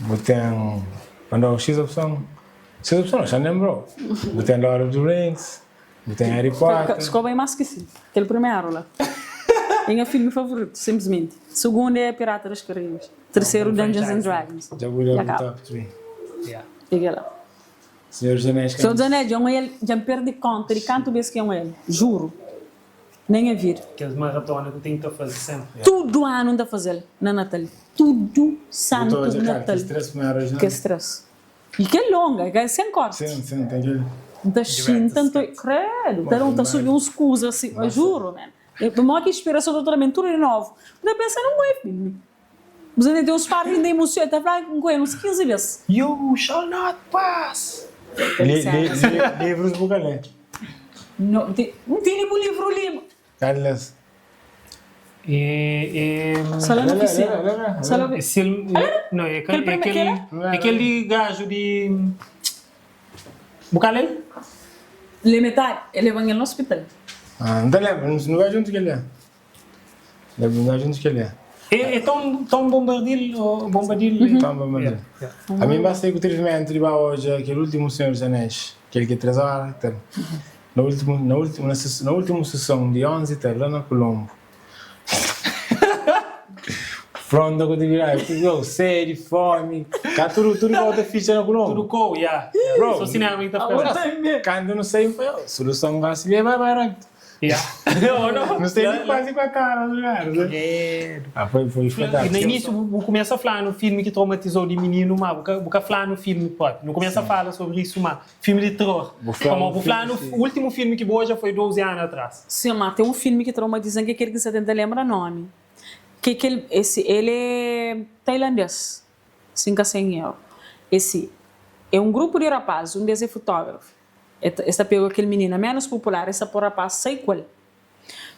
bu ten pa dau xis opson xis opson no xa lembrou bu ten Lord of the Rings bu ten Harry Potter. Sco bai mas ki si kel primeru la é nha filmi favoritu simplismenti sugundu é Pirata das Caraíbas terceru Dungeons and Dragons dja bu da bu top 3 é kela Senhor dos Anéis Senhor dos Anéis dja N oiel dja N perdi konta di kantu bes ki N oiel juru. Na nha vida. Kes maratona ku ten ki ta faze senpri. Tudu anu N ta faze-l na Natal. Tudu santu Natal. Kes 3. I ke longa, ka sen korti. N ta xinta, N ta Credo! Ta da un ta subi uns kuza si, ma juro man. Mó ki inspirason ta tra-m tudu di novu. N ta pensa na un boi filmi. Bu ta ten uns parti ki N ta emosiona, ta fla N koi uns 15 bes. You shall not pass! Livrus bu ka lé? No, N tene bu livru li. Kal des? Sala na ofisina. Sala No, é kel, é kel di gaju di. Bu ka lé-l? Lé metadi, el leba-m el na ospital. N ta lenbra, nu bai djuntu kel dia. Leba juntu kel dia. É Tom Tom Bombadil ou Bombadil? Tom Bombadil. Ami N ba sai ku trivimentu di ba odja kel ultimu Senhor dos Anéis, kel ki é 3 ora i tal. Na ultimu na ultimu na ultimu seson di 11 i tal la na Kulombu. Fronta ku atividadi, tudu sedi, fomi, ka tudu tudu volta fitxa na Kulombu. Tudu kou, ya. Bro, So sinema ki ta fika la. Kantu nu sai, N fla, suluson gosi li é bai bai rápidu. Nu sta li kuazi 4 horas lugar. Ah, foi foi espetáculo. Na início bu começa a falar no filme que traumatizou de menino, mas bu ka bu ka fla no filme próprio. Nu começa a fala sobre isso, mas filme de terror. Bu fla Pamodi bu fla no último filme que bu odja foi 12 anos atrás. Sim, mas tem um filme que traumatizam que é aquele que nsa tenta lembra nome. Que é aquele, esse, ele é tailandês, se nka sem erro. É si, é un grupu di rapazis, un di es é futógrafu. Es ta pega kel minina ménus popular, es ta pô rapaz sai ku el.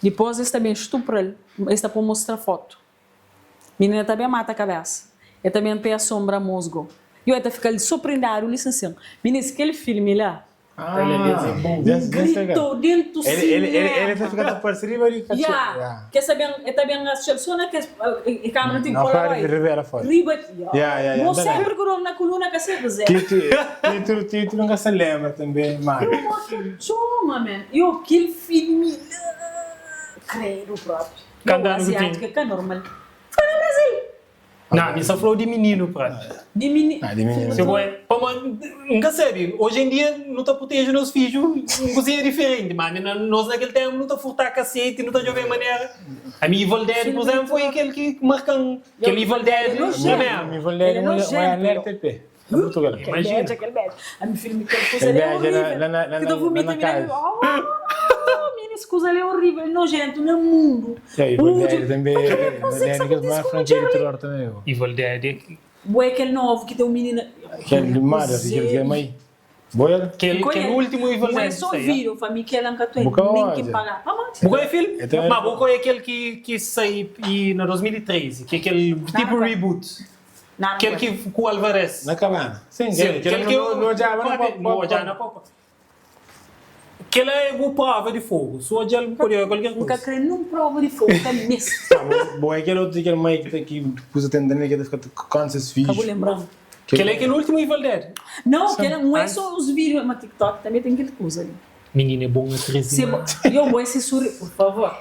Dipôs es ta ben stupra-l, es ta pô mostra fotu. Minina ta ben mata kabésa, el ta ben pê asombra mosgo. Yo, el ta fika li so prindadu li sin sin. Minis, kel filmi la, N gritou dentu sinéma. Ya, ke sa ben, el ta ben atxa-l so na kes kamera antigu Polaroid. Riba, yo, mo senpri ku dor na kuluna ka sê kuzê. Titulu N ka sa lenbra tanbe, ma. Yo, mo ke txoma, man. Yo, kel filmi la, kredu propi. Yo, aziátika ka normal. Foi na Brazil. Nah, mi sa flau di mininu prati. Di mini. Ah, di mininu. Se bo é, pamo N ka sabi, oji en dia nu ta proteje nos fidju un kuzinha diferenti, ma ami nos na kel tempu nu ta furta kaseti, nu ta djobe manera. Ami Evil Dead, pur izemplu, foi kel ki markan, kel Evil Dead primeru. Evil Dead Ele é un nojento, na yo. RTP, na Portugal. Kel Imajina. bedja, kel bedja. Ami filmi kel kuza Kel li é bedja horrível. la na la Ki na ta la vomita na mi na casa. Oh, mini, es kuza li é horrível, nojento na mundu. Ya, Evil Uju, Dead tanbe, pa kila Evil kuzê ki Dead sa é kes kontise maior ku frankia mudjer di li? terror tanbe bo. Evil Dead é Bo é kel novu ki ten un minina. Kel di Mother, di kel ki é mai. Bo el? Kel Nko kel el, últimu Evil Bo é Dead so sai, ya. vídeo, fa mi kel N ka Bu ten ka nen ki odja. paga. Pamodi? Bu ka é film? É ta Ma bu ka é kel ki ki sai i na 2013, ki é kel Nada tipo ku el. reboot. Nada Kel ku el. ki ku Alvarez. Na kabana. Sim, Sim, kel kel kel ki no no odjaba na Papi, no odja na popa. Kela é bu prova di fogu. Su odjal bu pode odja kualker N ka kuza. kre nun prova di fogu, ka meste. Ah, bo, bo é kel otu di kel mai ki ta ki kuza tenta nel ki ta fika ta konta ses Ka bu fidju. lembra-m. Kel é kel ultimu Evil Dead. Nau, kel Sim. n é Antes. so uns vídeo, ma TikTok tanbe ten kel kuza li. Minina é bon atriz Se bo, dimás. yo, bo é se surri, por favor.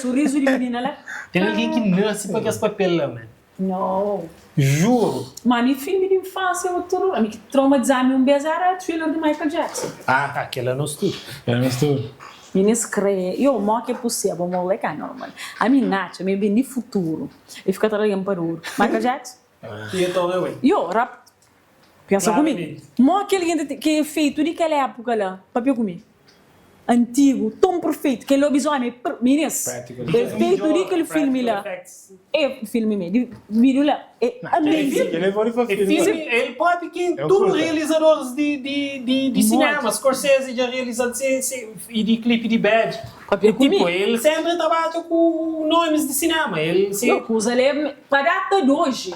Surrizu di minina la. Ten algen ki nase pa kes papel la, man. No. Juro. Ma mi filmi di infância o tudu, ami ki traumatizami un bes era Thriller di Michael Jackson. Ah. Ah, kel-la nos tudu. Kel-la nos tudu. Minis kre, yo, mo ki é pusivel, mo é ka normal. Ami N atxa ma e ben di futuru, e fika ta da-m pa duru. Michael Jackson? E e torna bai. Yo, rap, pensa ku mi, Claramente. mo ki algen ta ten, ki é fetu di kel épuka la, papia ku mi. Antigu, ton perfeitu, kel lobizómi é per, minis, Practical é fetu di kel filmi la. É filmi me, di vídeo la é amazing. Kel é bom di pa É filmi. filmi, el propi ki É o tudu curta. realizadoris di di di di sinema, Scorsese dja realiza se se e di clipe di Bad. Papia E ku mi. tipo, el sempri trabadja ku nomis di sinema, el se. Yo kuza la é pa data di oji.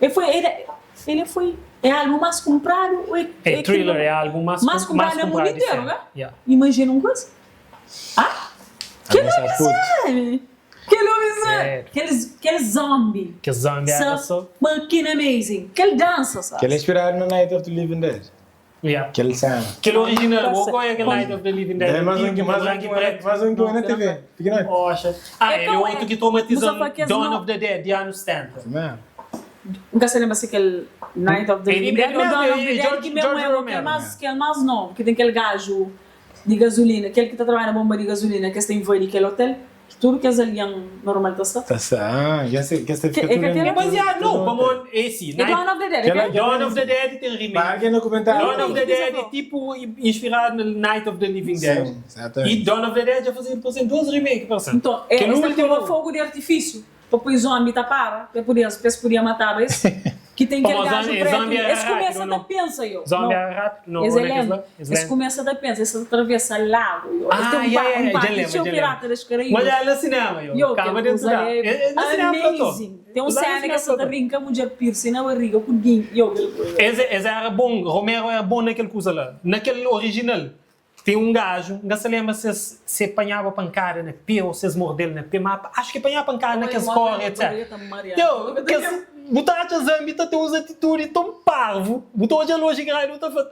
E foi el el foi é álbum mas kunpradu o é É Thriller é álbum mas mas mas kunpradu na mundu kunpradu di interu, sempre. ka? Yeah. Imajina un kuza. Ah? Kel Ami sa omi putu. sabi. Kel omi sa É. kel kel zombie. Kel zombie Sa era so. fucking amazing. Kel dansa sa. Kel inspiradu na Night of the Living Dead. Yeah. Kel cena. Kel original, Tá bo qual é aquele Night of the Living Dead? É mais um que mais um branco que e preto. mais um que na TV. Pequenote. Oxa. Ah, É ele é qual outro é? que traumatiza Musa fala que as Dawn no- of the Dead de anos 70. Mesmo. Nunca se lembra se aquele Night of the Ele- Living Dead ele ou mesmo, Dawn of ele- the Dead George- que mesmo George é o que é Romero. mais que é mais novo, que tem aquele gajo di gasolina, kel ki ta trabadja na bomba di gasolina, kes ta invadi kel hotel, ki tudu kes algen normal ta sta. Ta sta, ah, kes kes ta fika É tudu que É aquela- baseado, não, pamodi esse, É Night, Dawn of the Dead, é Aquela- kel? Dawn of the Dead tem remake. Pa algen na kumentáriu. Dawn of the Dead é tipo inspirado no Night of the Living Dead. Sim, exatamente. E Dawn of the Dead já fazedu por exemplo 2 remake, parse. Nton, é, Kel es ta último pô fogu di artifísiu pa poi zombi ta para, pa podia, pa es podia mataba es. Ki ten kel Pamodi gajo zombi- pretu, zombi era es kumesa rápidu, ta não? pensa yo. Zombi Não. era rápidu, não, Es não é é kes lento. lá? Es Es lento. kumesa ta pensa, es ta atravesa lagu yo. Es Ah, ten un yeah, pa, yeah, un dja parti lembra, txeu dja pirata lembra. das Caraíbas. Mas é na cinema, yo. Yo, Kama kel dentu kuza da. é É, é na cinema platô. amazing. Ten un Lá na sena cinema ki es ta platô. rinka mudjer piercing na barriga ku dinhu. Yo, kel kuza. Es, es era bon, Romero era bon na kel kuza la. Na kel original, Tem un gaju, N ka sa lenbra si es si e panhaba pankada na pé ou si es morde-l na pé, má acho ki e panhaba pankada na kes kóre, etc. Yo, kes, bu ta atxa zambi ta ten uns atitudi ton parvu, bu ta odja-l oji grandi bu ta fla,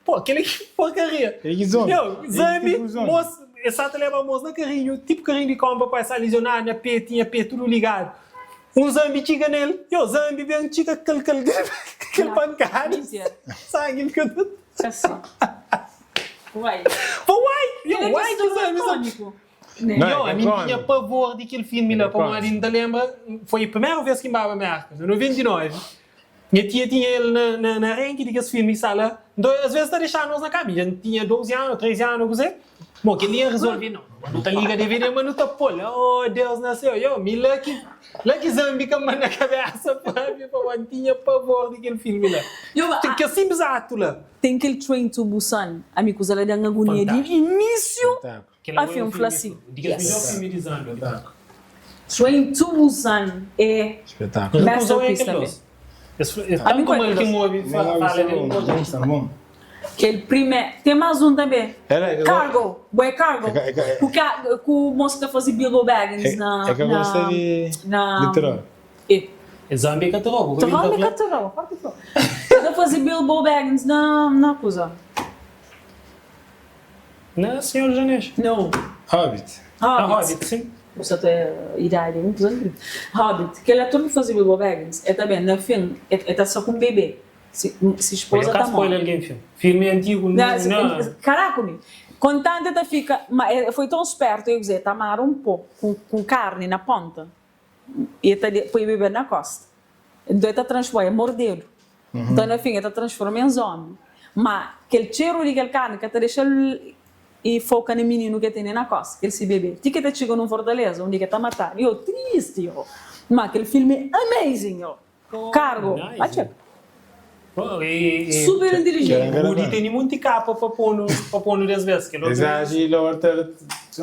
pô, kel-li ki porkaria. Kel-li ki zombi. Yo, Kel-li ki zambi, tipu zombi. mos, es sa ta leba mos na karinhu, tipu karinhu di konpa pa es sa lizionadu na pé, tinha pé tudu ligadu. Un zambi txiga nel, yo, zambi ben txiga kel kel kel pankada, sangi fika tudu. Uai. Pa uai! Yo, Kel é uai ki ki zambi sa. kómiku. Não, Yo, é ami N tinha kómiku. pavor di kel filmi É la, pamodi kómiku. N ta lenbra, foi primeru vez ki N baba Merka, na 99. Nha tia tinha el na, na, na renki di kes filmi ki sta la. Nton, as ves ta dexa nos na kama. Dja N tinha 12 anu, 13 anu, kuzê. Bon, kel li N rezolvi, no, nu ta liga DVD, ma nu ta pô-l. Oh, Deus na séu! Yo, mi la ki, la ki zambi ka manda kabesa pa mi, pamodi. Eu N tinha pavor di kel filmi la. Ten kel simplis atu la. Ten kel Train to Busan, ami kuza la da-m agonia di inísiu a fin. N fla si, yes. Train to Busan é masterpiece tanbê. Ami ku el kel 2. Kel prime, ten más un tanbê, Cargo, bo é Cargo, ku ku mos ki ta faze Bilbo Baggins na na na e. Zombie é ka terror, bu ka bem ta Zombie fla? ka terror, forti fla. El ta faze Bilbo Baggins na na kuza. Na Senhor dos Anéis. No. Hobbit. Na Hobbit. Hobbit, sim. Bu sa ta idadi é muitus antigu. Hobbit, kel ator ki faze Bilbo Baggins, el ta ben na fin, el ta sta ku un bebê. Si si Olha esposa ka ta spoiler móre. algen filme. Filme é antigu, Na, na. Karaku mi. Kontanti el ta fika, ma el foi ton spertu, el kuzê, el ta mara un pó ku ku karni na ponta i el ta poi bebê na kosta. Nton el ta transforma, el mordedu. Nton na fin el ta transforma en zombi. Ma kel txeru di kel karni ka ta dexa-l i foka na mininu ki el tene na kosta, kel si bebê. Ti ki el ta txiga nun fortaleza undi ki el ta matadu. Yo, tristi yo! Ma kel filmi é amazing yo! Cargo, ba txeka. Super inteligente. Rudi teni munti kapa pa ponu pa ponu des bes kel otu Exaji i lor ta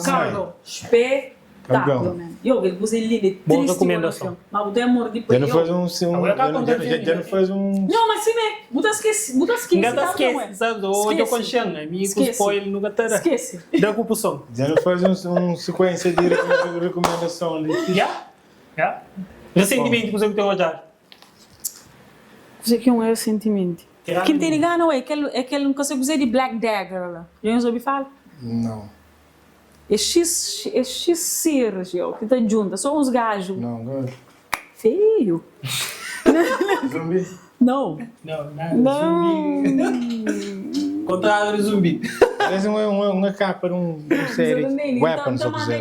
Cargo, espetáculo man. Yo, kel kuza é linda, é Bon tristi recomendason. Ma bu ten amor di Dja nu pa faze yo. un si un Agora ka dja konta dja dja nu faze un Nho, ma sime, bu ta skese, bu ta skese Nga ta tambi não é? skese, sabes? Ô dja Skese. konxen, ami ku Skese. spoiler nu ka ta da. Skese. Da ku puson. Dja nu faze un un sekuensia di rekumendason li. Ya, Ya. Resentimenti kuzê ku ten odjadu? Kuzê ki un é resentimenti? Ki N tene gana oe, kel é kel N ka sai kuzê di Black Dagger la. Dja nhos obi fala? Nau. É X é X Sergio ki ta djunta so uns gaju Nau, nka obi. feiu. Zumbi? Nau. Nau, nada zumbi. Kontráriu di zumbi. Parese un kapa di un série Weapons ô kuzê.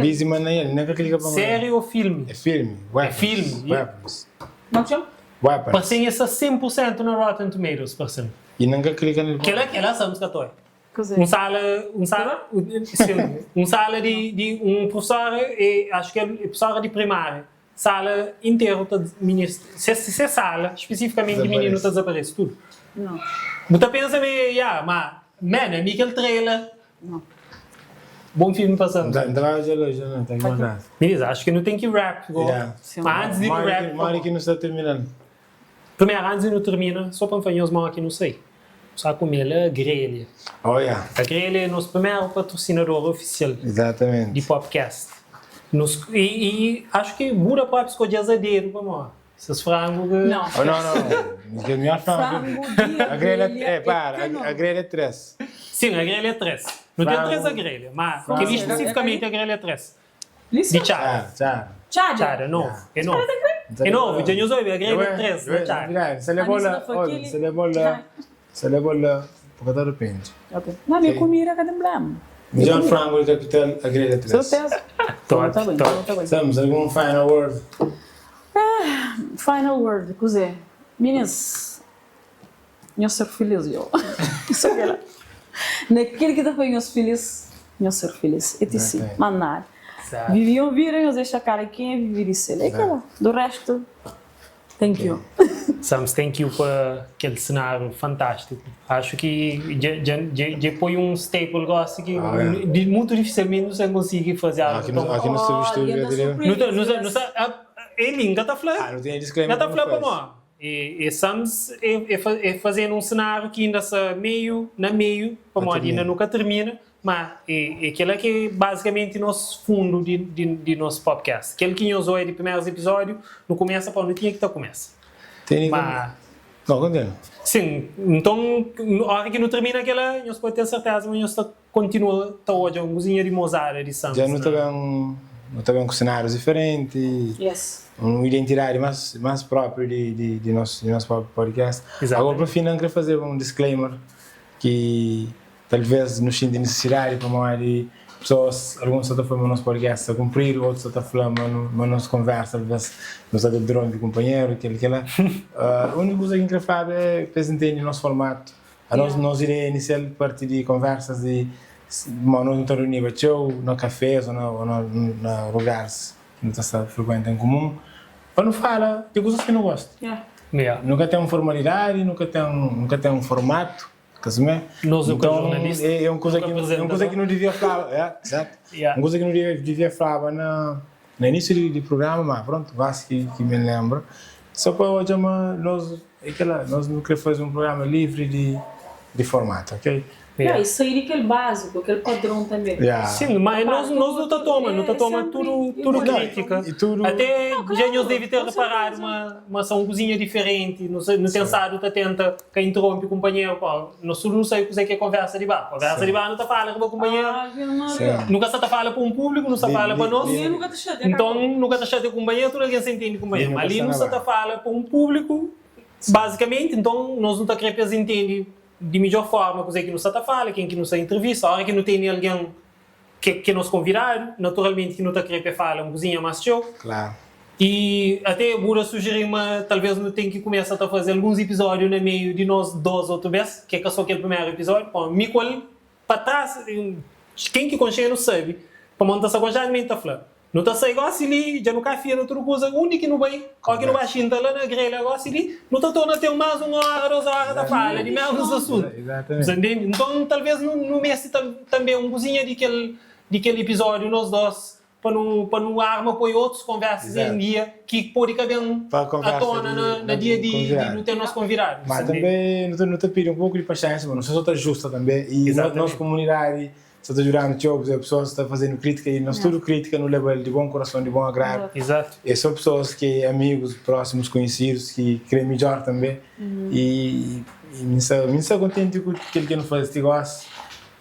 Busy ma na el, nen ka klika pa manda. Série ô filmi? É filmi, Weapons. É filmi? Weapons. Weapons. Parse-m es sta 100% na Rotten Tomatoes, parse-m. I nen ka klika nel. Kela, kela sabe ka toi. Un sala, un sala, sim, un sala di, di un professora, é, acho que é professora di primária. Sala interu ta minis se se sala spesifikamenti mininu ta dezaparese tudu. Bu ta pensa ma é ya ma man ami kel trailer bon filmi pa sa. N ta bai odja-l oji la ten ki mandadu. Minis acho ki nu ten ki rap go ma antis di nu rap Modi ki nu sta terminal? Primeru antis di nu termina so pa N fla nhos modi ki nu sai nu sta kume la grelha. Oh ya. A grelha é nos primeru patrosinador ofisial Exatamente. di popcast. Nos e e acho ki Buda propi skodje-s a dedu pamodi ses frangu ki. Não. Oh não não, kel melhor frangu. Frangu di A grelha grelha é é para, ka a grelha é 3. Sim, a grelha é 3. Nu ten 3 a grelha, ma kel li spesifikamenti a grelha é 3. Di txada. Txada. Txada. Txada, novu. É novu. É novu, dja nhos obi, a grelha é 3 na txada. Se levou la, olha, se levou la, se levou la, bu ka ta arrependi. Ok. Na mi kumida ka ten problema. Midjor frango di kapital, a grelha 3. Serteza. Top, Tá bem, top. tá bem. Sams, algun final word? Final word, kuzê? Minis, nhos ser filis yo. Só kela. Na kel ki ta fai nhos filis, nhos ser filis. Etc. Mas nada. Vivi un vida, nhos dexa kada kenha vivi di sel. É kela. Do resto, thank you. Sams, thank you pa kel senáriu fantástiku. Acho ki dja dja dja dja poi un staple gosi ki di mutu difisilmenti nu sta konsigi fazi algu tão. Aki nu sta bistu Nu ta nu ta nu sta Eli, N ka ta fla. Ah, nu tene disclaimer N ka ta pa fla nu faze. pamó E Sams e fazenu un senáriu ki inda sta meiu na meiu, pamodi inda nu ka tirmina, ma e kela ki é bazikamenti nos fundu di nos popcast. Kel ki nhos oia di primerus episódiu, nu kumesa pamodi nu tinha ki ta kumesa. Ma. Não, continua. Sim, nton, ora ki nu tirmina kela, nhos pode ten serteza ma nhos ta Kontinua ta odja un kuzinha di mozada di Santos Dja nu ta na. ben nu ta ben ku senárius diferenti, Yes. un identidadi más más própriu di di di nos di nos própriu podcast. Agora Exatamente. pa final N kre fazeba un disclaimer ki talvez nu xinti nisisidadi pamodi pesoas alguns sa ta fla ma nos podcast sta kunpridu, otus sa ta fla ma nu ma nos konversa alvez nu sa ta interrompi kunpanheru, kel kela. Úniku kuza ki N kre flaba é pa es ntende nos formatu. A nos nos ideia inisial parti di konversas di ma nos nu ta reuniba txeu na kafés o na o na na lugaris ki nu ta sta frikuenta en kumun. Pa nu fala di kuzas ki nu gosta. Yeah. Nu ka ten formalidadi, nu ka ten, nu ka ten un formatu, ka simé? Nos nu ka Nton, jornalista, é, é un nu kuza ka ki, é un kuza ki apresentador. nu divia flaba, yeah, exato. Yeah. Un kuza ki nu divia, divia flaba na, na inísiu di, di prugrama, ma prontu, gosi ki, ki mi lenbra. Só pa odja ma nos é kela, nos nu kre faze un prugrama livri di, di formatu, ok? Yeah, i sai di kel básiku, kel padron tanbê. Yeah. Sim, ma Repara, nos nos nu ta tudu, toma, nu ta é toma sénpri tudu tudu igual. krítika. I tudu. Até Não, dja nhos klaru, debe ter ku reparadu serteza. ma ma sa un kuzinha diferenti, nu sa nu ten Sim. stadu ta tenta ka interompi kunpanheru, pô, nos tudu nu sabe kuzê ki é konversa di bar. Konversa di Sim. bar nu ta fala riba kunpanheru, Ave Maria. Sim. nu ka sa ta fala pa un públiku, nu sa Li, fala pa li, nos. Ninguém li, nunka ta xatia, Nton kaka. nu ka ta xatia kunpanheru, tudu algen sa intende li kunpanheru. nu Ma ka li sta nu na sa ta bar. fala pa un públiku, Sim. bazikamenti, nton nos nu ta krê pa es intende Di midjor forma kuzê ki nu sa ta fala, ken ki nu sa intrivista. Óra ki nu tene algen ke ke nos konvidadu, naturalmenti ki nu ta krê pa e fala un kuzinha más txeu. Klaru. I até Buda sujeri ma talvês nu ten ki kumesa ta faze alguns ipizódiu na meiu di nos dôs otu bês, ke ka sô kel primeru ipizódiu. Pamodi mi ku el pa tras, ken ki konxe-nu sabe, pamodi nu ta sta konxadu, mi ta fla, Nu ta sai gosi li, dja nu ka fia na tudu kuza, undi ki nu bai, o ki nu ba xinta la na grelha gosi li, nu ta torna ten mas un ora, dos ora ta fala di mesmus asuntu. Bu ntende? Nton, talves nu nu meste tanbe un kuzinha di kel di kel episódiu nos dos pa nu pa nu arma poi otus konversas en dia ki pode ka ben a tona na na dia di di nu ten nos konvidadu. Ma tanbe nu ta pidi un poku di paxénsia, ma nu sta ta justa tanbe i nos komunidadi Sa ta djuda-nu txeu, pabia pesoas ta faze-nu kritika i nos tudu kritika nu leba-l di bon kurason, di bon agradu. Izatu. É sô pesoas ki é amigus, prósimus, konhisidos ki krê midjór tanbê. I mi sta, mi sta kontenti ku kel ki nu faze ti gósi.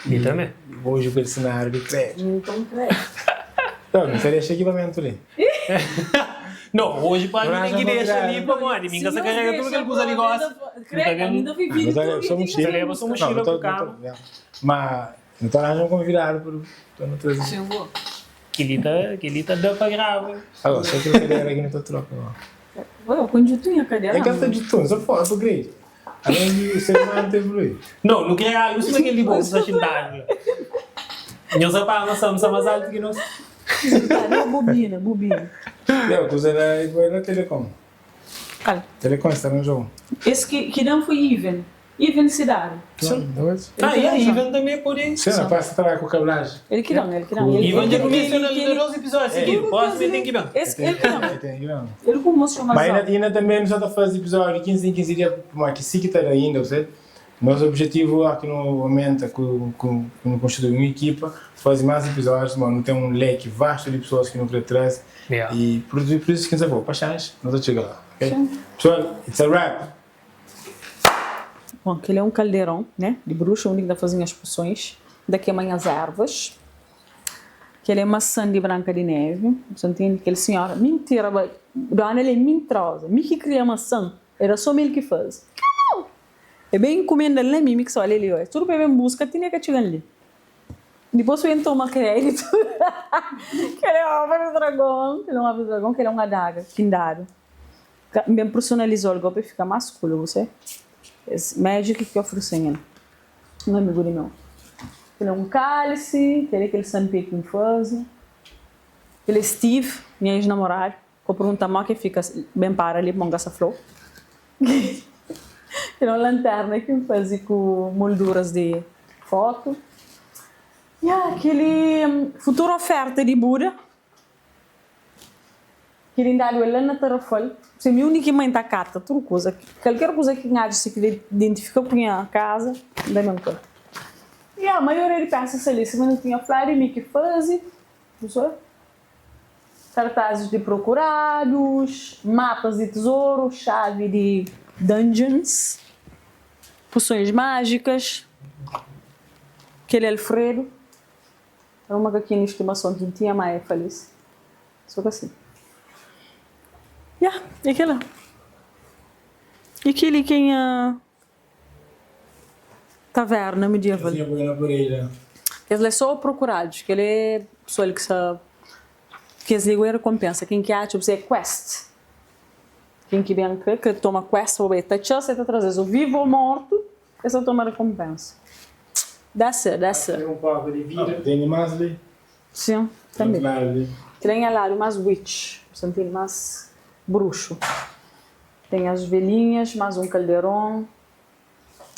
Mi tanbê. I oji ku el sináriu di kréditu. Nton kréditu. Nton, mi ta dexa ekipamentu li. No, oji pa mi ten ki dexa li pamodi mi ka sa karega tudu kel kuza li gósi. Mi ta ben. Mi ta leba sô muxila. Ta leba sô muxila ku kama. Ma nu ta ranja un konvidadu pa pa nu traze. Sim, bo. Kel-li ta, kel-li ta da pa grava. Agora, só kel kadera ki nu ta troka agora. Ué, ku djutu nha kadera. É ka sta djutu, só fora upgrade. Além di ser humanu ta evolui. Não, nu kre algu sima kel di bo ku sta xintadu la. Nhos rapaz na Samsa más altu ki nos. Não, bobina, bobina. Leo, kuza la é la Telecom. Kal? Telecom sta na jogo. Es ki ki dan foi Iven. Iven Cidade. Sim. Ah, yeah, Ivan também pode. Sim, rapaz, ta trabalha ku kablagem. El ki dan, el ki dan. Ivan dja nu mensiona li na dos episódios seguidu. Próximo el ten ki ben. Es el ki dan. El ku mostra Mas inda, inda também nu sa ta faze episódio di 15 em 15 dia, pamodi ki si ki ta da inda, você. Nos objetivo é ki nu aumenta ku ku nu konstitui un ekipa, faze mais episódios, mas nu ten un leki vasto di pessoas ki nu kre traze. Yeah. E por por isso ki nu sa fla, paxénxa, nu ta txiga la, ok? Pessoal, it's a wrap! Bom, kel é un kalderon, né, di bruxa, undi ki ta faze nhas pusons, N ta kema nhas ervas. Kel é masan di Branka di Nevi, bu ntende? Kel sinhora, mintira, ba, dona el é mintroza, mi ki kria masan, era so mi el ki faze. Kau! E ben inkumenda-l na mi, mi ki sta olha li, oi, tudu pa e ben buska, ti ne ka txiga-m li. Dipôs pa e toma kréditu, kel é obra di dragon, kel é un obra di dragon, kel é un adaga ki N dadu. Ka N ben personalizol go pa e fika mas cool bu se es magic ki ofresen el un amigu di meu kel é un kalisi kel é kel sanpe ki N faze kel é Steve nha ex namoradu ko pergunta mo ke fika ben para li pamo N ka sa flou kel é un lanterna ki N faze ku molduras di fotu ya kel é futura oferta di Buda. Ki lindadu é la na Tarrafal. Se mi undi ki mãe ta kata tudu kuza, kalker kuza ki N atxa si ki identifika ku nha kaza, N da ben ku el. Ya, maioria di pesas ali, sima nu tinha fladu, é mi ki faze. Kartazis di prokuradus, mapas di tezoru, xavi di dungeons, pusões májikas, kel Alfredo. Era un makakinhu di stimason ki N tinha, má el falese. Sô ka si. Ya, é kel-la. I kel-li ki é nha taverna medieval. Kes-la é sô prokuradus. Kel-li é pesoal ki sta. Kes-li é rekonpensa. Ken ki atxa, bu é quest. Ken ki ben krê, krê toma quest pa bai ta atxa-s, el ta traze-s ô vivu ô mortu. Es ta toma rekompensa. That's it, that's it. Tem um pouco de vida. Tem animais li. Sim, também. Lado li. Tem lado mais witch, sentido mais. Bruxu. Ten as velinhas, más un kalderon,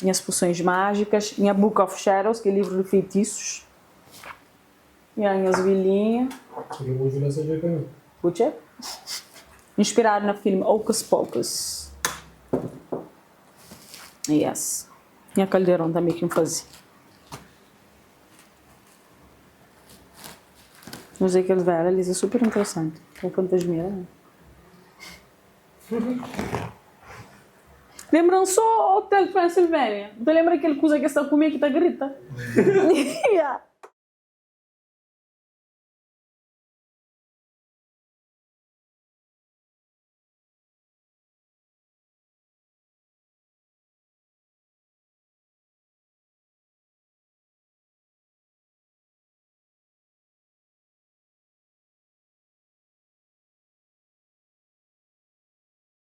nhas pusões májikas, nha Book of Shadows, ki é livru di feitisus, nha nhas velinha. Kel bruxu la sa djobe pa mi. Bu txê? Inspiradu na filmi Hocus Pocus. Yes. Nha kalderon tanbe ki N faze. Usei kel vela li, é super interesanti. Un fantasmera. Lembra-m só Hotel Transylvania. Bu ta lembra kel kuza ki es ta kume ki ta grita? Yeah.